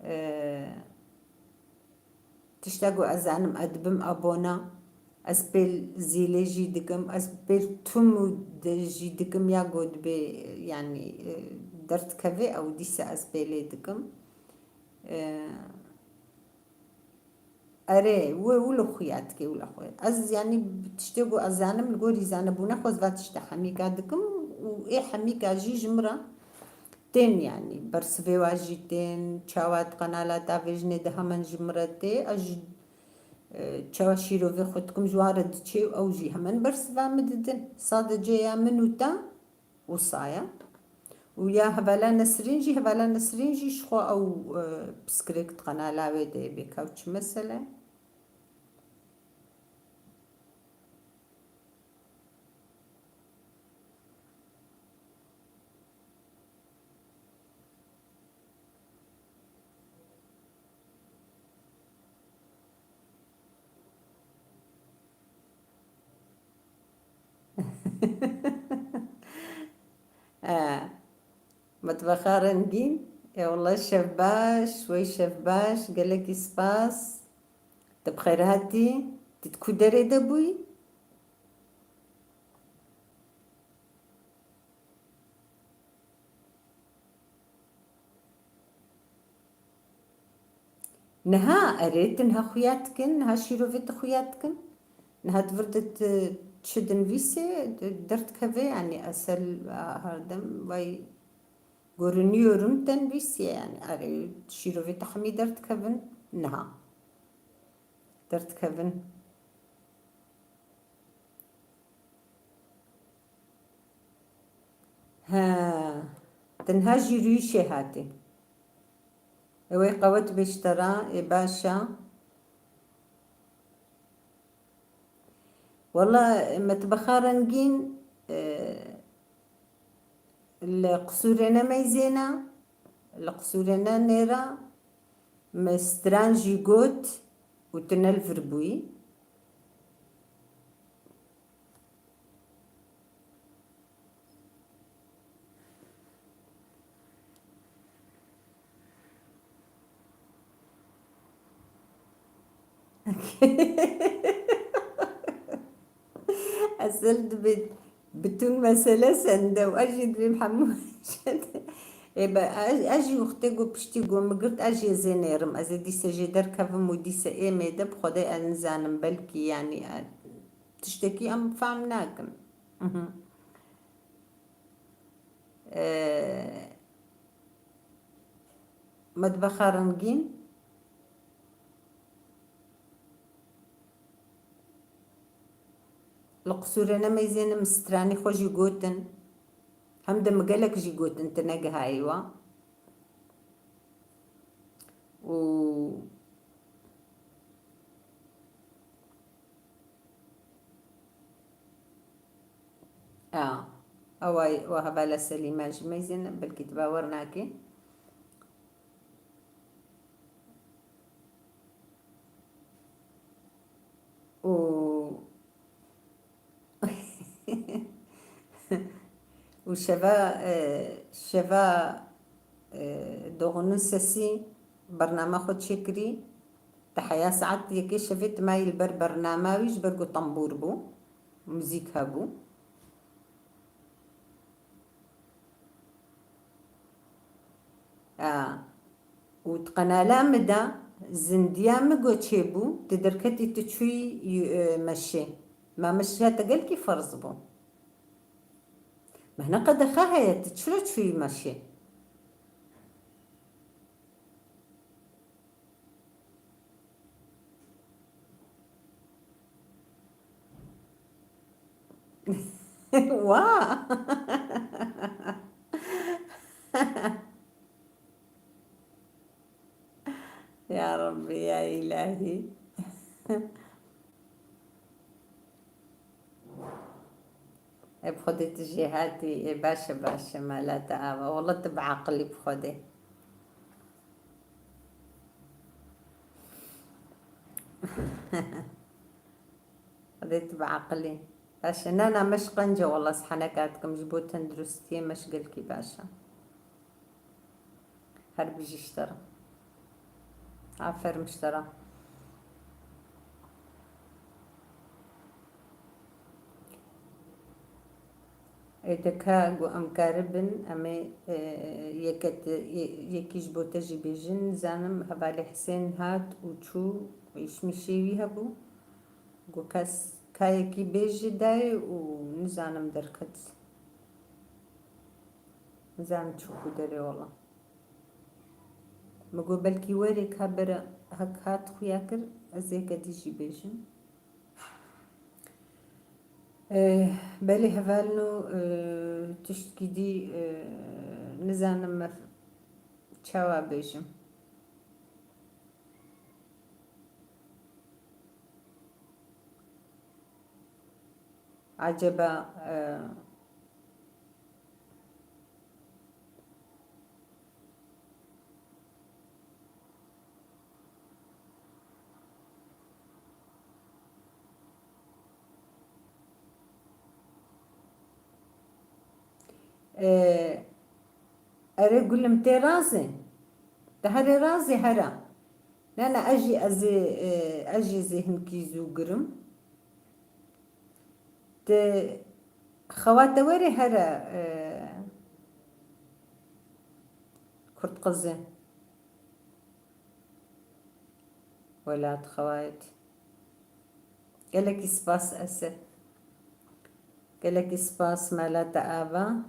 e, tişta ku ez zanim, ez dibim abona. Ez pêl zîlê jî dikim, ez pêl tum û de jî dikim, ya ku dibê, yanî, e, derdikeve, ew dîsa ez pêlê dikim. E, Erê, wê wilo xuya dike, wilo xuya. Ez, yanî, tiştê ku ez zanim, li gorî zanebûna xwe ez va tişta hemîka dikim û ê hemîka jî ji min re tên, yanî, bersivê wa jî tên, çawa di qenala te vê jinê de hemen ji min re tê, ez jî, e, çawa şîrovê xwe dikim, ji wan re diçê û ew jî hemen bersiva min didin. Sadece ya min û te wisa ye. Û ya hevala Nesrîn jî, hevala Nesrîn jî ji xwe ew, e, piskirêk di qenala wê de yê, bê ka çi mesele. E, Metbexa rengîn. E, wela şev baş, wey şev baş, gelekî spas. Tu bi xêr hatî. Tu di ku derê de bûyî? Niha, erê, tu niha xuya dikin, niha şîrovê tu xuya dikin. Niha di vir de tu çi dinivîsê, derdikeve, yanî Esel, a, herdem, vay, görünüyorum te nivîsiye, yanî, erê, şîrovê tu hemî derdikevin, niha. Derdikevin. He, tu niha jî rûyişê hatî. Ew ê qewet bê ji te re, ê baş e. Wela, metbexa rengîn, e, Li qisûrê ne meyzêna, li qisûrê ne nêra, me stran jî got û tu ne li vir bûyî. Esil dibê bütün mesele sende û ez jî dibêm hemû. Ê be, ez, ez jî wextê ku piştî ku min girt, ez jê zê nêrim. Ez ê dîse jê derkevim û dîse ê mêde bi Xwedê ez nizanim, belkî, yanî, e, tiştekî em fam nakin. Mhm. Ee, Metbexa rengîn. Li qisûrê ne meyzênim, stranî xwe jî gotin. Hem de min gelek jî gotin, tu negihayî wa. Û Ya, ew ay, we hevala Selîma jî meyzên, belkî tu bawer nakî. Û, û şeva, e, şeva, e, Doğu'nun Sesi bernama xwe çêkirî. Di heya saet yekê şevê tu mayî li ber bernama wî, ji ber ku tembûr bû. Muzîk hebû. A, û di qenala min de zindiya min go çêbû, tu derketî tu çûyî, e, meşê. Ma meşiya te gelkî ferz bû. Me hine qedexe heye, tu çira çûyî meşê? Wa! Ya Rabbî, ya Îlahî. Ê bi Xwedê tu jê hatî, ê baş e, baş e, mala te ava. Wela tu bi aqilî bi Xwedê. Xwedê tu bi aqilî. Baş e. Na, na, meş qenc e, wela ez heneka dikim ji bo tenduristiyê meş gelkî baş e. Her bijî ji te re. Aferin ji te re. Ê, de ka ku em karibin, em ê, e, yeke te, ye-, yekî ji bo te jî bêjin. Nizanim, hevalê Hisên hat û çû, îşmîşê wî hebû. Ku kes, ka yekî bêjî dayê û nizanim derket. Nizanim çû ku derê wela. Min got belkî werê ka bere hek hat xuya kir, ez êke dî jî bêjim. Eh, belê hevalno, eh, tiştkî dî, eh, nizanim me çawa bêjim. Acaba, eh, Ee, erê gulim tê razê. Te herê razê hera. Ne, ne, ez jî, ez ê, e, ez jî zê hinkî zû girim. Ti xewa te werê here, e, Kurd qizê. Welat xewayet. Gelekî spas Esed. Gelekî spas mela te ava.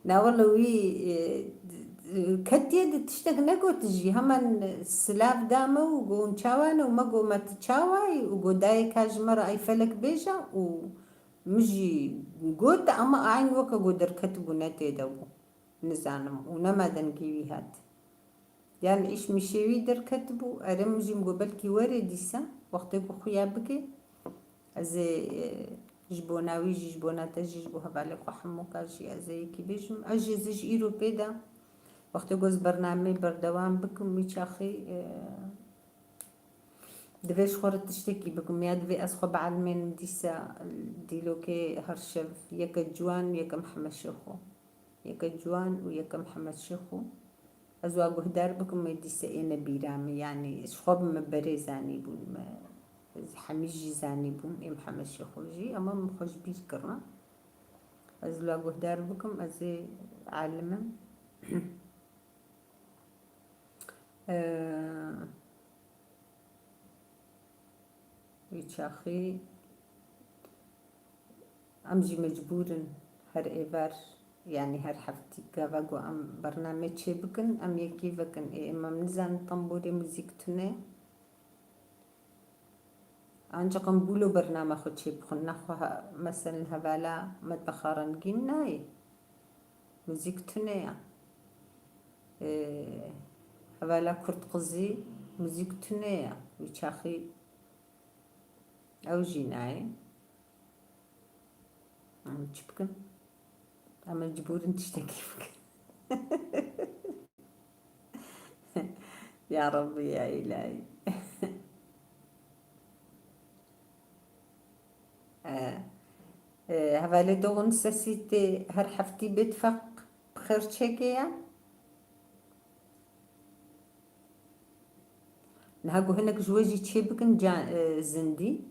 Na wele wî, e, ketiye di tiştek negot jî. Hemen silav da me û got, hûn çawa ne? Û me got, me tu çawa yî? Û got, dayê ka ji me re ay felek bêje û min jî got, ama eyn weke got derketibû ne tê de bû. Nizanim. Û nema dengê wî hat. Yan îş mişê wî derketibû, erê min jî min got belkî were dîsa, wextê ku xuya bike, ez ê, e, ji bona wî jî, ji bona te jî, ji bo hevalê xwe hemûka jî ez ê yekî bêjim. Ez jî, ez ê ji îro pê de, wextê ku ez bernameyê berdewam bikim, wî çaxî, e, divê ji xwe re tiştekî bikim, ya divê ez xwe bielmênim dîsa dîlokê her şev, yeke ciwan, yeke Mihemed Şêxo. Yeke ciwan û yeke Mihemed Şêxo. Ez wa guhdar bikim, wê dîse ê ne bîra min, yanî ji xwe bi min berê zanîbûn, me hemî jî zanîbûn, ê Mihemed Şêxo jî, ema min xwe ji bîr kirine. Ez la guhdar bikim, ez ê alim im. Ee, Wî çaxî em jî mecbûr in her êvar, yanî her heftî gava ku em bername çê bikin, em yekî vekin. Ê, em, em nizanin tembûrê muzîk tune. Ancaq em bûlo bername xwe çê bixwin. Nexwe he-, meselen hevala metbexa rengîn nayê. Muzîk tune ya. Ee, hevala kurd qizî muzîk tune ya. Wî çaxî ew jî nayê. Em çi bikin? Em mecbûr in tiştekî bikin. Ya Rabbî, ya Îlahî. E, e, hevalê Doğun Sesî tê her heftî bêtifeq bi xêr çêke ya. Niha ku hinek ji we jî çê bikin ca-, e, zindî.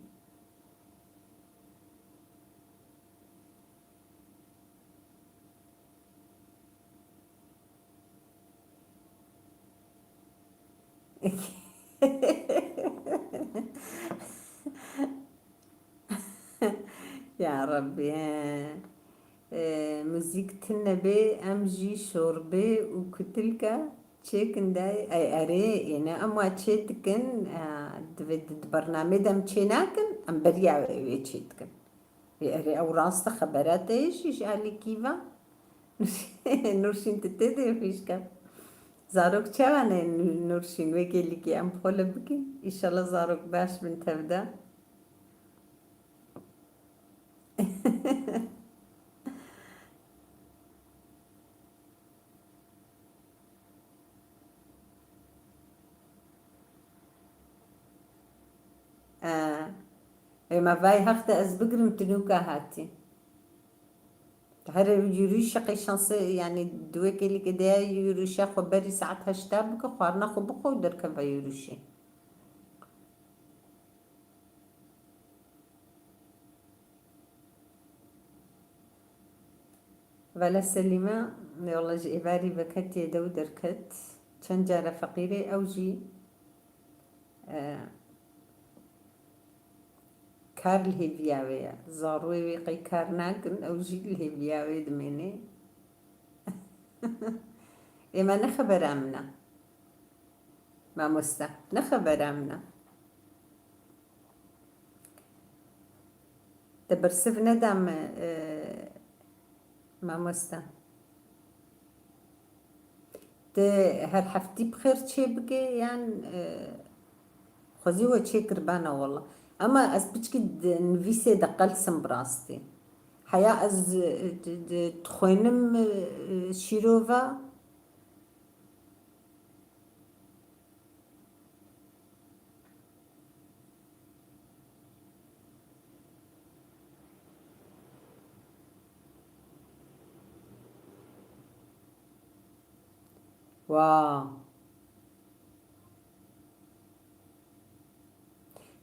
Ya Rabbî, he. E, muzîk tune bê, em jî şorbê û kutilka çêkin dayê. Ey, erê, êne em wa çê dikin, e, divê di, di bernamê de em çê nakin, em beriya wê çê dikin. Ê, erê, ew rast e, xebera te ye jî ji alîkî ve. Nûrşîn, tu tê de xwîşka. Zarok çawa ne Nû-, Nûrşîn, wekê lîkê em xole bikin. Îşallah zarok baş bin tevde. E, ê me vay hexte ez bigirim, tu nûka hatî. Her yürüyüşe qey şanse, yani, duwekê lîkê de yürüyüşe xwe berî saet heşta bike, xwarina xwe bixwe û derkeve yürüyüşê. Vela Selîme, wela ji êvarî veketiye dew derket. Çend care feqîrê ew jî, e, kar li hêviya wê ye. Zarûyê wê qey kar nakin, ew jî li hêviya wê dimêne. Ê me ne xebera min e. Mamoste, ne xebera min e. Te bersiv neda me, e, mamoste. Te her heftî bi xêr çê bike yan, e, xwezî we çê kiribana wela. Ema ez piçkî di nivîsê de qelsim bi rastî. Heya ez, e, di, di, dixwênim, e, şîrova. Wa.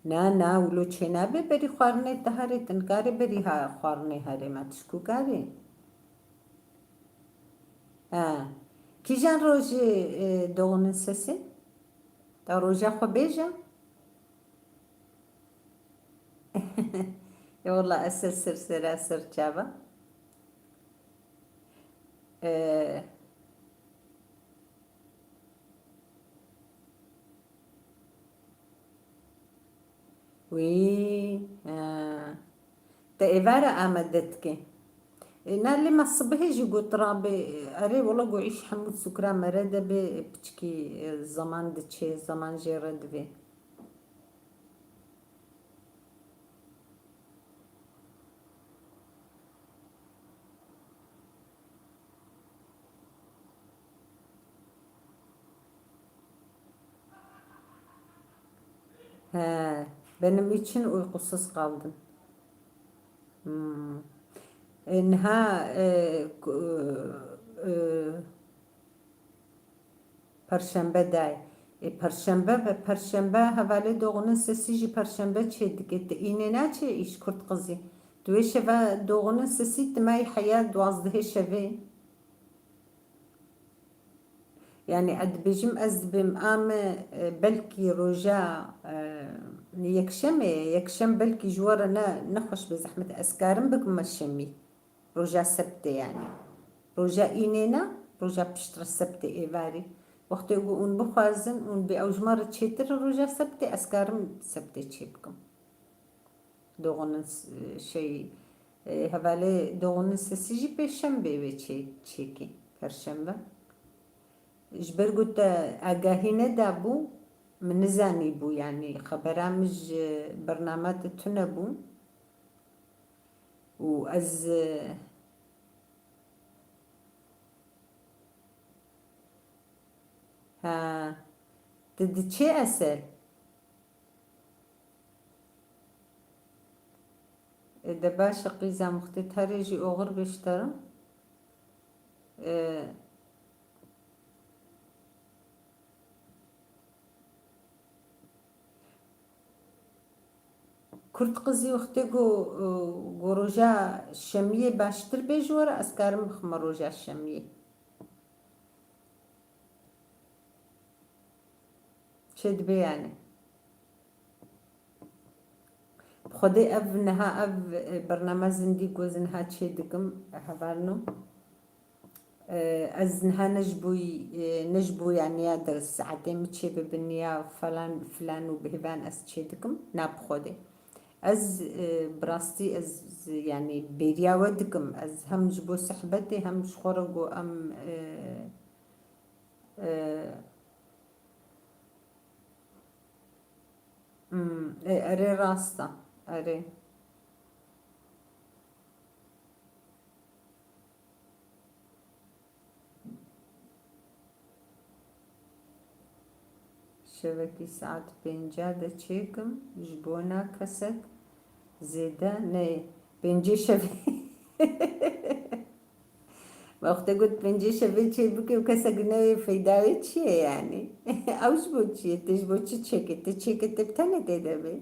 Na, na, wilo çênabe berî xwarinê te herê, tu nikarê berî ha-, xwarinê herê, ma tu ji ku karê? Ha. Kîjan rojê, e, doğunun sesi? Ta roja xwe bêje? Ya wela ez ser, ser, sera ser çava. E, Wî, e, te êvara amade dike. E, na lê me sibihê jî got rabê, erê wala got îş hemû sukra mere de bê, piçkî, e, zeman diçê, zeman jê re divê. He, benim için uykusuz kaldım. Hmm. E, niha, e, ku-, e, Perşembe day. E, perşembe ve perşembe hevalê doğunun sesi jî perşembe çê dike. Te înê naçê îş kurt qizî. Tu wê şeva doğunun sesi timay heya duwazdehê şevê. Yani ez dibêjim, ez dibêm ame, e, belkî roja, e, yekşemê, yekşem belkî ji we re ne, nexweş be zehmet. Ez karim bikime şemî. Roja sebtê yani. Roja înê ne, roja piştre sebtê êvarî. Wextê ku hûn bixwazin, hûn bê ew ji me re çêtir roja sebtê, ez karim sebtê çê bikim. Doğunun s-, şey, e, hevalê doğunun sesi jî pêşembê wê çê-, çêkê, perşembe. Ji ber ku te agahî nedabû, min nizanîbû, yani xebera min ji bernama te tune bû. û ez, ha, tu diçî Esel? E, de baş e qîza muxtê terê jî oxir bişterim. E, Kurt qizî wextê ku, ku roja şemiyê baştir bê ji we re, ez karim bixime roja şemiyê. Çê dibe yani. Bi Xwedê ev niha ev, e, bername zindî ku ez niha çê dikim, hevalno. E, ez niha ne ji bo, e, ne ji bo ya niya de saetê min çê bibin ya falan filan û bi hêvan ez çê dikim. Na bi Xwedê. Ez, e, bi rastî ez, yani bêriya we dikim. Ez hem ji bo sehbetê hem ji xwe re got em, e, e, Hmm, e, erê rast e. Erê. Şevekî saet pênca de çêkim, ji bona kesek zêde neyê. Pêncê şevê. Wextê got pêncê şevê çê bike û kesek newê feyda wê çi ye yani? Ew ji bo çi ye? Tê ji bo çi çêke? Tê çêke tê bi tenê tê de bê.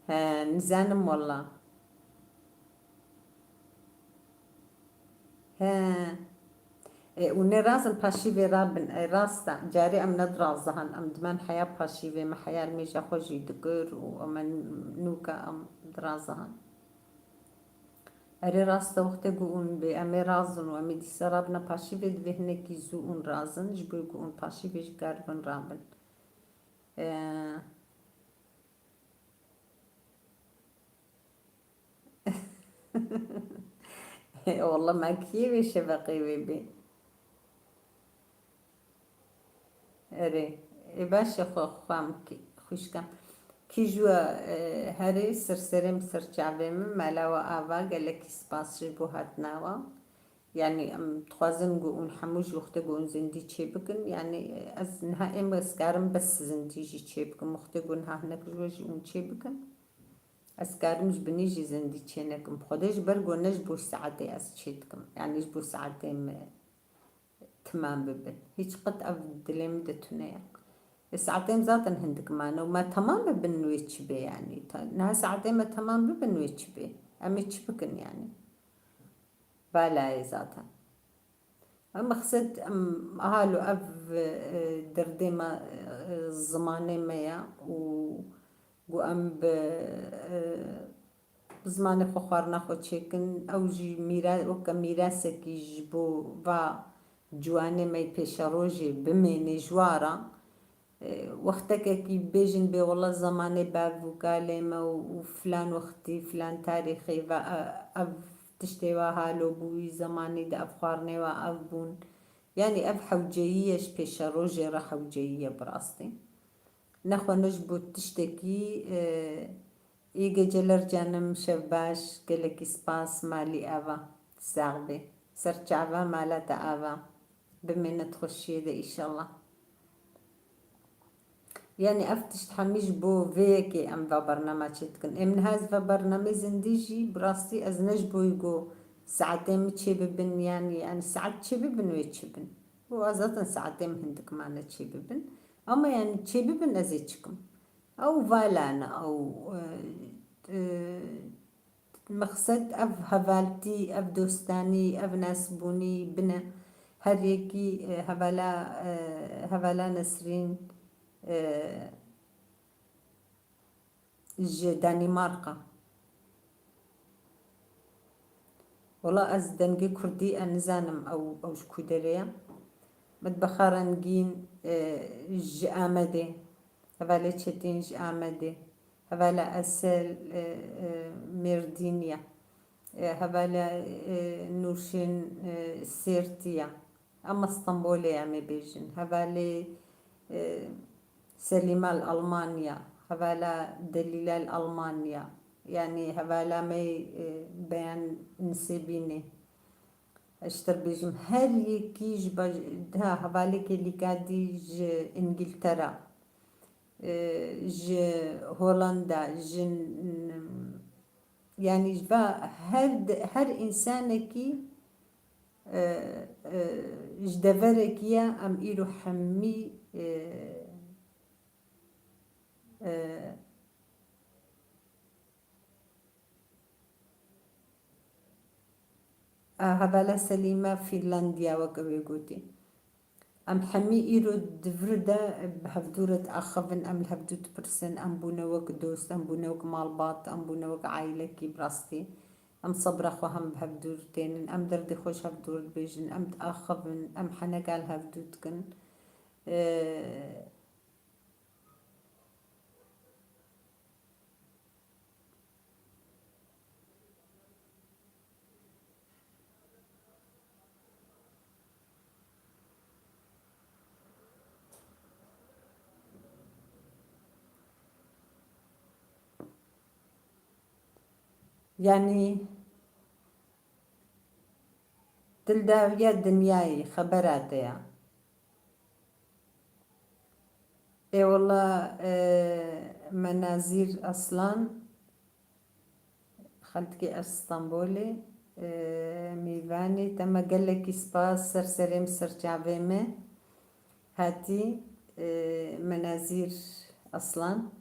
He, nizanim walla. He. E, û ne razin paşî vê rabin. E, rast e. Carê em ne dirazihan. Em dimen heya paşî vê. Me heya li mêja xwe jî dikir û em nûka em dirazihan. Erê rast e, wextê ku hûn bê em ê razin û em ê dîsa rabine paşî vê, divê hinekî zû hûn razin. Ji bo ku hûn paşî vê jî karibin rabin. E, Walla me kiyê vê şeveqê wê bê. Erê. Ê baş e xwe, xwem ki-, xwişka. Kî ji we, e, herê ser serê min, ser çavê min, mela we ava, gelekî spas ji bo hatina we. Yani, em dixwazin ku hûn hemû ji wextê ku hûn zindî çê bikin. Yani, ez niha êm ez karim bes zindî jî çê bikim. Wextê ku niha hinek ji we jî hûn çê bikin. Ez karim ji binî jî zindî çê nekim. Xwedê ji ber ku ne ji bo saetê ez çê dikim. Yani, ji bo saetê me timam bibin. Hiç qet ev dilê min de tune ye. E, saetê min zaten hindik mane û me temam bibin wê çi bê yani. Ta-, niha saetê me temam bibin wê çi bê. Em ê çi bikin yani? Valayê zaten. Em mexsed, em halo ev, e, derdê me, e, zimanê me ye û ku em bi, e, bi zimanê xwe xwarina xwe çêkin. Ew jî mîra-, weke mîrasekî ji bo va ciwanê me yê pêşerojê bimênê ji wa re. e, wextekekî bêjin bê wela zemanê bav û kalê me û, û filan wextî, filan tarîxê ve, e, ev tiştê ve halo bûyî, zemanî de ev xwarinê ve ev bûn. Yanî ev hewceyî ye, ji pêşerojê re hewceyî ye bi rastî. Nexwe ne ji bo tiştekî, e, Î geceler canım, şev baş, gelekî spas, malî ava, sax bê. Serçava mala te ava. Bimêne di xweşiyê de îşallah. Yanî ev tişt hemî ji bo vê yekê em va bernama çêdikin. Êm niha ez va bernamê zindî jî, bi rastî ez ne ji bo ku saetê min çêbibin, yanî, yanî saet çêbibin wê çi bin. Û ez zaten saetê min hindik mane çêbibin. Ama yanî çêbibin ez ê çikim. Ew vala ne, ew, e, e, mexsed ev hevaltî, ev dostanî, ev nasbûnî bine. Her yekî, e, hevala, e, hevala Nesrîn, e, ji Danîmarka. Wela ez dengê kurdî, ez nizanim ew, ew ji ku derê ye. Mitbexa Rengîn, e, ji Amedê. Hevalê Çetîn ji Amedê. Hevala Esel, e, e, Mêrdîn ye. E, hevala, e, Nûrşîn, e, Sêrtî ye. Ama Stenbolê em ê bêjin. Hevalê, e, Selîma li Almanya, hevala Delîla li Almanya. Yanî hevala me, e, Beyan Nisêbînê. Ez ji te bêjim, her yekî ji baj-, ha, hevalekê Lîkadî ji Îngiltera, e, ji Holanda, ji, yanî ji va her de-, her însanekî, e, e, ji deverekî ye, em îro hemî, e, e, A, hevala Selîme Fînlandiya, wek ew ê gotî. Em hemî îro di vir de bi hevdû re diaxivin, em li hevdû dipirsin, em bûne wek dost, em bûne wek malbat, em bûne wek aîlekî bi rastî. Em sebra xwe hem bi hevdû tênin, em derdê xwe ji hevdû re dibêjin, em diaxivin, em heneka li hevdû dikin. Ee, Yanî, dil dawiya dinyayê, xebera te ya. Ê wela, e, Menazîr Aslan, xelkê ez Stenbolê, e, mêvanê te me gelekî spas, ser serê min, ser çavê min hatî, e, Menazîr Aslan.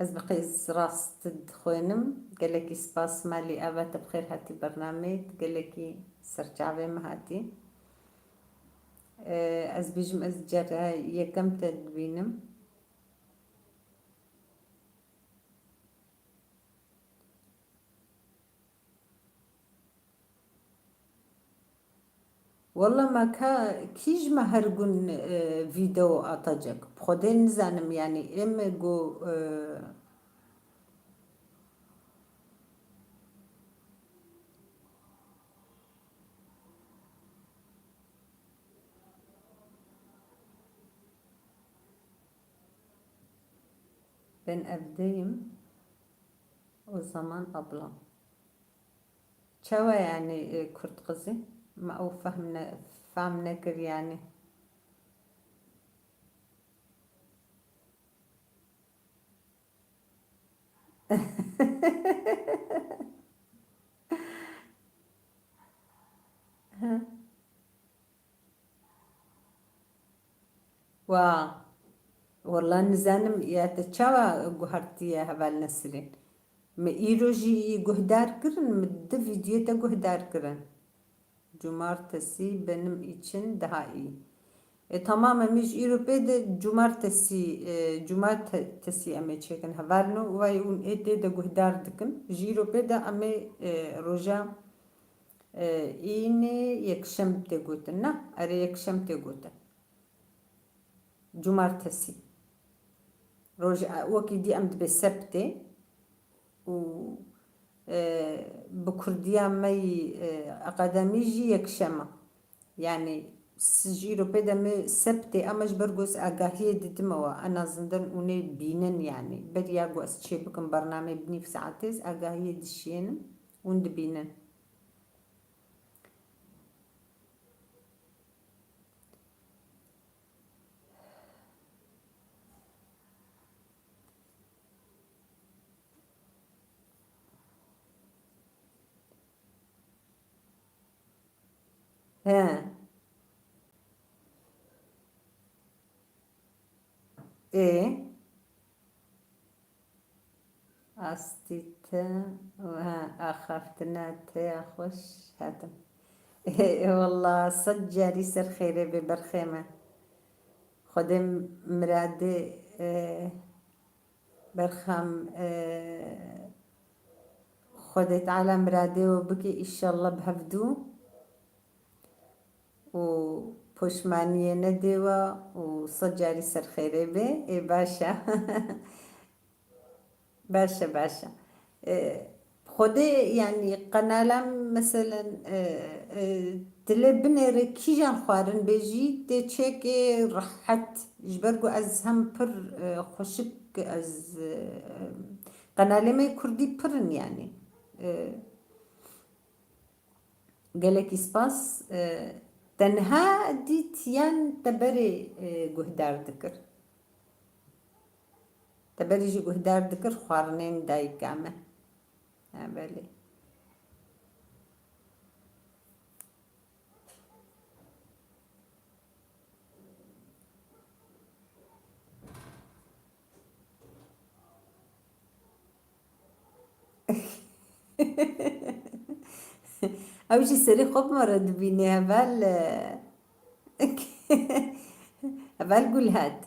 Ez bi qîz rast dixwînim. Gelekî spas Malî Ava, te bi xêr hatî bernamê, gelekî serçavê min hatî. Ee, ez bêjim ez cara yekem te dibînim. Walla me ka kî ji me her gün, e, video atacak? Bi Xwedê nizanim, yanî ê me got, e, Ben evdeyim. O zaman ablam. Çawa yanî, e, kurt qizî? Me ew fehm ne-, fehm nekir yanî. Wa, walla nizanim ya te çawa guhertiye heval Nesrîn. Min îro jî guhdar kirin, min du vîdyoyê te guhdar kirin. Cumartesi benim için daha iyi. E, tamam, em ê ji îro pê de cumartesi, e, cumartesi em ê çêkin hevalno, way hûn ê tê de guhdar dikin. Ji îro pê de em ê, e, roja, e, înê yekşem tê gotin, ne? Erê, yekşem tê gotin. cumartesî. Roj, wekî dî em dibê sebtê û, e, bi kurdiya me yî, e, akademî jî yekşem e. Yanî s-, ji îro pê de me sebtê, ama ji ber ku ez agahiyê didime we, en azından hûn ê bînin yanî. Beriya ku ez çêbikim bernameyê bi nîv saetê, ez agahiyê dişiyênim, hûn dibînin. He. Ê? Astî te û, ha, axaftina te ya xweş hatin. Ê, wela sed carî ser xêrê bê berxê me. Xwedê miradê, e, berxam, e, Xwedê Teala miradê we bike, îşallah bi hevdû. û poşmaniyê nedê we û sed carî ser xêrê bê. Ê, baş e. Baş e, baş e. E, Xwedê, yanî, qenala, meselen, e, e, dilê binêre kîjan xwarin bê jî, tê çekê rehet. Ji ber ku ez hem pir, e, xweşik, ez, e, qenalê me kurdî pir in, yanî. E, Gelekî spas. E, tenha dît yan teberê, e, guhdar dikir. Teberê jî guhdar dikir xwarinên dayika me. Ha, belê. Ew jî serê xwe bi me re dibîne heval, e, heval Gulhat.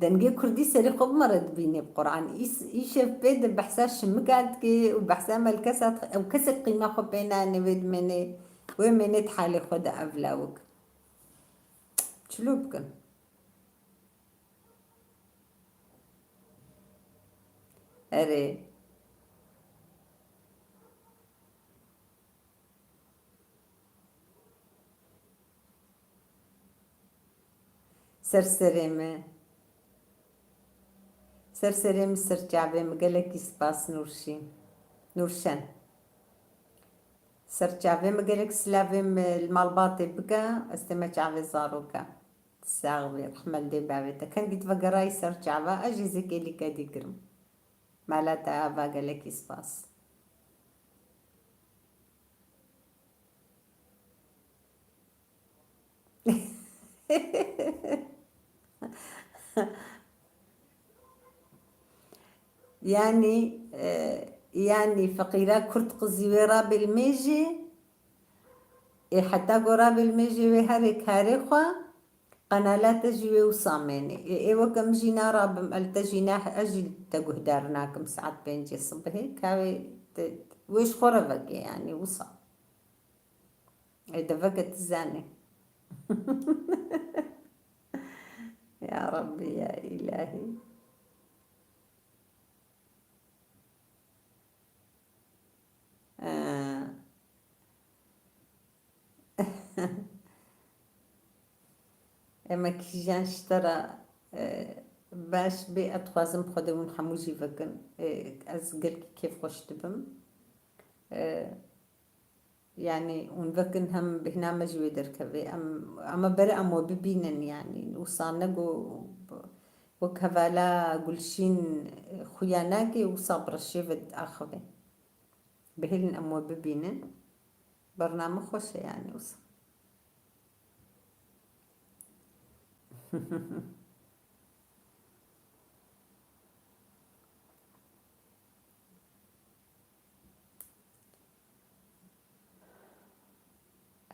Dengê kurdî serê xwe bi me re dibîne bi Quran. Îs-, îşev pê de behsa şimika dike û behsa melkesa dike. Ew kesek qîma xwe pê nayne wê dimêne, wê mêne di halê xwe de ev lawik. Çilo bikin. Erê. Ser serê me. Ser serê me, ser çavê me. Gelekî spas Nûrşîn. Nûrşen. Ser çavê me, gelek silavê me li malbatê bike, ez tême çavê zaroka. Sax bî, rehmet dê bavê te. Kengî tu vegerayî ser çava, ez jî zêkê lîke dî kirim. Mala te ava, gelekî spas. Yanî, e, yanî feqîra kurd qizî wê rabê li mêjê, ê heta ku rabê li mêjê wê herê karê xwe, qenala te jî wê wisa mênê. Ê, ê weke min jî narabim, el te jî nah-, ez jî te guhdar nakim saet pêncê sibihê, ka wê te, wê ji xwe re veke, yanî wisa. Ê, deveke tu zanî. Ya Rabbî, ya Îlahî. Ee. Ema kîjan ji te re, e, baş bê, ez dixwazim Xwedê hûn hemû jî vekin. E, ez gelkî kêfxweş dibim. E, Yanî hûn vekin hem bêhna me ji wê derkeve. Em, ama bere em we bibînin, yanî wisa ne ku wek hevala Gulşîn xuya nake, wisa bi reşê ve diaxive. Bihêlin em we bibînin. Bername xweş e, yanî wisa.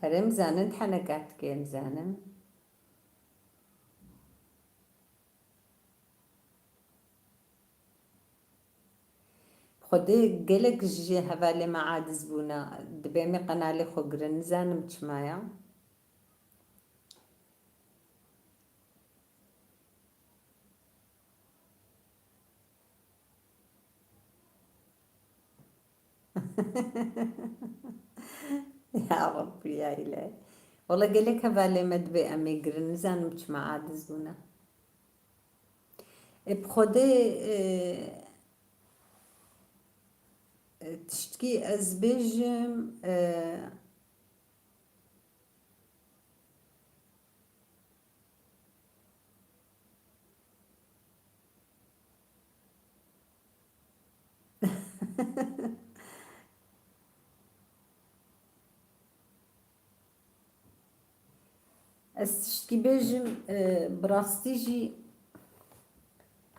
Erê, em zanin, heneka dike, em zanin. Xwedê gelek ji hevalê me aciz bûne. Dibê me qenalê xwe girin, nizanim çima ya. Ya Rabbî ya îlahî. Wela gelek hevalê me dibê em ê girin. Nizanim çima aciz bûne. Ê, bi Xwedê, e, e, tiştkî ez bêjim, e, Ez tiştkî bêjim, e, bi rastî jî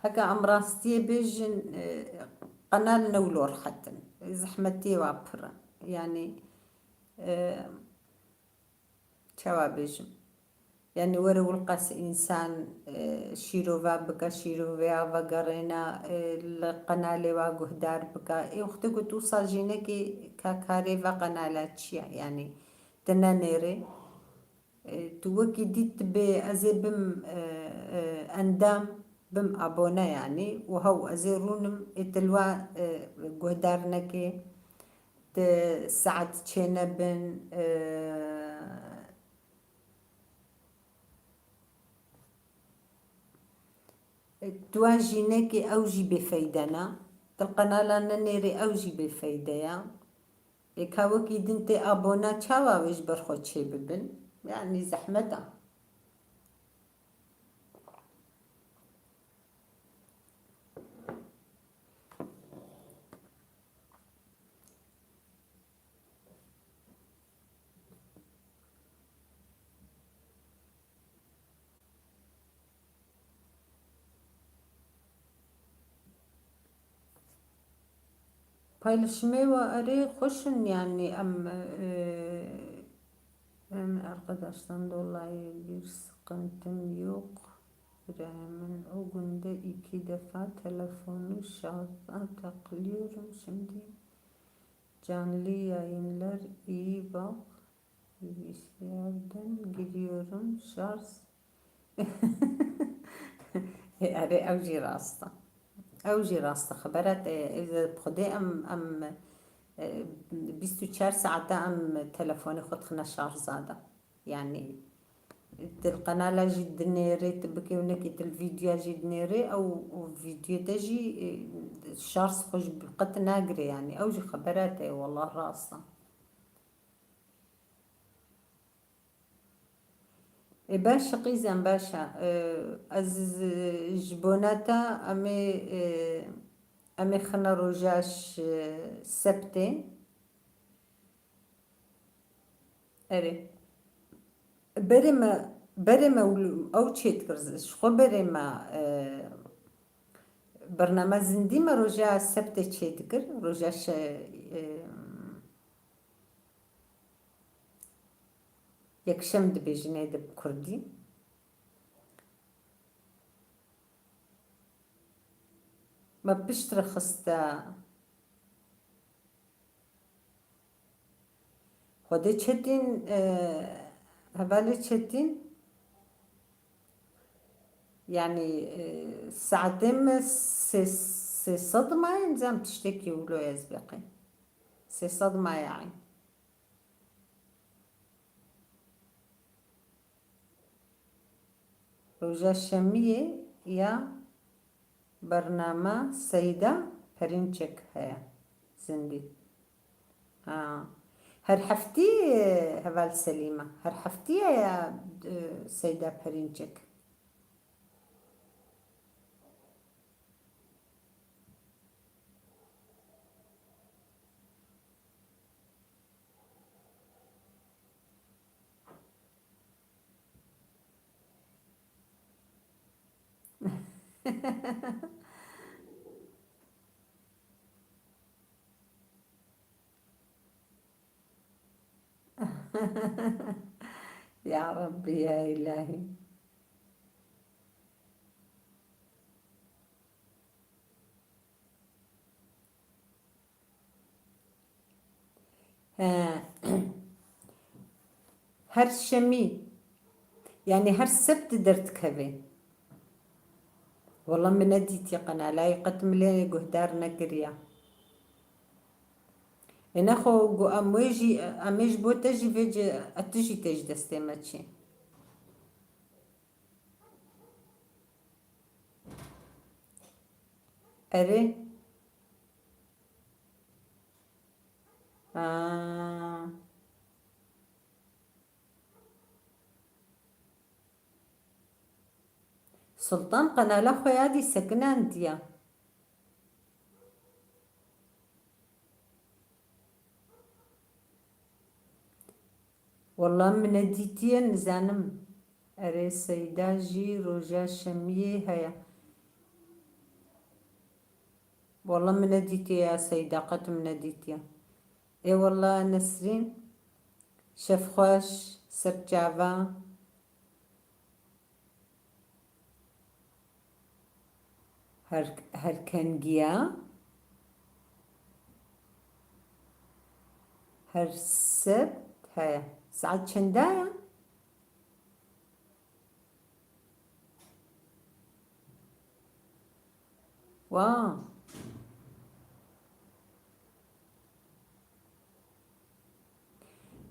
heke em rastiyê bêjin, e, qenal ne wilo rehet in. Zehmetiyê wa pir e. Yanî, e, çawa bêjim? Yanî were wilqas însan, e, şîrove bike, şîroveya vegerêne, e, li qenalê wa guhdar bike. Ê wextê ku tu wisa jînekê ka karê ve qenala çi ye? Yanî tu nenêrê. E, tu wekî dît dibê ez ê bim, e, e, endam, bim abone yanî. Û hew ez ê rûnim ê tu li wa, e, guhdar nekê. Ti saet çênebin, e, tu wa jînekê ew jî bêfeyde ne. Ti li qenala nenêrê ew jî bêfeyde ye. Ê ka wekî din tê abone çawa wê ji ber xwe çêbibin? Yanî zehmet e. Paylaşımê wa erê xweş in, yanî em, e, em arkadaştan dolayı bir sıkıntım yok. Birayê min, o günde iki defa telefonu şarja takıyorum. Şimdi canlı yayınlar iyi bak. Bilgisayardan giriyorum. Şarj. Erê, ew jî rast e. Ew jî rast e. Xebera te, e, bi Xwedê em, em, e, bîst û çar saeta em telefonê xwe dixine şarja de. Yanî, tu li qenala jî dinêrê, tu bikêwnekî, tu li vîdyoya jî dinêrê, ew, ew vîdyoyê te jî, e, şarj xwe ji qet nagirê, yanî ew jî xebera te ye, wellah rast e. Ê, baş e qîzem, baş e. E, ez, e, ji bona te em ê, e, em ê xine roja ş-, sebtê. Erê. Berê me, berê me ew çêdikir, ji xwe berê me, e, bername zindî me roja sebtê çêdikir, roja şe-, e, yekşem dibêjin ê de bi kurdî. Me pişt re xiste. Xwedê Çetîn, e, hevalê Çetîn, yanî, e, saetê me sê, sê sed maye, nizam tiştekî wilo ez beqê. Sê sed maye. Roja şemiyê ya bernama Seyda Perinçek heye. Zindî. Ha. Her heftî, e, heval Selîma. Her heftî ye ya, e, Seyda Perinçek. Ya Rabbi, ya İlahi. He. Her şemî, yanî her sebt derdikeve. Wela min nedîtiye qenala wî, qet min lê guhdar nekiriye. Ê nexwe ku em wê jî, em ê ji bo te jî vê ci, e, tu jî tê ji destê me çî. Erê. Aa. Sultan qenala xwe ya dî sekinandiya. Walla min nedîtiye, nizanim. Erê, Seyda jî roja şemiyê heye. Walla min nedîtiye ya Seyda, qet min nedîtiye. Ê walla Nesrîn, şev xweş, ser çava. Her, her kengiya. Her sebt heye. Saet çenda ye? Wa.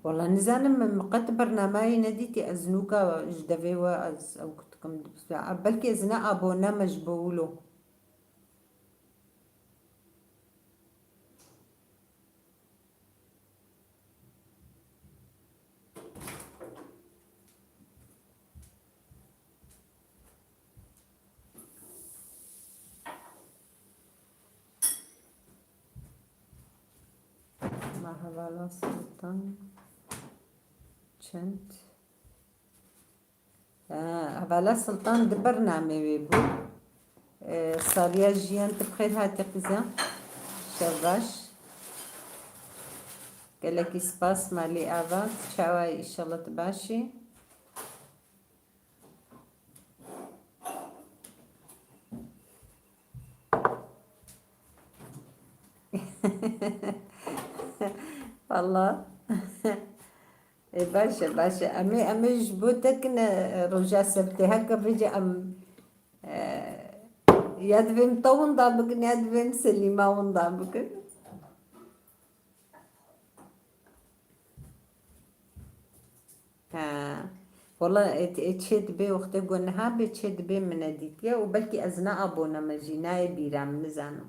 Wala nizanim, min qet bernameyê nedîtî, ez nûka ji devê we ez ew dikim, belkî ez ne abone me ji bo wilo. Ma hevala Sultan çend? Ha, hevala Sultan di bernamê wê bû. Ee, Sariya Jiyan, tu bi xêr hatî qîza. Şev baş. Gelekî spas, malî ava. Tu çawa yî? Îşallah tu baş î. Valla. Ê, baş e, baş e. Em ê, em ê ji bo te kine, e, roja sebtê. Heke vêce em, e, ya divê min te winda bikin, ya divê min Selîma winda bikin. He. Wala, e, e, çê dibê wextê ku niha bê, çê dibê min nedîtiye û belkî ez ne abone me jî, nayê bîra min, nizanim.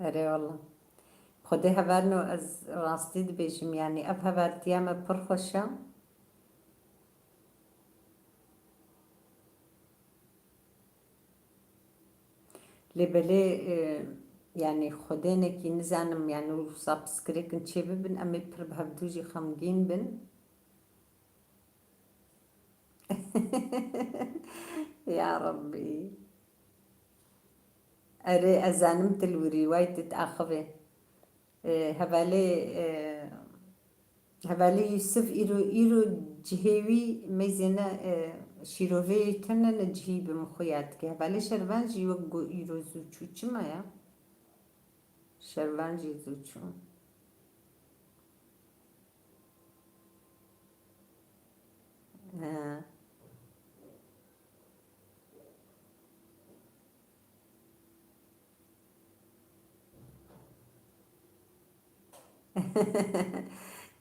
Erê wala. Xwedê hevalno, ez rastî dibêjim, yanî ev hevaltiya me pir xweş e. Lê belê, e, yanî xwedênekî nizanim, yanî û subscribekin çê bibin, em ê pir bi hevdû jî xemgîn bin. Ya Rebbî. Erê, ez zanim tu li wirî wayî, tu diaxivê. E, hevalê, e, hevalê Yusuf îro, îro cihê wî mêzêne, e, şîrovê tune ne cihî bi min xuya dike. Hevalê Şervan jî wek got îro zû çû. Çima ya? Şervan jî zû çû. He.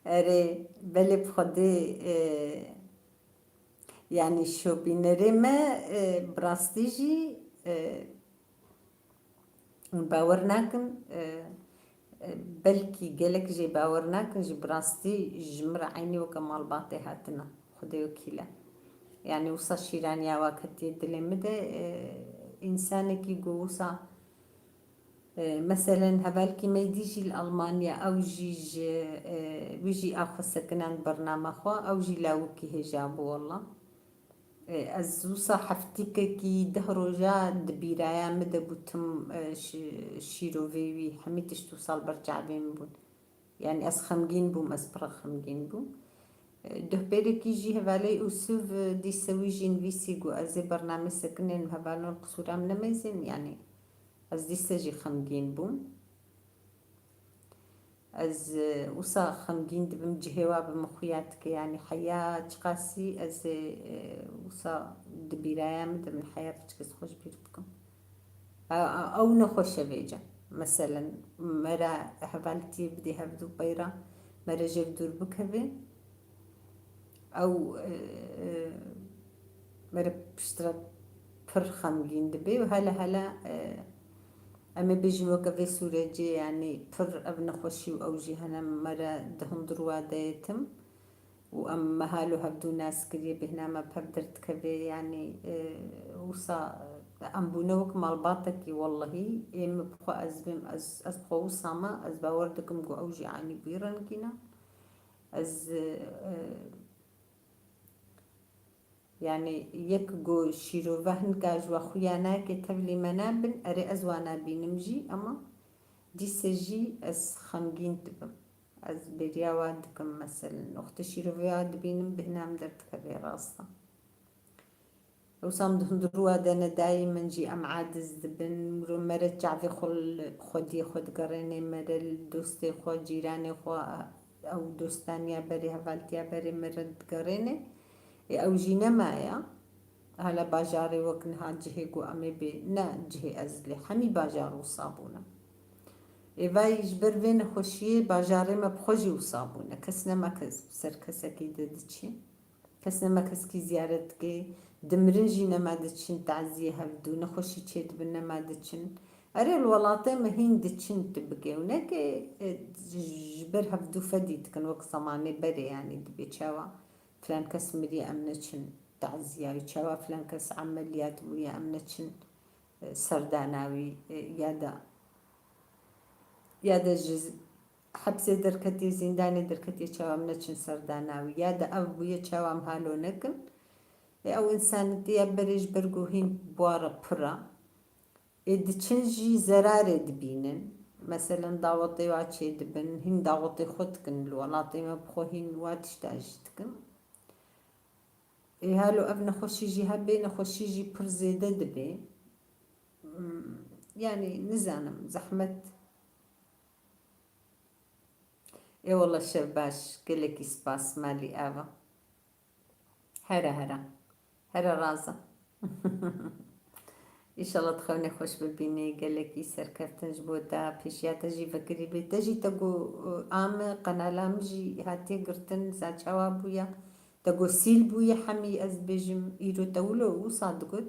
Erê, belê bi Xwedê, e, yanî şopînerê me, e, bi rastî jî, e, Hûn bawer nakin, e, e, belkî gelek jê bawer nakin, ji bi rastî ji min re eynî weke malbatê hatine. Xwedê wekîl e. Yanî wisa şîraniya wa ketiye dilê min de, e, însanekî ku wisa, e, meselen hevalkî me dî jî li Almanya, ew jî ji, e, wî jî a xwe sekinan bernama xwe, ew jî lawikî hêja bû wela. E, ez wisa heftîkekî deh roja di bîraya min de bû tim, e, şi-, şîrovê wî, hemî tişt wisa li ber çavê min bûn. Yanî ez xemgîn bûm, ez pir xemgîn bûm. E, duhpêrekî jî hevalê Ûsûv, e, dîse wî jî nivîsî got, ez ê bernamê sekinên hevalon qisûra min nemêzin, yanî ez dîse jî xemgîn bûm. Ez, e, wisa xemgîn dibim, cihê wa bi min xuya dike, yanî heya çiqasî ez ê, e, wisa di bîraya min de min heya piçkez xwe ji bîr dikim. A, a, ew nexweş e vêca. Meselen, me re hevaltiyê bidê hevdu peyra, me re jêr dûr bikeve. Ew, e, e, mere piştre pir xemgîn dibe û hele hele, e, em ê bêjin weke vê sûrecê, yanî pir ev nexweşî û ew jî hene mere di hundir wa de yê tim û em mehal û hevdû nas kiriye bêhna me pir derdikeve, yanî, e, wisa em bûne wek malbatekî, wellehî ê min bi xwe ez bêm, ez, ez bi xwe wisa me, ez bawer dikim ku ew jî eynî bi wî rengîn e. Ez, e, yanî yek ku şîrove hinka ji we xuya nake tevlî me nabin, erê ez wana bînim jî, ema dîse jî ez xemgîn dibim. Ez bêriya wa dikim, meselen, wextê şîrove wa dibînim, bêhna min derdikeve, rast e. Wisa em di hundir wa de ne, daîmen jî em aciz dibin. Miro mere çavê xwe li xwediyê xwe digerêne, mere li dostê xwe, cîranê xwe, ew dostaniya berê, hevaltiya berê mere digerêne. Ê ew jî nemaye. Hala bajarê wek niha cihê ku em ê bê, ne cihê ez lê hemî bajar wisa bûne. Ê vay ji ber vê nexweşiyê bajarê me bi xwe jî wisa bûne. Kes nema kes ser kesekî de diçî. Kes nema keskî ziyaret dike, dimirin jî nema diçin taziyê hevdû, nexweşî çêdibin nema diçin. Erê, li welatê me hîn diçin tu bike û neke, e, ji ber hevdû fedî dikin wek zemanê berê, yanî dibê çawa filan kes miriye em neçin taziya wî, çawa filan kes emeliyat bûye em neçin, e, serdana wî, e, ya da, ya da ji hepsê derketiye, zîndanê derketiye, çawa em neçin serdana wî? Ya de ev bûye, çawa em halo nekin? Ê ew însanîtiya berê ji ber ku hîn bi wa re pir e. Ê diçin jî zerarê dibînin. Meselen dawetê wa çêdibin, hîn dawetê xwe dikin, li welatê me bi xwe hîn wa tişta jî dikin. Ê halo ev nexweşî jî hebe, nexweşî jî pir zêde dibe. Hmm, yanî nizanim, zehmet. Ê wele şev baş, gelekî spas, malî ava. Here here. Here raza. Înşallah dixewne xweş bibînî, gelekî serkeftin ji bo te, pêşiya te jî vekirî bê. Te jî te got, a min, qenala min jî hatiye girtin, za çawa bûye. Te got sîl bûye hemî, ez dibêjim îro te wilo wisa digot.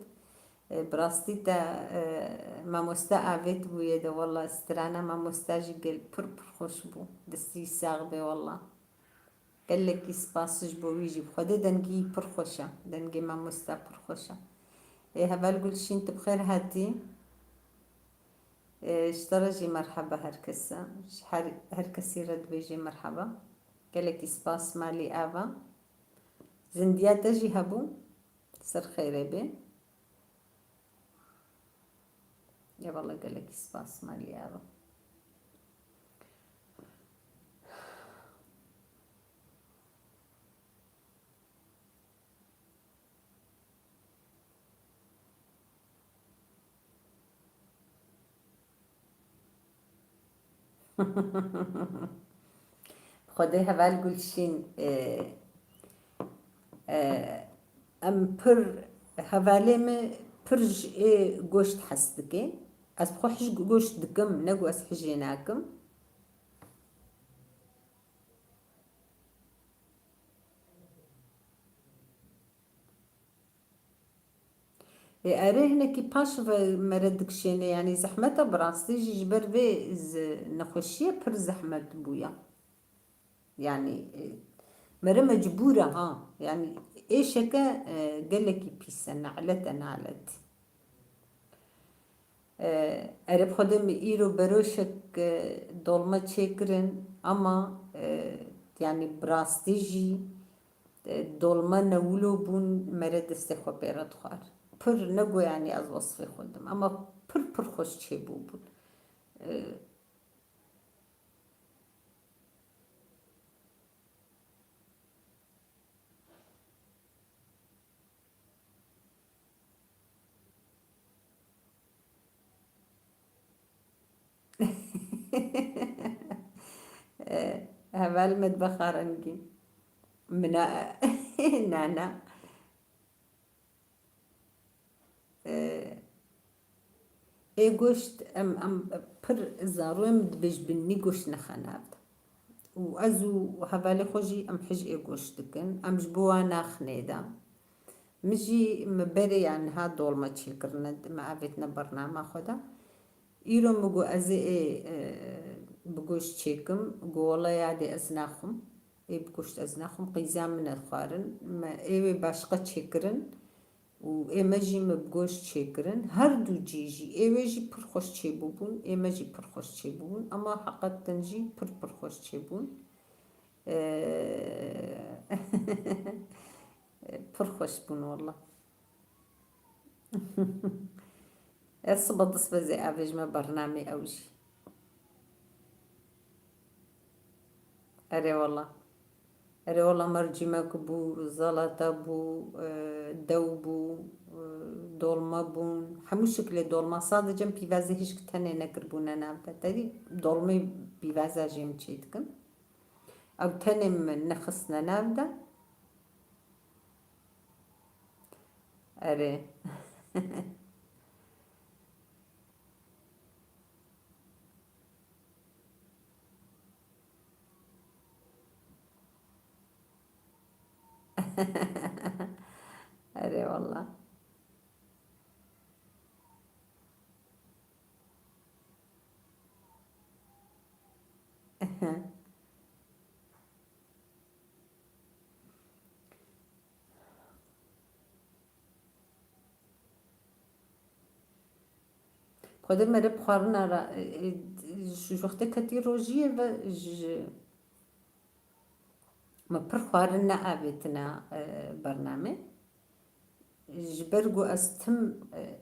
E, bi rastî te, e, mamoste avêt bûye de, wela strana mamosta jî gel pir pir xweş bû. Destî sax be wela. Gelekî spas ji bo wî jî. Bi Xwedê dengî pir xweş e. Dengê mamosta pir xweş e. Ê heval Gulşîn, tu bi xêr hatî. E, ji te re jî merheba her kese. Ji her, her kesî re dibêjê merheba. Gelekî spas malî ava. Zindiya te jî hebû. Ser xêrê bê. Ya valla gelekî spas malî ava. Xwedê heval Gulşîn, e, e, em pir, hevalê min pir ji ê goşt hez dike. Ez bi xwe hij goşt dikim, ne ku ez hijê nakim. Ê, erê hinekî paş ve mere dikişêne, yanî zehmet e bi rastî jî, ji ber vê zi-, nexweşiyê pir zehmet bûye. Yanî, e, mere mecbûr e ha. Yanî êşeke, e, gelekî pîs e, nalet e, nalet. E, erê bi Xwedê min îro beroşek, e, dolma çêkirin, ama, e, yanî bi rastî jî E, dolma ne wilo bûn, mere destê xwe pê re dixwar. Pir, ne go yanî ez wesfê xwe dim, ama pir pir xweş çêbûbûn. E, Heval metbexa rengîn. Mina, na, na. Ê goşt, em, em pir zarû em dibêj binî goşt nexe nav de. Û ez û hevalê xwe jî em hij ê goşt dikin. Em ji bo wan naxinê de. Min jî, min berê ya niha dolma çêkirine, min avêtine bernama xwe de. Îro min got ez ê, e, bi goşt çêkim. Got wela yadê ez naxwim. Ê bi goşt ez naxwim. Qîza min e xwarin. Me ê wê başqa çêkirin. Û ê me jî me bi goşt çêkirin. Her du cî jî, ê wê jî pir xweş çêbûbûn, ê me jî pir xweş çêbûbûn. Ama heqeten jî pir pir xweş çêbûn. Ee, pir xweş bûn wela. Ez sibe disbezê avêjime bernamê ew jî. Erê wela. Erê wela, mercimek bû, zalata bû, e, dew bû, e, dolma bûn. Hemû şiklê dolma. Sadece em pîvazê hişk tenê nekiribûne nav de. Tevî dolmê pîvaza jê em çê dikin. Ew tenê min nexistine nav de. Erê. Erê wela. Xwedê meriv xwarina re, e, e, ji wextê ketî rojiyê ve ji, me pir xwarin neavêtine, e, bernamê. Ji ber ku ez tim, e,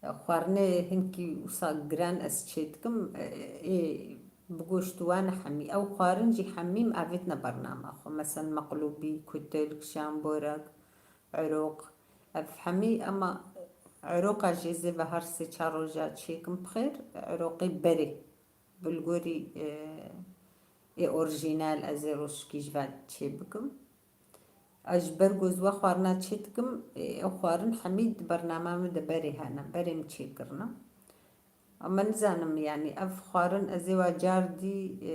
xwarinê hinkî wisa giran ez çê dikim, e, ê bi goşt wan hemî. Ew xwarin jî hemî em avêtine bernama xwe. Meselen meqlûbî, kutilk, şamborek, eroq. Ev hemî ema eroqa jê zê ve her sê çar roja çêkim bi xêr, eroqê berê. Bi li gorî, e, ê orjînal ez ê rojikî ji van çê bikim. Ez ji ber ku ez wa xwarina çê dikim, e, ew xwarin hemî di bernama min de berê hene, berê min çêkirine. Ama nizanim, yanî ev xwarin ez ê wa cardî, e,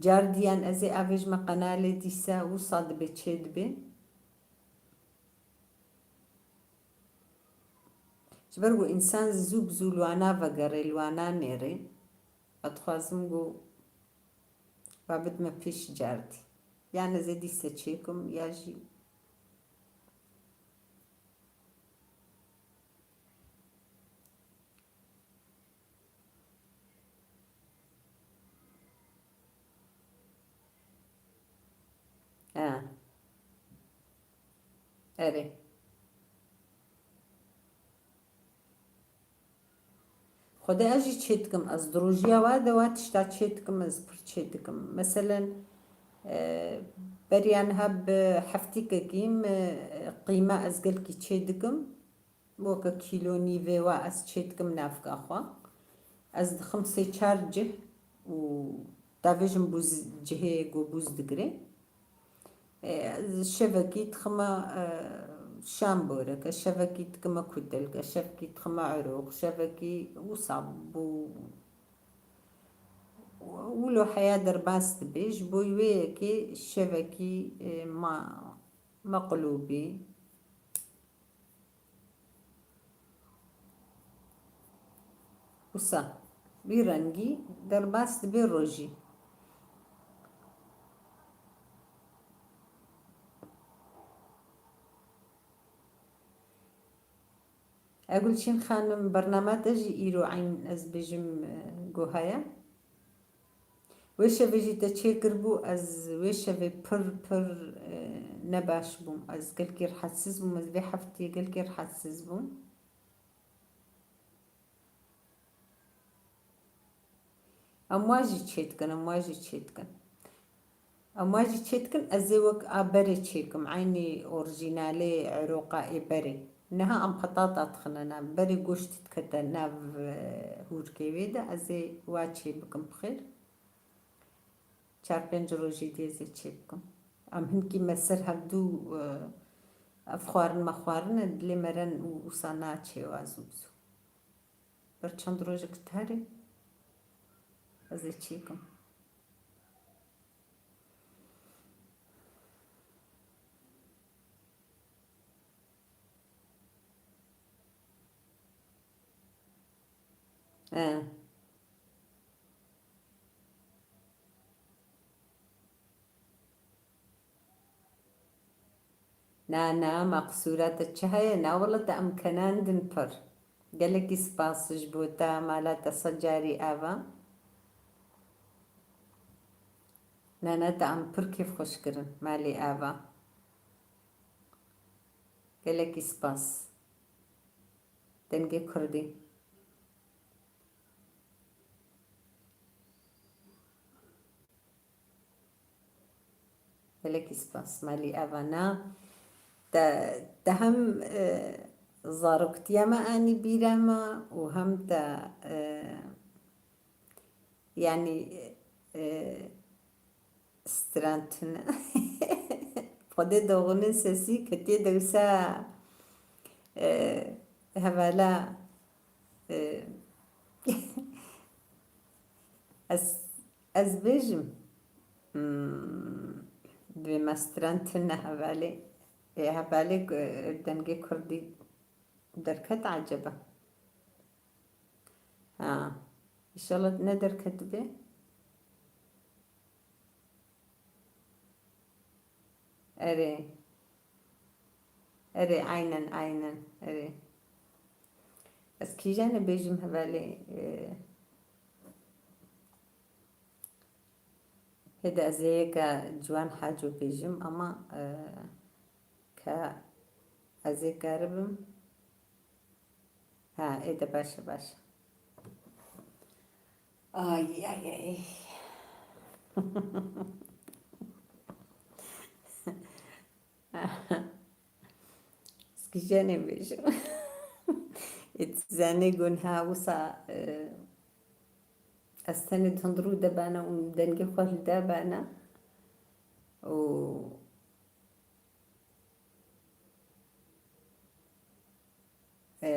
cardî yan ez ê avêjime qenalê dîsa wisa dibe çê dibe. Ji ber ku însan zû bi zû li wana vegerê, li wana nêrê, ez dixwazim ku we bidime pêş cardî. Yan ez ê dîse çêkim, ya jî Ha. Erê. Xwedê ez jî çê dikim, ez di rojiya wa de wa tişta çê dikim, ez pir çê dikim. Meselen, e, beriya niha bi heftîkekî min qîma ez gelkî çê dikim. Weke kîlo nîvê wa ez çê dikim navka xwe. Ez dixim sê çar cih û davêjim bûz, cihê ku bûz digire. E, ez şevekî dixime, e, şamboreke, şevekî dikime kutilke, şevekî dixime eroq, şevekî wisa bû. Wilo heya derbas dibe, ji bo wê yekê şevekî, e, ma, meqlûbî. Wisa, vî rengî derbas dibe rojî. E, Gulçîn xanim, bernama te jî îro eyn ez bêjim, e, ku heye. Wê şevê jî te çêkiribû, ez wê şevê pir, pir, e, nebaş bûm. Ez gelkî rihetsiz bûm, ez vê heftê gelkî rihetsiz bûm. Em wa jî çêdikin, em wa jî çêdikin. Em wa jî çêdikin, ez ê wek a berê çêkim, eynî orjînalê, eroqa ê berê. Niha em petata dixine nav, berê goşt dikete nav, e, hûrkê wê de, ez ê wa çêbikim bi xêr. Çar pênc rojî dê ez ê çêbikim. Em hinkî me ser hevdû, e, ev xwarin me xwarine, dilê me ren û wisa naçê wa zû bi zû. Ber çend rojek tarê ez ê çêkim. E. Na, na, ma qisûra te çi heye? Na, wele te em kenandin pir. Gelekî spas ji bo te, mala te sed carî ava. Na, na, te em pir kêfxweş kirin, malê ava. Gelekî spas. Dengê Kurdî. Gelekî spas, malî eva na. Te, te hem, e, zaroktiya me anî bîra me û hem te, e, yanî, e, strantin. Xwedê doğunun sesî ketiye dewsa, e, hevala, e, ez Ez bêjim, hmm, divê me stran tune hevalê. Ê, hevalê ku dengê kurdî derket eceba? Ha, înşallah ne derketibe. Erê. Erê, aynen, aynen. Erê. Ez kîjan e bêjim hevalê, e, hêde ez ê yeka Ciwan Haco bêjim, ama, e, ka ez ê karibim. Ha, ê de baş e, baş e. Ay, ay, ay. Ez kîjanê bêjim. Ê, tu zanê gunha wisa, e, ez tenê di hundirû de bana û dengê xwe li da bana. Û, e,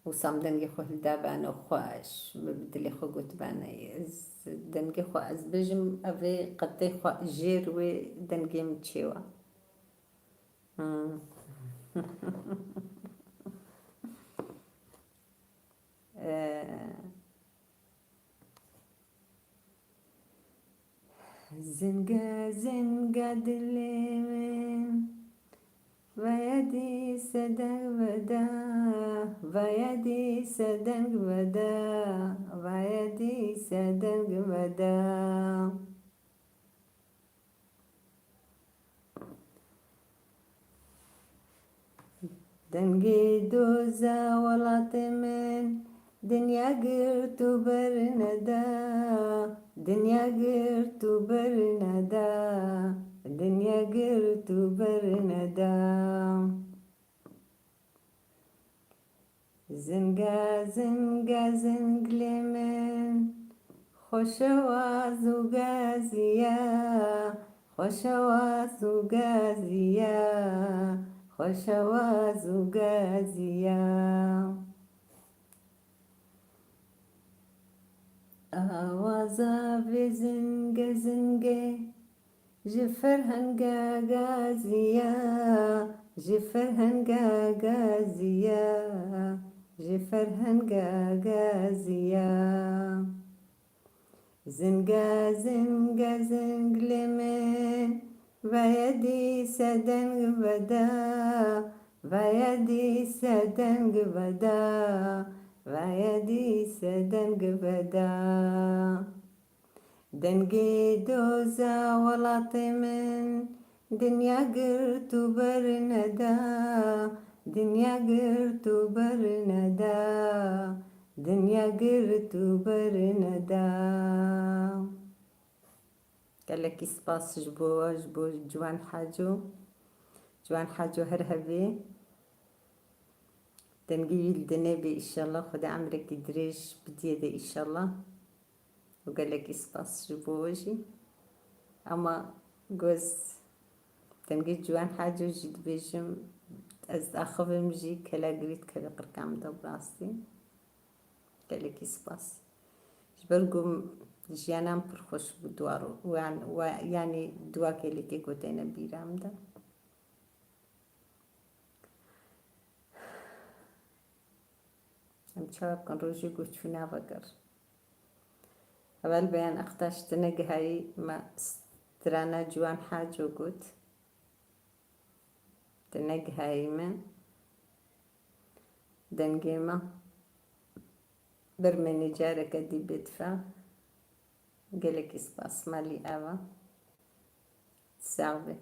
Wisa em dengê xwe hildabane û xweş, min bi dilê xwe gotibane. Ez dengê xwe, ez bêjim, ev ê qetê xwe jêr wê dengê min çêwa. Hmm. Eh, Zinga, zinga dilê min, vaya dîse deng veda, vaya dîse deng veda, vaya dîse deng veda. Dengê doza welatê min, dinya girt û berneda, dinya girt û berneda, dinya girt û berneda. Zinga, zinga, zinglê min, xweşewaz û gaziya, xweşewaz û gaziya, xweşewaz û gaziya. Awaza vê zinge zingê, ji ferhenga gaziya, ji ferhenga gaziya, ji ferhenga gaziya. Zinga, zinga, zinglê min, vaya dîse deng veda, Veye dîse deng veda, veye dîse deng veda. Dengê doza welatê min, dinya girt û berneda, dinya girt û berneda, dinya girt û berneda. Gelekî spas ji bo we, ji bo Ciwan Haco. Ciwan Haco her hebê. Dengê wî li dinê bê, îşallah Xwedê emrekî dirêj bidiyê de, îşallah. Û gelekî spas ji bo we jî. Ama goz dengê Ciwan Haco jî dibêjim, ez axivim jî, kela girît keve qirka min de bi rastî. Gelekî spas. Ji ber ku jiyana min pir xweş bû, dua ro-, yan-, wa-, yanî dua gelekê ku têne bîra min de. Em çawa bikin, rojê ku çû navegir. Heval Beyan Aktaş, tu negihayî me strana Ciwan Haco got. Tu negihayî min dengê me. Bermenê careke dî bê dife. Gelekî spas, malî ava. Sax be,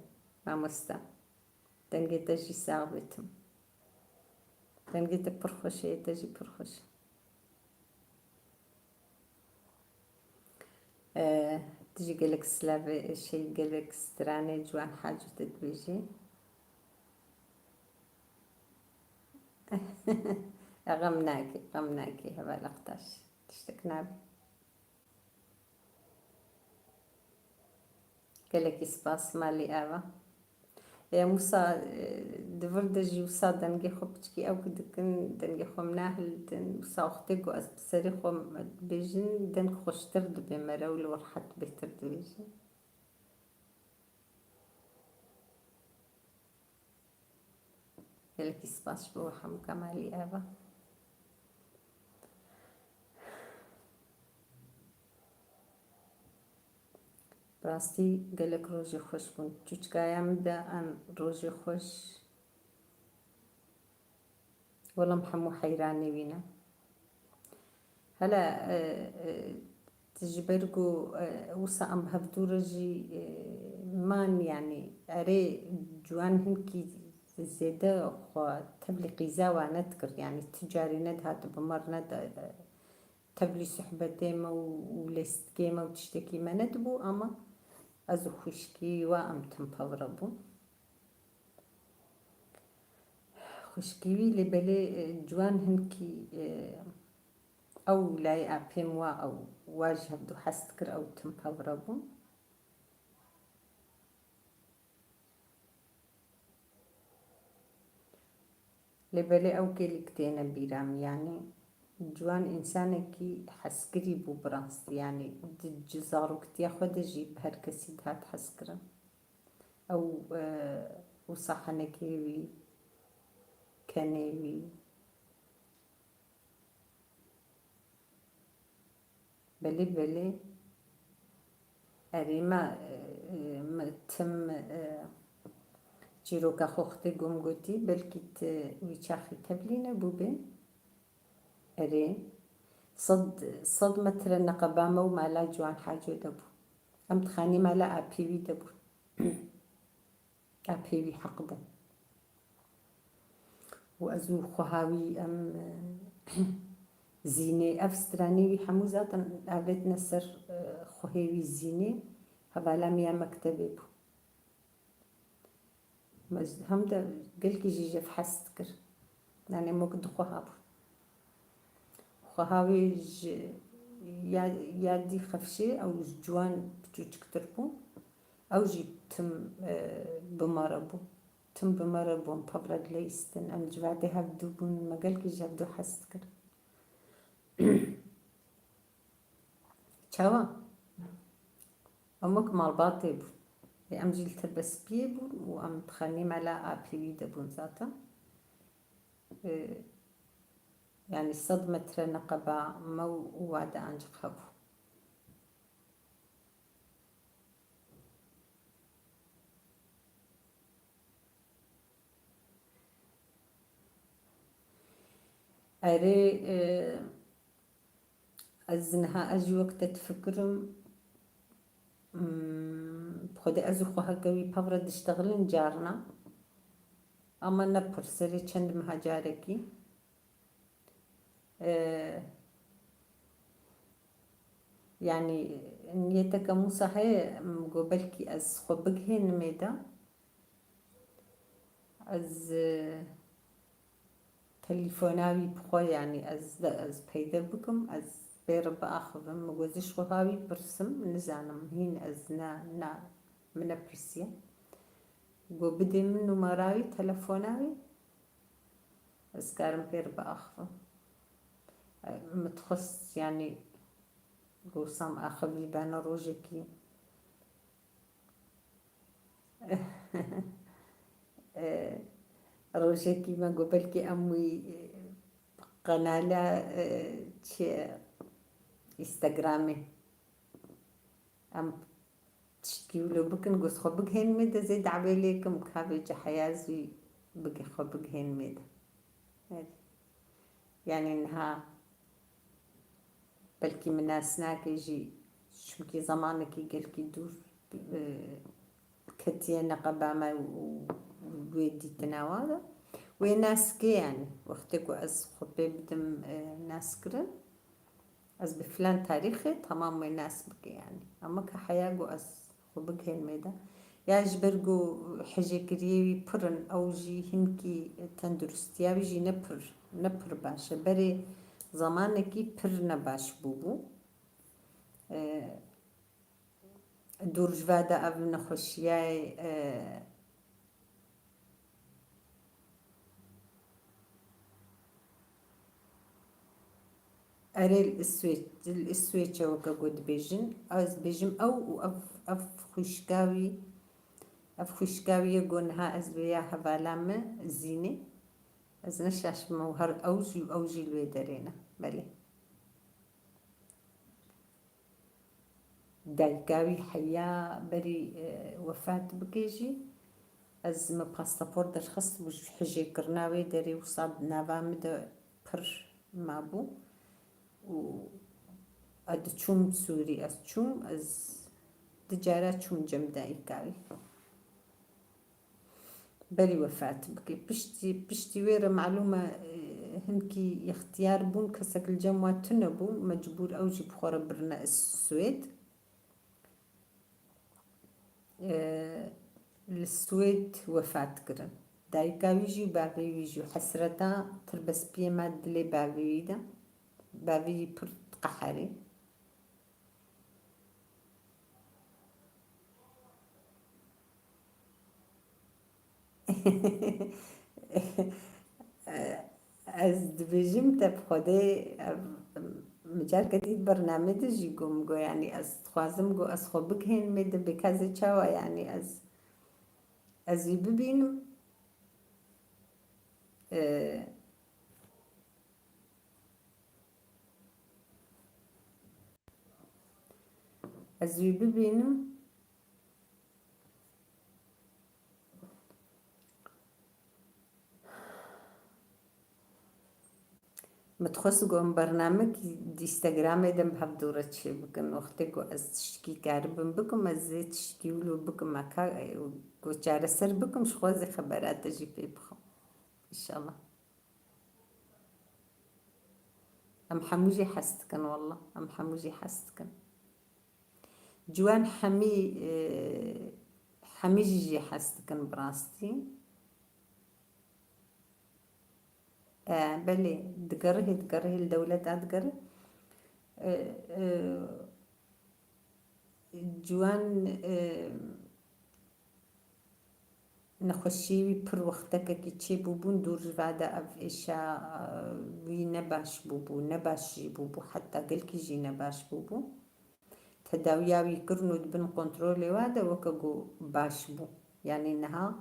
mamoste. Dengê te jî sax be tim. Dengê te pir xweş e, te jî pir xweş e. Ee, tu jî gelek silavê, şey, gelek stranê Ciwan Haco te dibêjî. Xem nake, xem nake, heval Aktaş. Tiştek nabe. Gelekî spas, malî ava. Em wisa, e, di vir de jî wisa dengê xwe piçkî ew ku dikin, dengê xwe min nahildin. Wisa wextê ku ez bi serê xwe dibêjin, deng xweştir dibe mere û li wir rehet bêtir dibêjin. Gelekî spas ji bo we hemû, Kemalî ava. Bi rastî gelek rojê xweş bûn. Çûçikaya min de em rojê xweş. Wela em hemû heyranê wî ne. Hele, e, e, tu ji ber ku, e, wisa em bi hevdû re jî, e, man, yanî erê Ciwan hinkî zêde xwe tevlî qîza wa nedikir, yanî tu carî nedihat bi me re neda, e, tevlî sohbetê me û, û lêstikê me û tiştekî me nedibû, ama ez û xwişkî wa em tim pevre bûn. Xwişkî wî lê belê, e, Ciwan hinkî, e, ew layê apê min wa ew, wa ji hevdû hez dikir, ew tim pevre bûn. Lê belê ew kêlîk têne bîra min, yanî Ciwan însanekî hezkirî bû bi rastî, yanî di, di zaroktiya xwe de jî bi her kesî dihat hezkirin. Ew, e, wisa henekê wî, kenê wî. Belê, belê. Erê me, e, me tim, e, çîroka xwe xwedê gom gotî, belkî tu wî çaxî tevlî nebûbê. Erê, sed, sed metre neqeba me û mala Ciwan Haco de bû. Em dixanî mala apê wî de bûn. Apê wî heq de. Û ez û xweha wî em, e, zînê, ev stranê wî hemû zaten avêtine ser, e, xwehê wî zînê, hevala min ya mektebê bû. Me ji, hem de gelkî jî ji ev hez dikir. Yanî mok dixweha bû. Xweha wî ji ya, ya dî xefşê ew ji Ciwan piçûçiktir bû. Ew jî tim, e, bi me re bû. Tim bi me re bûn, pevre dileyistin. Em civadê hevdû bûn. Me gelkî ji hevdû hez dikir. Çawa? Em wek malbatê bûn. Ê, em jî li Tirbespiyê bûn û em dixanî mala apê wî de bûn zaten. Ê, yanî sed metre neqeba me û wa de ancik hebû. Erê, e, ez niha, ez jî wek te difikirim, hmm, bi Xwedê ez û xwe heke wî pevre diştexilin carna. Ama ne pir, serê çend meha carekî. E, yanî niyeteke Mûsa heye, em, go belkî ez xwe bigihênim ê de. Ez, e, telefona wî bi xwe, yanî ez de, ez peyde bikim, ez bê re biaxivim. Min got, ji xwe ha wî pirsim, nizanim, hîn ez ne, ne, min nepirsiye. Got, bidê min numara wî, telefona wî, ez karim pê re biaxivim. E, min dixwest, yanî, go sam axivî bena rojekî. E, rojekî me got, belkî em wî, e, qenala, e, çi, Instagramê. Em tiştkî wilo bikin, got xwe bigihên me de zê dawê lê kim, ka vê cihaya zî bigi-, xwe bigihên me de. Erê. Yanî niha belkî min nas nake jî, çimkî zemanekî gelkî dûr, e, ketiye neqeba me û, û wê dîtina wa de. Wê nas ke yanî. Wextê ku ez xwe pê bidim, e, naskirin, ez bi filan tarîxê temam wê nas bike yanî. Ama ka heya ku ez xwe bigihên me de. Ya ji ber ku hijêkiriyê wî pir in, ew jî hinkî tenduristiya wî jî ne pir, ne pir baş e. Berê zemanekî pir nebaş bûbû. E, dûr ji va de ev nexweşiyayê, e, Erê, li Îswê-, li Îswêçe weke ku dibêjin, ez dibêjim ew û ev, ev xwişka wî, ev xwişka wî ye ku niha ez vêya hevala me Zînê. Ez neşaşime û her ew jî û ew jî li wê derê ne. Belê. Dayika wî heya berî, e, wefat bike jî, ez me pasport derxist bû ji hijêkirina wê derê, wisa di nava min de pir mabû û ez diçûm Sûrî, ez çûm, ez du cara çûm cem dayika wî. Berî wefat bike. Piştî, piştî wê re malûm e, e, hinkî ixtiyar bûn, kesek li cem wa tune bû, mecbûr ew jî bi xwe re birine Swêd. E, li Swêd wefat kirin. Dayika wî jî û bavê wî jî û hesreta tirbespiyê me dilê bavê wî de. Bavê wî pir diqeherî. Ez dibêjim te bi Xwedê, ev, min careke dî di bernamê de jî got, min got, yanî ez dixwazim, got, ez xwe bigihênim ê de, bêka zê çawa, yanî ez, ez wî bibînim. E, Ez wî bibînim. Min dixwest ku em bernamekî di Instagramê de em bi hev dû re çêbikin. Wextê ku ez tiştkî karibim bikim, ez zê tiştkî wilo bikim, eka ku çareser bikim, ji xwe zê xebera te jî pê bixim. Înşallah. Em hemû jî hez dikin, wallah. Em hemû jî hez dikin. Ciwan hemî, e, hemî jî jê hez dikin bi rastî. E, belê, digerihê, digerihê li dewleta digerî. E, e, Ciwan, e, Nexweşiyê wî pir wextekekî çêbûbûn, dûr ji va de ev êşa, e, wî ne baş bûbû, ne baş jî bûbû, heta gelkî jî ne baş bûbû. Tedawiya wî kirin û di bin kontrolê wa de weke ku baş bû. Yanî niha,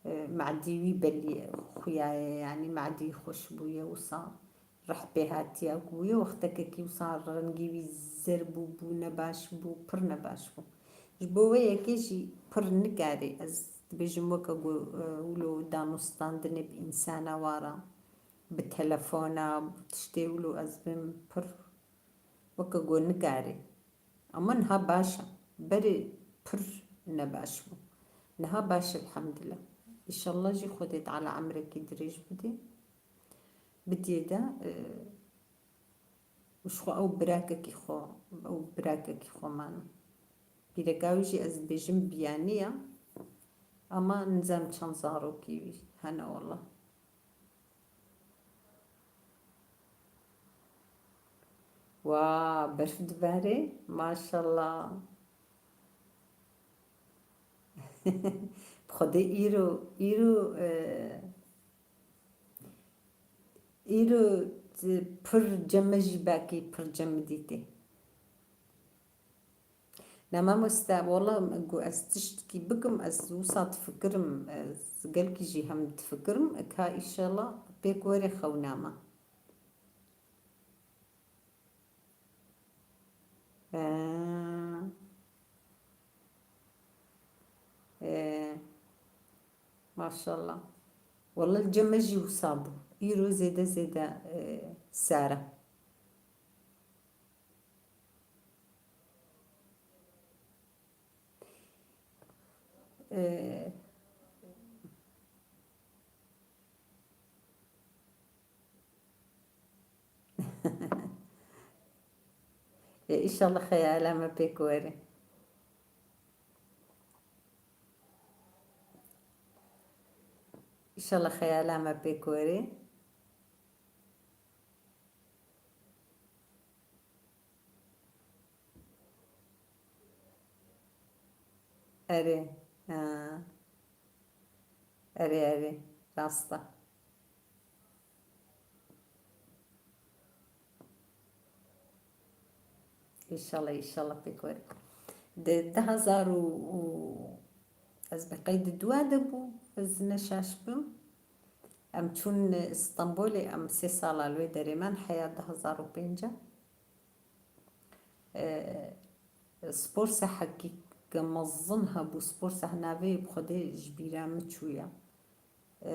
e, madî wî belî xuyaye, yanî madî xweş bûye wisa. Rih pê hatiye ku wî wextekekî wisa rengî wî zer bû, bû nebaş bû, pir nebaş bû. Ji bo wê yekê jî pir nikarî, ez dibêjim weke ku, e, wilo danûstandinê bi însana wara. bi telefona, bi tiştê wilo ez bêm pir weke ku nikarê. Ama niha baş e. Berê pir ne baş bû. Niha baş e, elhamdulillah. Înşallah jî Xwedê Teala emrekî dirêj bidê. Bidiyê de, e, û ji xwe ew birakekî xwe, ew birakekî xwe mane. Pîreka wî jî ez dibêjim biyaniya, ama nizam çend zarokî wî hene wela. Wa, berf dibare, maşallah. Bi Xwedê îro, îro, e, îro pir cem me jî belkî pir cem dîtê. Ne mamoste, wela ku ez tiştkî bikim, ez wisa difikirim, ez gelkî jî hem difikirim, ka înşallah pêk were xewna me. Ee, ee, maşallah. Wela li cem me jî wisa bû. Îro zêde zêde, ee, sar e. Ee, e, înşallah xeyala me pêk were. Înşallah xeyala me pêk were. Erê, ha. Erê, erê, rast e. Înşallah, înşallah pêk were. Di du hezar û, û ez bi qeyde dua de bû, ez ne şaş bim. Em çûn Stenbolê, em sê sala li wê derê man, heya du hezar û pênc. E, spor sehekî ke mezin hebû, spor seh navê bi Xwedê ji bîra min çûye. E,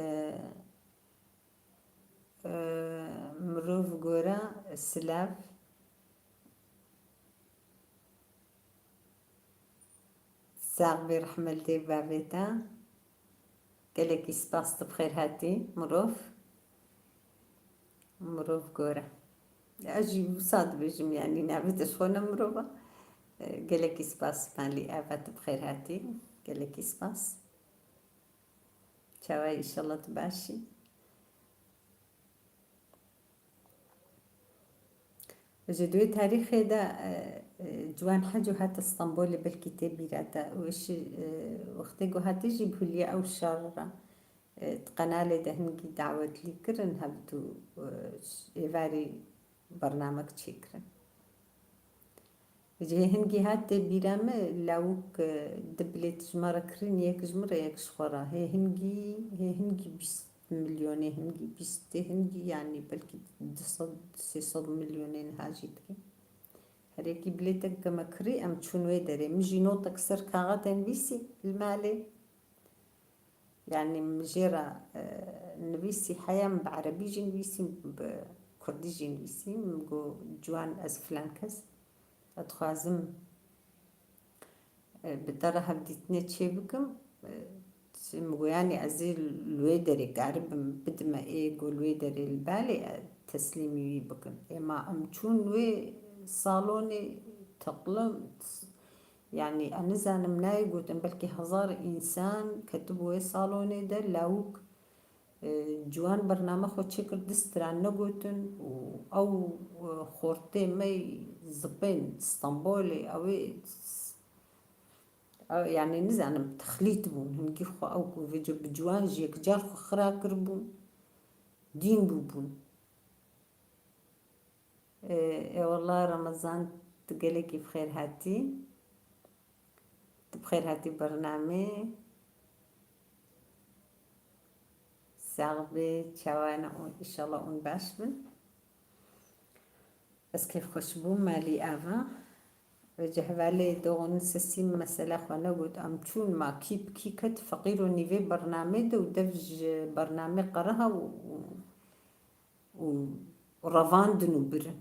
e, mirov gore silav. Sax bî, rehmet li dê bavê te. Gelekî spas, tu bi xêr hatî, mirov. Mirov gore. Ez jî wisa dibêjim, yanî navê te ji xwe ne mirov e. E, gelekî spas, malî ava, tu bi xêr hatî. Gelekî spas. Çawa yî, înşallah tu baş î. Ji di wê tarîxê de, e, e, Ciwan Heco hate Stenbolê, belkî tê bîra te. Û şi-, e, wextê ku hate jî bi hûliya ew şer re, e, di qenalê de hingî dawetlî kirin, hevdu, e, êvarî bernamek çêkirin. Ji hê hingî hat tê bîra me, lawik, e, du bilêt ji me re kirin, yek ji min re, yek ji xwe re. Hê hingî, hê hingî bîst milyonê, hingî bîst, hê hingî, yanî belkî du sed, sê sed milyonê niha jî dike. Her yekî bilêtek ke me kirî, em çûn wê derê. Min jî notek ser kaxetê nivîsî li malê. Yanî min jê re, e, nivîsî, heya min bi erebî jî nivîsî, bi kurdî jî nivîsî. Min got, Ciwan, ez filan kes, ez dixwazim, e, bi te re hevdîtinê çêbikim. E, min got, yanî ez ê li wê derê karibim bidime ê ku li wê derê li balê, e, teslîmî wî bikim. Ê ma em çûn wê salonê, teqlim, Yanî, ez nizanim, nayê gotin, belkî hezar însan ketibû wê salonê de, lawik, e, Ciwan bername xwe çêkir, du stran negotin û ew, e, xortê me yî zipên Stenbolê, ew ê, ew, yanî, nizanim, texlît bûn. Hingî xwe ew ku vêca bi Ciwan jî yekcar xwe xira kiribûn, dîn bûbûn. Ê, ê, wela Remezan, tu gelekî bi xêr hatî. Tu bi xêr hatî bernamê. Sax bê, çawa ne, û înşallah hûn baş bin. Ez kêfxweş bûm, malî ava. Vêca hevalê Doğu'nun sesî mesela xwe negot, em çûn ma kî bi kî ket feqîr û nîvê bernamê de û dev ji bernamê qeriha û, û û revandin û birin.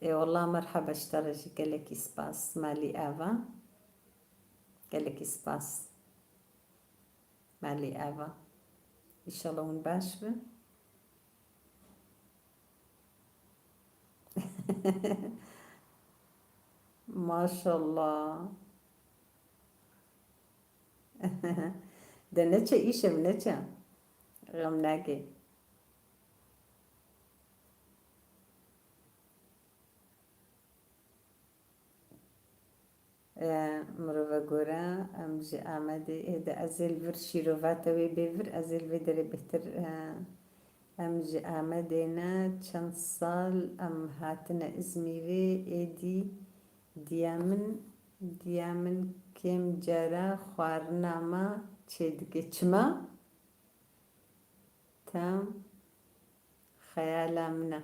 Ê wallah, merheba ji te re jî gelekî spas. Malî ava. Gelekî spas. Malî ava. Înşallah hûn baş bin. Maşallah. De neçe îşev neçe. Xem nake. E, mirove gore, em ji Amedê, ê de ez ê li vir şîrova te wê bê vir, ez ê li vê derê bêhtir, e, em ji Amedê ne, çend sal em hatine Îzmîrê, êdî diya min, diya min kêm cara xwarina me çêdike. Çima? Tam xeyala min e.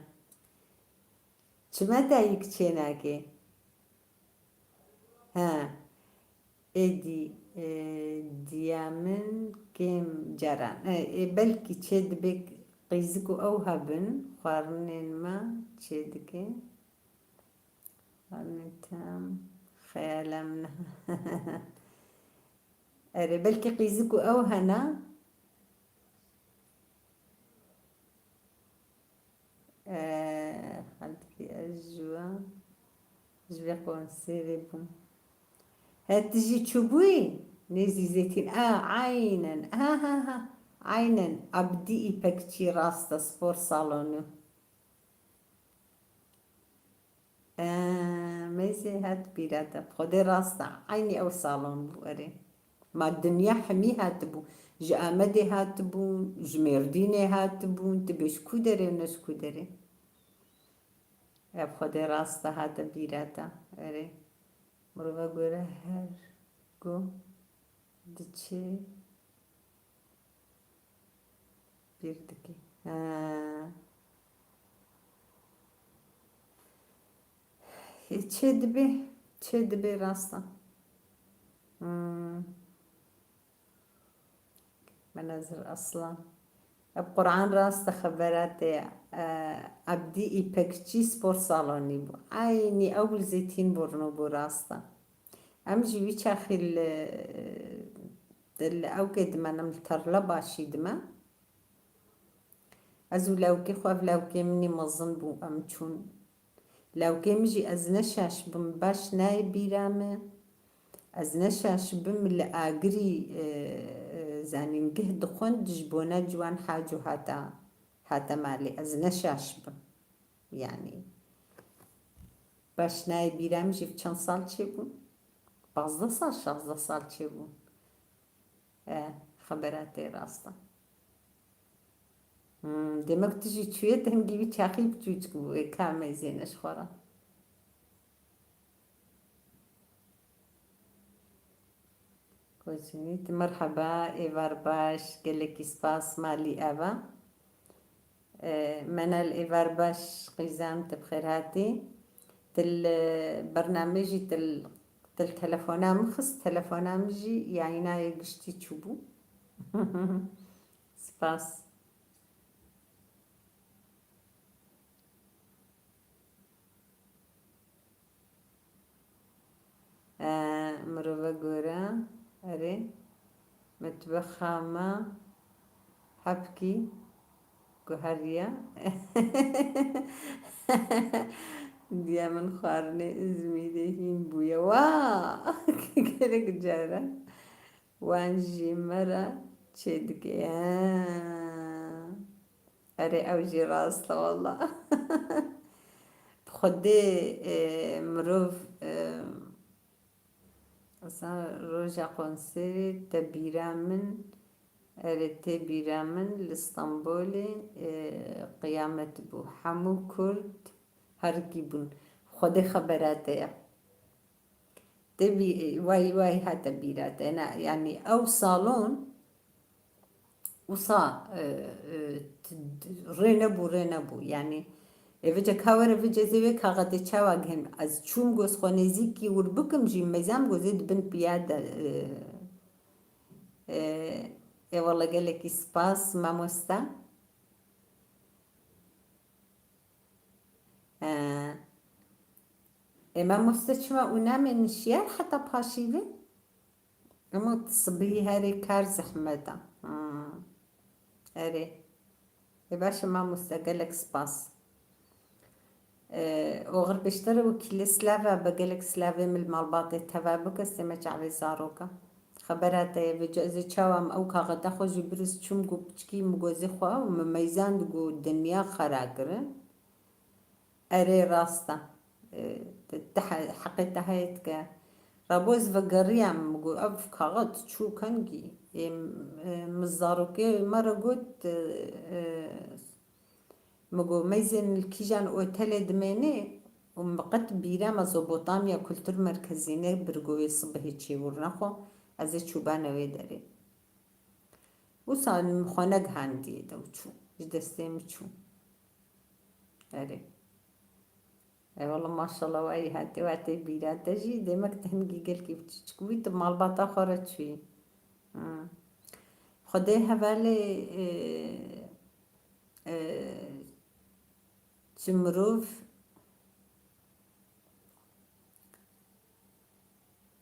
Çima dayik çênake? Ha. Êdî, e, diya min kêm caran. E, e, belkî çê dibe qîzik û ew hebin, xwarinên me çê dike. Xwarinên tam xeyala min e. Erê, belkî qîzik û ew hene. Ee, xelkî ez ji we, ji vê konserê bûm. He, tu jî çûbûyî? Nêzî Zêtîn. A, aynen. Ha, ha, ha. Aynen. Abdî Îpekçî, rast e, spor salonu. Ee, meyzê hat bîra te. Xwedê rast e. Eynî ew salon bû, erê. Ma dinya hemî hatibû. Ji Amedê hatibûn, ji Mêrdînê hatibûn. Tu bê ji ku derê û ne ji ku derê? Ev Xwedê rast e, hate bîra te. Erê. Mirova gore her ku diçe bîr dikî. Ha. Çê dibe, çê dibe rast e. Hmm. Menezir Aslan. Ev Quran rast e, xebera te ye. E, Abdî Îpekçî spor salonî bû. Eynî ew li Zeytînburnu bû, rast e. Em jî wî çaxî li, li ewkê dimenim, li Tarlabaşî dime. Ez û lawkê xwe, ev lawkê min î mezin bû, em çûn. Lawkê min jî, ez ne şaş bim, baş nayê bîra min. Ez ne şaş bim, li Agirî, e, e, zanîngeh dixwend, ji bona Ciwan Haco hata, hate malê. Ez ne şaş bim. Yanî, baş nayê bîra min jî çend sal çêbûn? Pazdeh sal, şazdeh sal çêbûn. E, xebera te rast e. Hmm, demek tu jî çûye, dengî wî çaxî biçûçik bû, ê ka meyzê ne ji xwe re. Koçinî, tu merheba, êvar baş, gelekî spas, malî eva. E, Menel, êvar baş, qîzan, tu bi xêr hatî. Til, e, bername jî, til, til telefona min xist, telefona min jî yayîna yê giştî çûbû. Spas. E, mirove gore, erê, mitbexa me hebkî guheriya. Diya min xwarinê Îzmîrê hîn bûye. Wa! Gelek cara. Wan jî me re çêdike. Ha. Erê, ew jî rast e wela. Bi Xwedê, e, mirov, e, esa roja konserê te bîra min, erê, tê bîra min li Stenbolê, e, qiyamet bû. Hemû Kurd herikî bûn. Xwedê xebera te ye. Te bî-, way, way hate bîra te. Na, yanî ew salon wisa, e, e, t-, rê nebû, rê nebû. Yanî, ê vice ka were vice zê wê kaxetê çawa gihim. Ez çûm goz xwe nêzîkî wir bikim jî, meyzam gozê di bin piya de, e, e, ê wele gelekî spas, mamosta. He. Ê, mamoste çima û namê nişiyar heta paşî ve? Ama sibî herê kar zehmet e. Hmm. Erê. Ê baş e mamoste, gelek spas. Ee, oxir pêştere wekî lê silav e, bi gelek silavê min li malbatê teva bike, sê me çavê zaroka. Xebera te ye, vêca ez ê çawa em ew kaxeta xwe jî biriz çûm got piçkî min got zê xwe û min meyzand got dinya xera kirin. Erê rast e. E, te, te he-, heqê te heye dike. Rabo ez vegeriyam, min got ev kaxet çû kengî. Ê, e, min zarokê me re got, e, e, min got meyzên li kîjan otelê dimênê û min qet bîra Mezopotamya Kultur Merkezî ne birgoyê sibihê çêbûrine xwe, ez ê çûbane wê derê. Wisa min xwe negihandiye de û çû. Ji destê min çû. Erê. Ewala maşallah, wayî hatê watê bîra te jî, demek te hingî gelkî biçûçik bûyî, tu malbata xwe re çûyî. Hmm. Xwedê hevalê, e, e, çi mirov,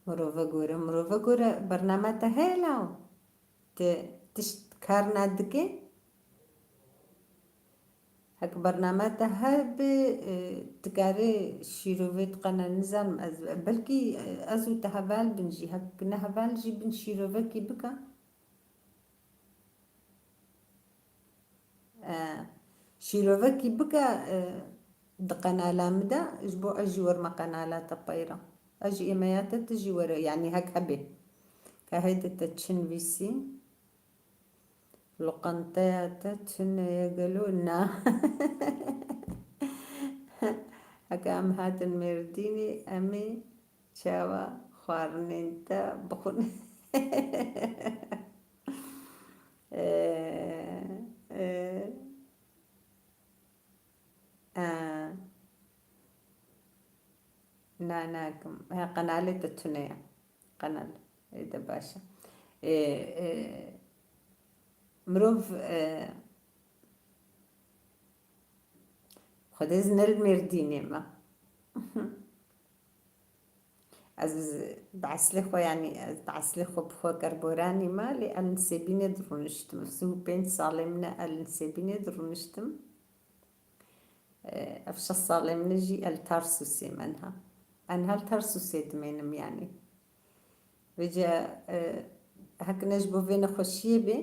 mirove gore, mirove gore bername te heye law? Te tişt kar nadike? Hek bername te hebe, e, dikarê şîrovê diqene, nizanim ez, belkî, e, ez û te heval bin jî, hek ne heval jî bin şîrovekî bike. E, şîrovekî bike, e, di qenala min de, ji bo ez jî werme qenala te peyra. Ez jî êmeya te, tu jî were, yanî hek hebe. Ka heyde te çi nivîsî? Loqanteya te tune ye gelo? Na. Heke em hatin Mêrdînê, em ê çawa xwarinên te bixwin? Ee, ee, ee. Na, nakim. He, qenalê te tune ye. Qenal. Ê de baş e. Ê, ê, mirov, ê, Xwedê ez ne li Mêrdînê me. Ez bi eslê xwe, yanî ez bi eslê xwe bi xwe kerboranî me, lê el Nisêbînê de rûniştim. Sî û pênc salê min e el Nisêbînê de rûniştim. E, ev şeş salê min e jî el Tarsusê me niha. Enha li Tarsusê dimênim yanî. Vêce, e, hek ne ji bo vê nexweşiyê bê,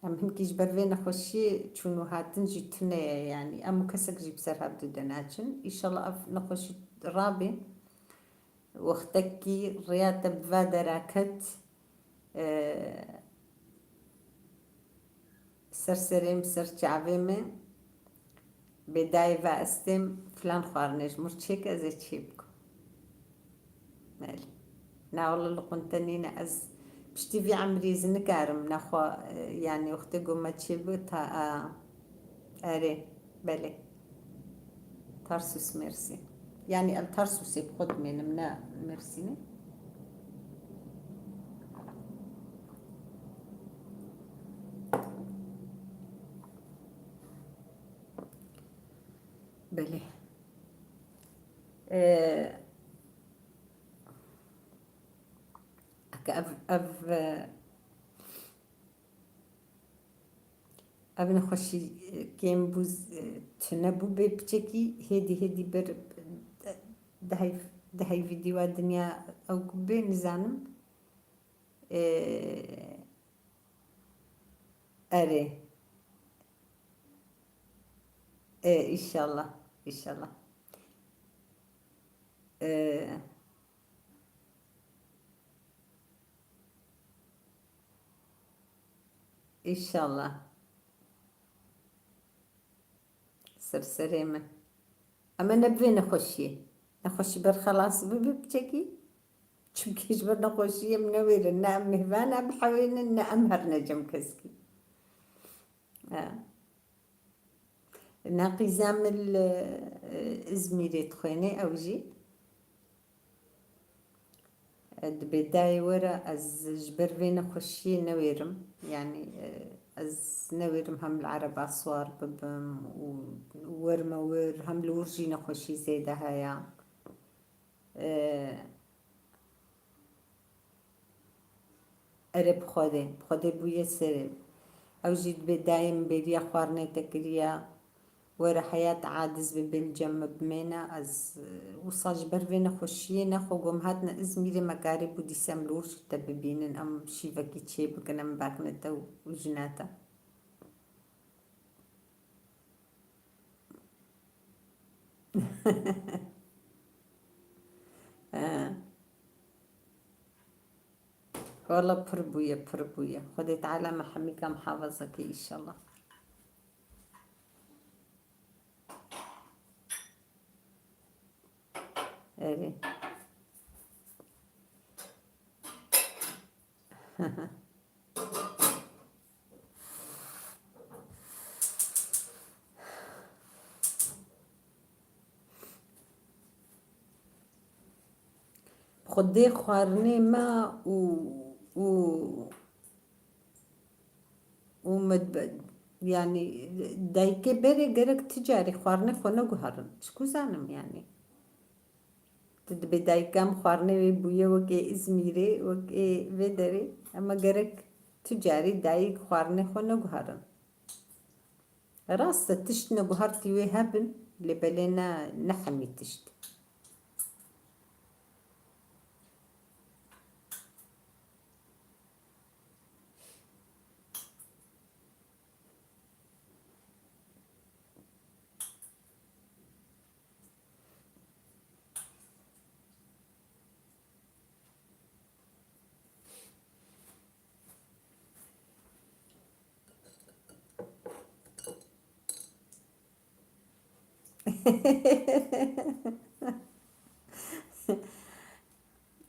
em hinkî ji ber vê nexweşiyê çûn û hatin jî tune ye, yanî em û kesek jî bi ser hevdû de naçin. Îşallah ev nexweşî rabê. Wextekî rêya te bi va dera ket, e, ser serê min, ser çavê min, bê dayê ve ez têm filan xwarinê ji mirçêk ez ê çê bikim. Belê. Na wele li qunte nîne, ez piştî vî emrî ez nikarim nexwe, e, yanî wextê ku me çê bi ta, a, erê, belê. Tarsus, Mêrsîn. Yanî el Tarsusê bi xwe dimênim, ne Mêrsînê. Belê. Ee, eke ev, ev, e, Ev nexweşî, e, kêm bû, e, tune bû bê piçekî, hêdî hêdî ber, e, dehey, dehey vîdyoa dinya ew ku bê nizanim. E, erê. E, îşallah, îşallah. E, Înşallah. Ser serê min. Ema ne bi vê nexweşiyê. Nexweşî berxelas bibe piçekî. Çimkî ji ber nexweşiyê em newêrin. Ne em mêvana bihewênin, ne em herine cem keskî. Ha. Naqîza min li, e, Îzmîrê dixwêne ew jî. E, dibê dayê were ez ji ber vê nexweşiyê newêrim. Yanî, e, Ez newêrim hem li ereba siwar bibim û werime wir, hem li wir jî nexweşî zêde heye. Ee, Erê bi Xwedê, bi Xwedê bûye serê. Ew jî dibê dayê min bêriya xwarinê te kiriya. Were heyat aciz bibe li cem min bimêne. Ez, e, wisa ji ber vê nexweşiyê nexwe ku em hatine Îzmîrê me karîbû dîsa em li wir te bibînin, em şîvekî çê bikin, em bakine te û jina te. He. Wala pir bûye, pir bûye. Xwedê Teala me hemîka muhafaza ke înşallah. Erê. Xwedê xwarinê me û, û, û me dibe, yanî dayikê berê gerek ti carî xwarinê xwe neguherin. Ji ku zanim yanî? Tu dibê dayika min xwarinê wê bûye wekê Îzmîrê, wekê vê derê. Ema gerek tu carî dayik xwarinê xwe neguherin. Rast e, tişt neguhertî wê hebin, lê belê ne, ne hemî tişt.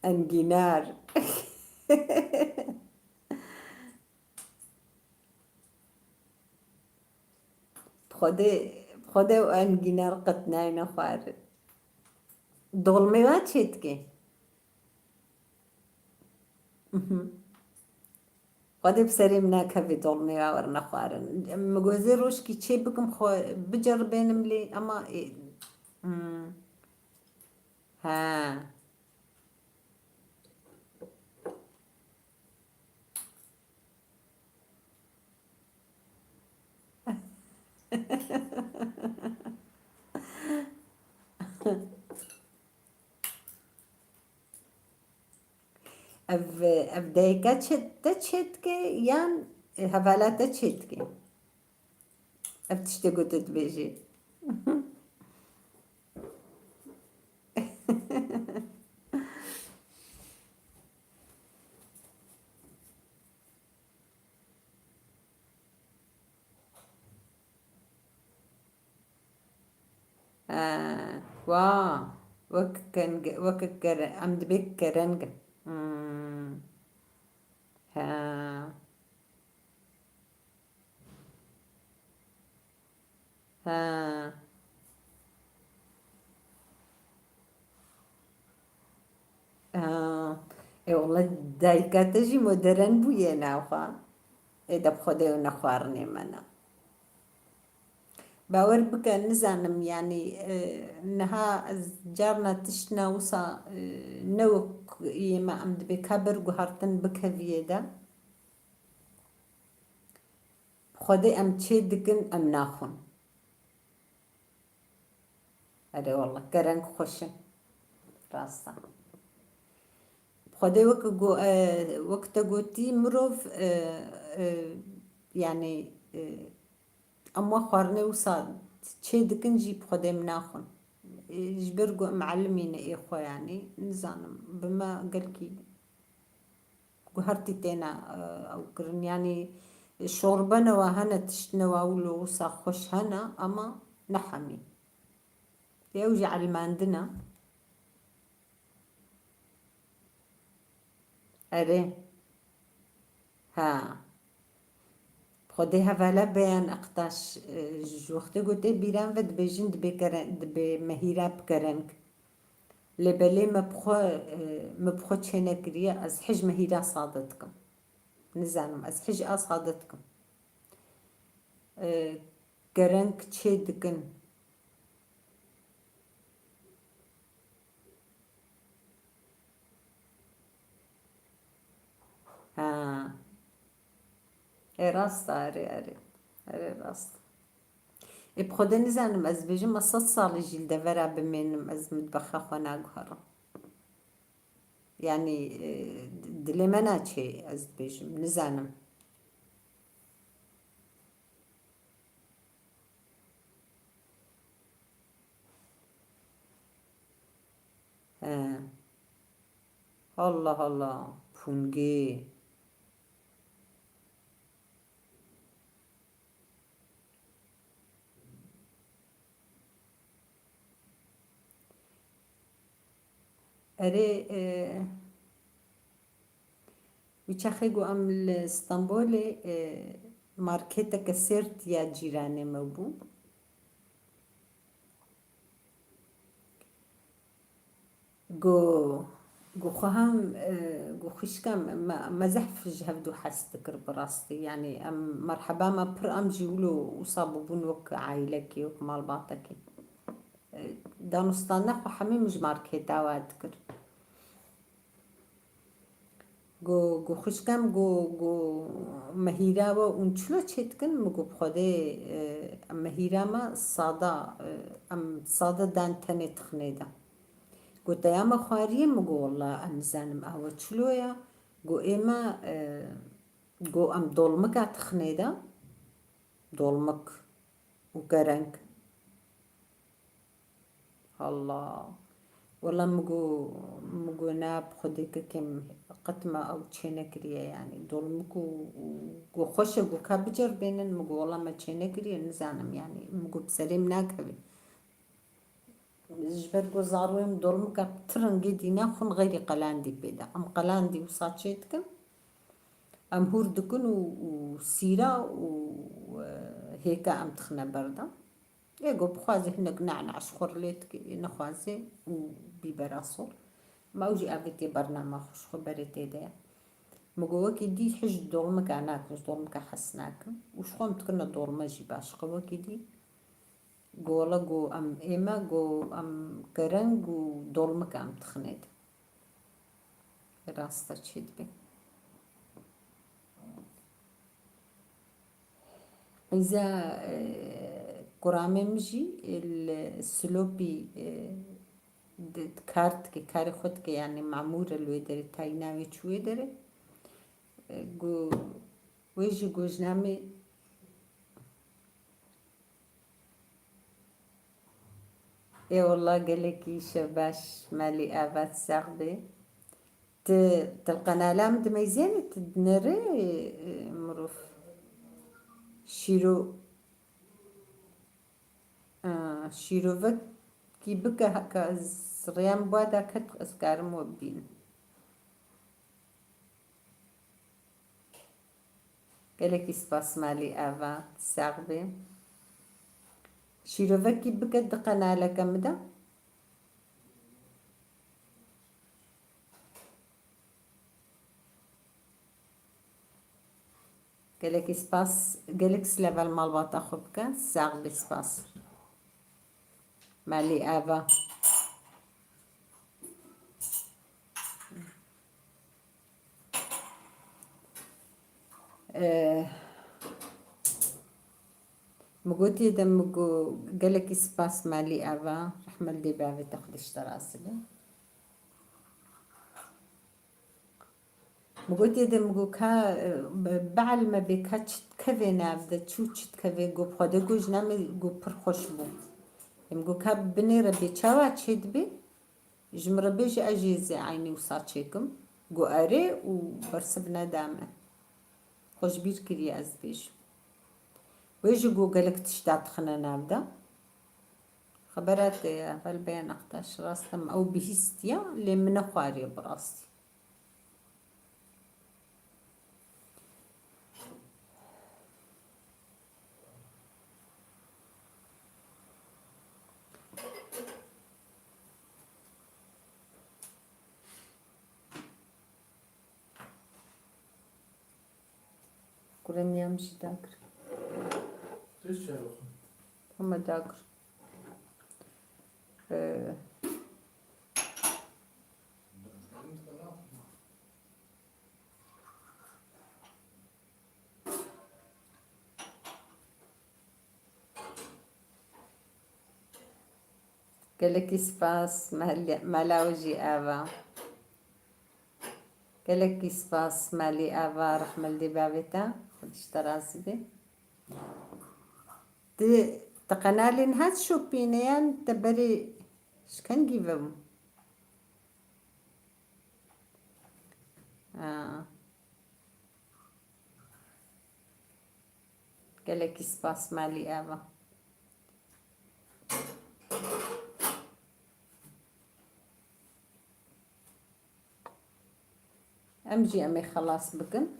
Engînar. Bi Xwedê, bi Xwedê ew engînar qet nayêne xwarin. Dolmê wa çê dike? Mhm. Xwedê bi serê min nakevê dolmê wa werine xwarin. Min got ez ê rojkî çê bikim xwe biceribênim lê, ema ê, hmm. He. Ev, ev dayika çê, te çê dike yan hevala te çê dike? Ev tiştê ku tu dibêjî. Ha, wa, wek keng-, wek kere-, em dibê kereng. Hmm. Ha. Ha. Ha. E, wele dayika te jî modern bûye navxa. Ê de bi Xwedê ew ne xwarinê me ne. Bawer bike, nizanim, yanî, e, niha ez carna tiştna wisa, e, ne wek yê me em dibê ka ber guhertin bikeviyê de. Bi Xwedê em çê dikin, em naxwin. Erê wallah, kereng xweş in. Rast e. Bi Xwedê wek go-, e, wek te gotî mirov, e, e, yanî, e, em wa xwarinê wisa çê dikin jî bi Xwedê em naxwin. E, ji ber ku em elimî ne ê xwe yanî, nizanim, bi me gelkî guhertî têne, e, ew kirin. Yanî şorbe newa hene, tişt newa wilo wisa xweş hene, ama ne hemî. Ew jî elmandin e. Erê. Ha. Xwedê hevala Beyan Aktaş, e, ji wextê ku tê bîra min ve dibêjin dibê kere-, dibê me hîra bi kereng. Lê belê me bi xwe, e, me bi xwe çênekiriye, ez hij me hîra sade dikim. Nizanim, ez hij a sade dikim. e, kereng çê dikin. Ha. E, rast e, erê, erê. Erê, rast. Ê, bi Xwedê nizanim, ez dibêjim, ez sed salî jî li devera bimênim, ez mitbexa xwe naguherim. Yanî, e, dilê me naçê, ez dibêjim, nizanim. He. Allah Allah, pûngê. Erê, e, wî çaxê ku em li Stenbolê, e, marketeke sêrt ya cîranê me bû. Go, go xwe hem, e, go xwişka me, me, me zehf ji hevdû hez dikir bi rastî. Yanî em merheba me pir em jî wilo wisa bûbûn wek aîlekî, wek malbatekî. E, danûstandina xwe hemî min ji marketa we dikir. Go, go xwişkem, go, go me hîra we hûn çilo çêdikin? Min go bi Xwedê, e, em me hîra me sada, e, em sada dan tenê tixinê de. Go te ya me xwariyê? Min go walla ez nizanim ew çilo ya. Go ê me, e, go em dolmika tixinê de. Dolmik û kereng. Allah. Wela min go, min go na bi Xwedê kekê min qet me ew çênekiriye, yanî dolmik û, û go xweş e, go ka biceribênin, min go wela me çênekiriye, nizanim, yanî min go bi serê min nakeve. Ji ber go zarokên dolmika bi ti rengê dîna xwin xeyrî qelandî pê de. Em qelandî wisa çê dikin, em hûr dikin û, û sîra û, e, hêka em dixine ber de. Ê go bixwazê hinek nana ji xwe re lê dike, ê nexwazê û bîbera sor. Ma ew jî avêtiye bernama xwe, ji xwe berê tê de ye. Min go wekî dî hîç dolmika nakin, ji dolmika hez nakin. Û ji xwe em dikirine dolme jî baş. Xwe wekî dî go wela go em ê me, go em kereng û dolmika em dixinê de. Rast e, çê dibe. Qîza, e, kuramê min jî, e, li Silopî, e, di, di kar dike, karê xwe dike, yanî memûr e li wê derê, tayîna wê çû wê derê. E, gu-, wê jî gojnamê. Ê wela gelekî şev baş, malî ava, sax bê. Ti, ti li qenala min dimeyzênî, ti dinêrê, e, mirov. Şîro-, a, şîrovekî bike, heke ez rêya min bi we de ket, ez karim we bibînim. Gelekî spas malî ava, sax bê. Şîrovekî bike di qenaleke min de. Gelekî spas, gelek silav li malbata xwe bike, sax bê, spas. Malî ava. Ee, min gotiye de, min got, gelekî spas malî ava, rehmet dê bavê te, Xwedê ji te razî be. Min gotiye de, min got, ka, e, be-, behl me bê, ka çi dikeve nav de, çû çi dikeve, got, bi Xwedê got, jina me got, pir xweş bû. Em got, ka binêre bê, çawa çê dibe? Ji min re bêje, ez jî zê eynî wisa çêkim. Got, erê û bersiv neda me. Xwe ji bîr kiriye, ez dibêjim. Wê jî got, gelek tişta dixine nav de. Xebera te ye, Helbeya Nextaş, rast e, min ew bihîstiya, lê min nexwariye bi rastî. Kurê miyan jî dakir. Hema dakir. Ee, Gelekî spas, mel-, mela we jî ava. Gelekî spas, melî ava, rehme li dê bavê te. Xwedî ji te razî be. Ti, ti qenalên hat şopîne yan te berê ji kengî ve bû? Ha. Gelekî spas, malî ava. Em jî em ê xelas bikin.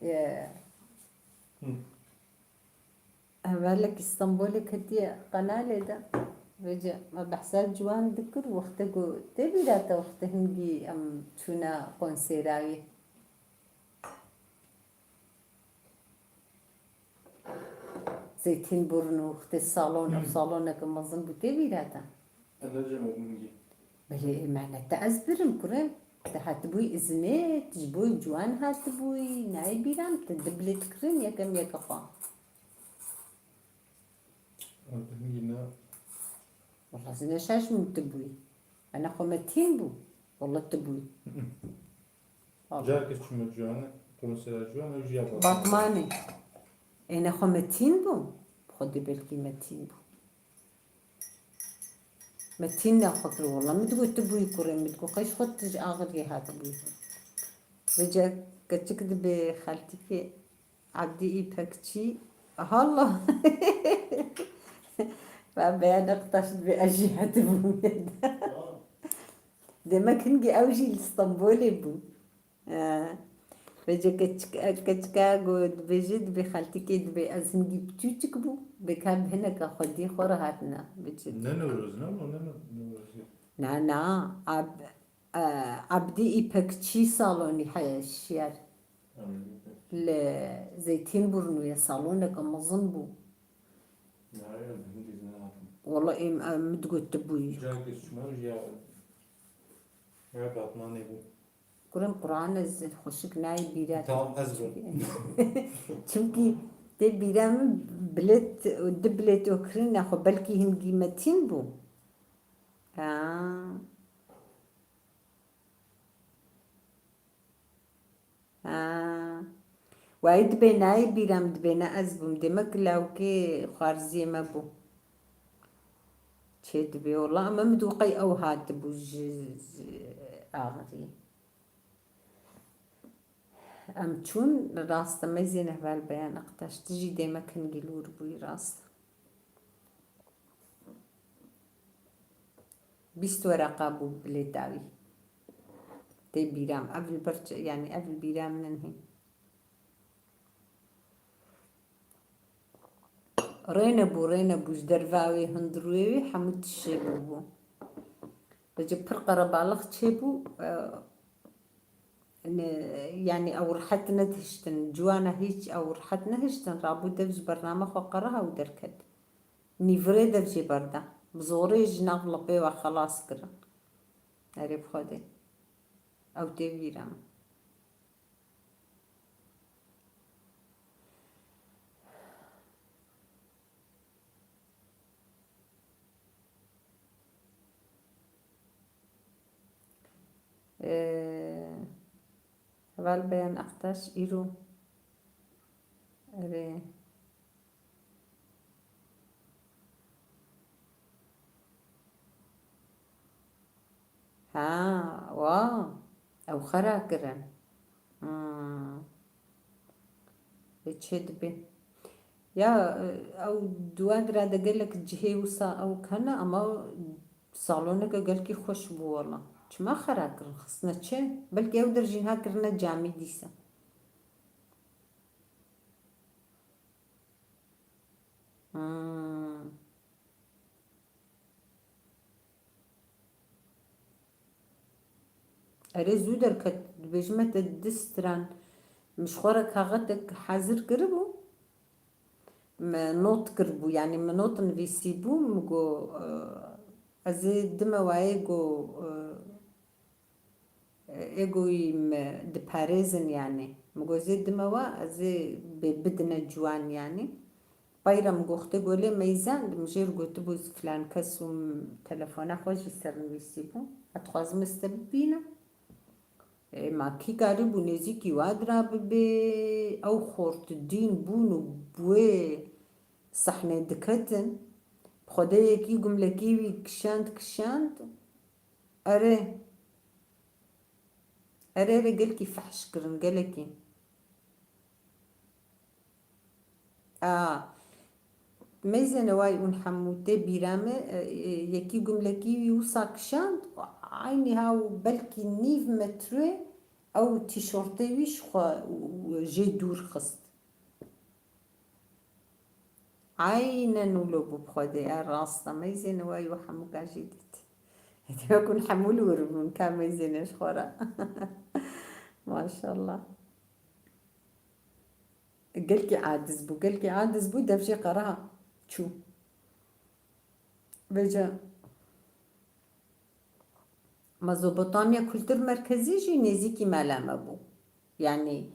Ye. Hı. Hevalek Îstanbulê ketiye qenalê de. Vêce me behsa ciwan dikir, wextê ku tê bîra te, wextê hingî em çûne konsêra wî. Zeytînburnu, wextê salon, ev Hmm. saloneke mezin bû, tê bîra te? Ela cem hingî. Belê, ê, me ne te ez birim, kurê. Te hatibûyî izinê, tu ji bo ciwan hatibûyî, nayê bîra min, te du bilêt kirin, yekem yeke xwe. Hingî ne. Wela ez ne şaş min tu bûyî. Ene xwe me tîn bû. Wela tu bûyî. Hı hı. Al. Careke çûme ciwane, konsera ciwan, ew jî ya Batmanê. Batmanê. Êne xwe me tîn bû. Xwedê belkî me tîn bû. Me tîn ne xwe kir, wela min digot tu bûyî kurê, min digot qey ji xwe tu ji Axiriyê hatibûyî. Vêce keçik dibe xeltîkê Ebdî Îpekçî. Halla. Ve beyan Ektaş dibe ez jî hatibûm. Demek hingî ew jî li Stenbolê bû. He. Vêce keçik-, keçika ku dibêje, dibê xeltîkê dibê ez hingî piçûçik bû, bê ka bi hineka xwedî xwe re hatine. Vêce Ne Newroz, ne, ne, ne Newroz. Na, na, Ab-, e, Abdî Îpekçî salonî he-, şiyar. Abdî Îpekçî. Li Zeytînburnu ye, saloneke mezin bû. Ya, ya, hingî ne hatim. Wela em, em, min digot tu bûyî. Careke çûme jî ya, ya Batmanê bû. Kurê min Quran ez xweşik nayê bîra te. Tamam, ez bûm. Çimkî tê bîra min bilêt, du bilêt û kirine xwe belkî hingî me tîn bû. Ha. Ha. Wayî dibê nayê bîra min, dibê ne ez bûm. Demek lawkê xwarziyê me bû. Çê dibê wela, ama min digot qey ew hatibû ji, ji Axirî. Em çûn, rast e, meziyên heval Beyan Ektaş, tu jî dêmek hingî lûr bûyî, rast. Bîst wereqa bû bilêta wî. Tê bîra min. Ev li ber çi, yanî ev li bîra min in hîn. Rê nebû, rê nebû, ji derva wê hundirûyê wê hemû tişt çêbûbû. Vêce pir qerebalix çêbû, e, ne, yanî ew rihet nedihiştin, ciwana hîç ew rihet nehiştin, rabû dev ji bername xwe qereha û derket. Nîvirê dev jê berda. Bi zorê ji nav lipê we xelas kirin. Erê bi Xwedê. Ew tê bîra min. Ee, Heval Beyan Aktaş îro. Erê. Ha, wa. Ew xera kirin. Hmm. Vê çê dibe. Ya, ew duwa dira de gelek cihê wisa ew kene, ama Saloneke gelkî xweş bû wela. Çima xera kirin, xistine çi? Belkî ew der jî ha kirine camî dîsa. Hmm. Erê zû derket, dibêjime te di stran. Min ji xwe re kaxetek hezir kiribû. Me not kiribû, yanî min not nivîsîbû, min got, eh, ez ê dime wayê got, eh, ê got wî me diparêzin yanî. Min got zê dime wa, ez ê bê bidine ciwan yanî. Peyre min got, xwedê got lê meyzend, min jê re gotibû filan kes û telefona xwe jî ser nivîsîbû. Ez dixwazim ez te bibînim. Ê, ma kî karîbû nêzîkî wa dira bibê, ew xortidîn bûn û bi wê sehnê diketin. Bi Xwedê yekî gumlekî wî kişand, kişand. Erê. Erê, erê, gelkî fehş kirin, gelekî. A, meyzêne way ûn hemû tê bîra me, e, e, yekî gumlekî wî wisa kişand, eynî ha û belkî nîv metrê ew tîşortê wî ji xwe û jê dûr xist. Eynen wilo bû bi Xwedê, e, rast e. Meyzêne way û hemû ka jê dît. Hêdî wekun hemû li wir bûn, ka meyzêne ji xwe re. Maşallah. Gelkî aciz bû, gelkî aciz bû, dev jê qera çû. Vêca Mezopotamya Kultur Merkezî jî nêzîkî mala me bû. Yanî,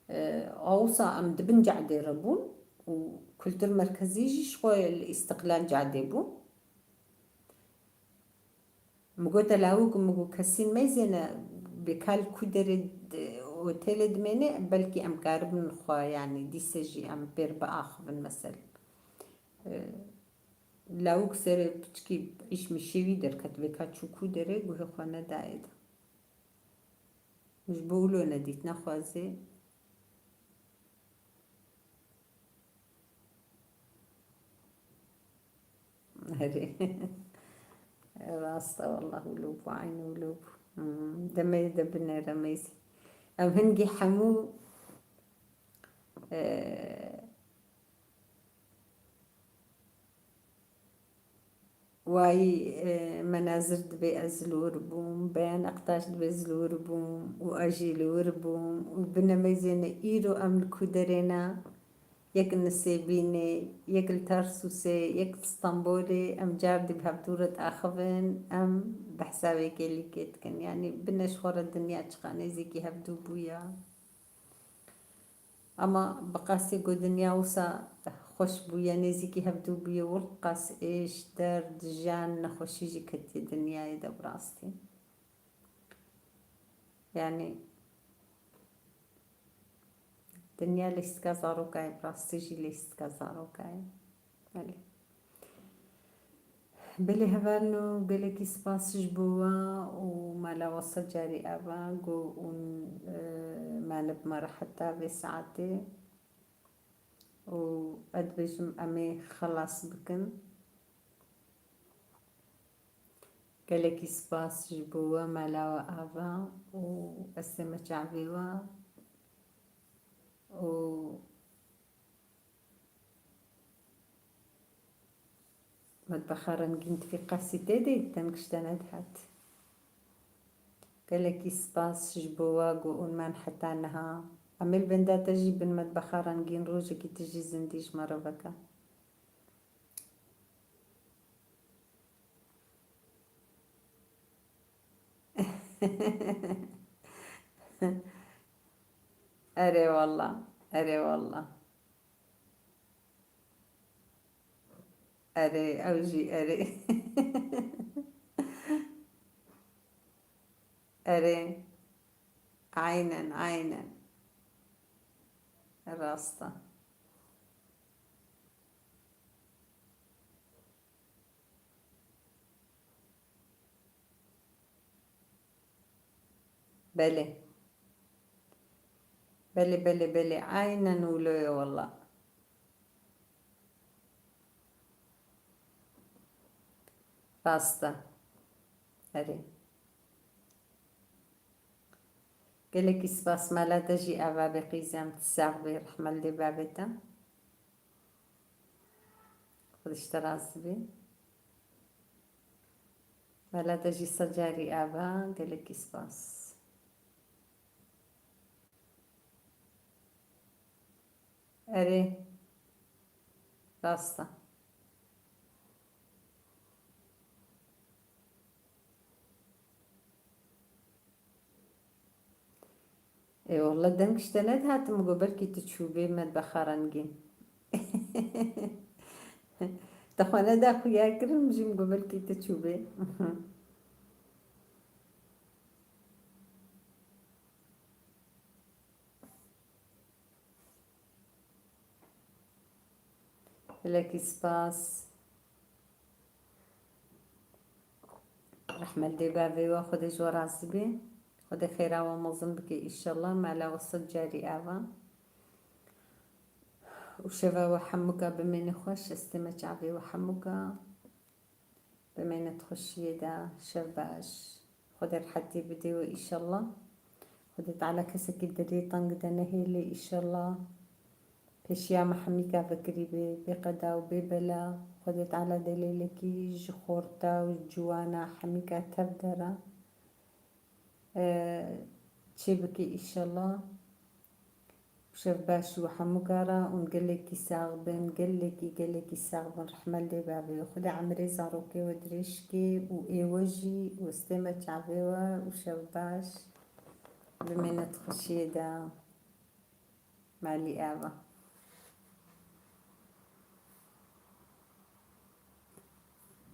e, a wisa em di bin cadê re bûn û Kultur Merkezî jî ji xwe li Îstiqlal Cadê bû. Min gote lawik, min got kesîn meyzêne, bê ka li ku derê di-, otêlê dimêne, belkî em karibin xwe, yanî dîse jî em pêr biaxivin mesel. E, lawik serê piçkî îşmişê wî derket, bê ka çû ku derê guhê xwe nedayê de. Ji bo wilo nedît, nexwazê. Erê. Rast e, wallah, wilo bû, eynî wilo bû. Hmm, demê de binêre meyzê. Em hingî hemû, e, Wayî, e, Menazir dibê ez li wir bûm, Beyan Ektaş dibê ez li wir bûm û ez jî li wir bûm û bine meyzêne îro em li ku derê ne, yek li Nisêbînê, yek li Tarsûsê, yek li Stenbolê, em car dî bi hevdû re diaxivin, em behsa vê kêlîkê dikin. Yanî bine ji xwe re dinya çiqa nêzîkî hevdû bûya. Ama bi qasê ku dinya wisa xweş bûye, nêzîkî hevdû bûye, wir qas êş, derd, jan, nexweşî jî ketiye dinyayê de bi rastî. Yanî dinya lîstika zarokayê, bi rastî jî lîstika zarokayê. Belê. Belê hevalno, gelekî spas ji bo we û mala we sed carî ava ku hûn, e, manibime re heta vê saetê û ez dibêjim em ê xelas bikin. Gelekî spas ji bo we mala we ava û ez tême çavê we û Metbexa rengîn, tu vî qasî tê de, deng ji te nedihat. Gelekî spas ji bo we ku hûn man heta niha. Em ê li benda te jî bin metbexa rengîn, rojekî tu jî zindî ji me re veke. Erê wallah, erê wallah. Erê, ew jî erê. Erê. Aynen, aynen. Rast e. Belê. Belê, belê, belê. Aynen wilo ye wallah. Rast e. Erê. Gelekî spas, mela te jî ava be qîzem, tu sax bî, rehme li dê bavê te. Xwedê ji te razî bî. Mela te jî sed carî ava, gelekî spas. Erê, rast e. Ê wele deng ji te nedihat, min got belkî tu çûbê medbexa rengîn. Te xwe neda xuya kirin, min jî min got belkî tu çûbê. Gelekî spas. Rehme li dê bavê we, Xwedê ji we razî bê. Xwedê xêra we mezin bike înşallah. Mela we sed carî ava. Û şeva we hemûka bimêne xweş, estême çavê we hemûka. Bimêne di xweşiyê de, şev baş. Xwedê rehetî bidê we înşallah. Xwedê Teala kesekî dilê teng de nehêlê înşallah. Pêşiya me hemîka vekirî bê, bê qeda û bê bela. Xwedê Teala delêlekî ji xorta û ciwana hemîka tev de re, e, çêbikê înşallah. Şev baş û hemûka re û gelekî sax bin, gelekî, gelekî sax bin. Rehme li dê bavê we. Xwedê emrê zarokê we dirêj kê û ê we jî û estême çavê we û şev baş. Bimêne di xweşiyê de. Malî ava.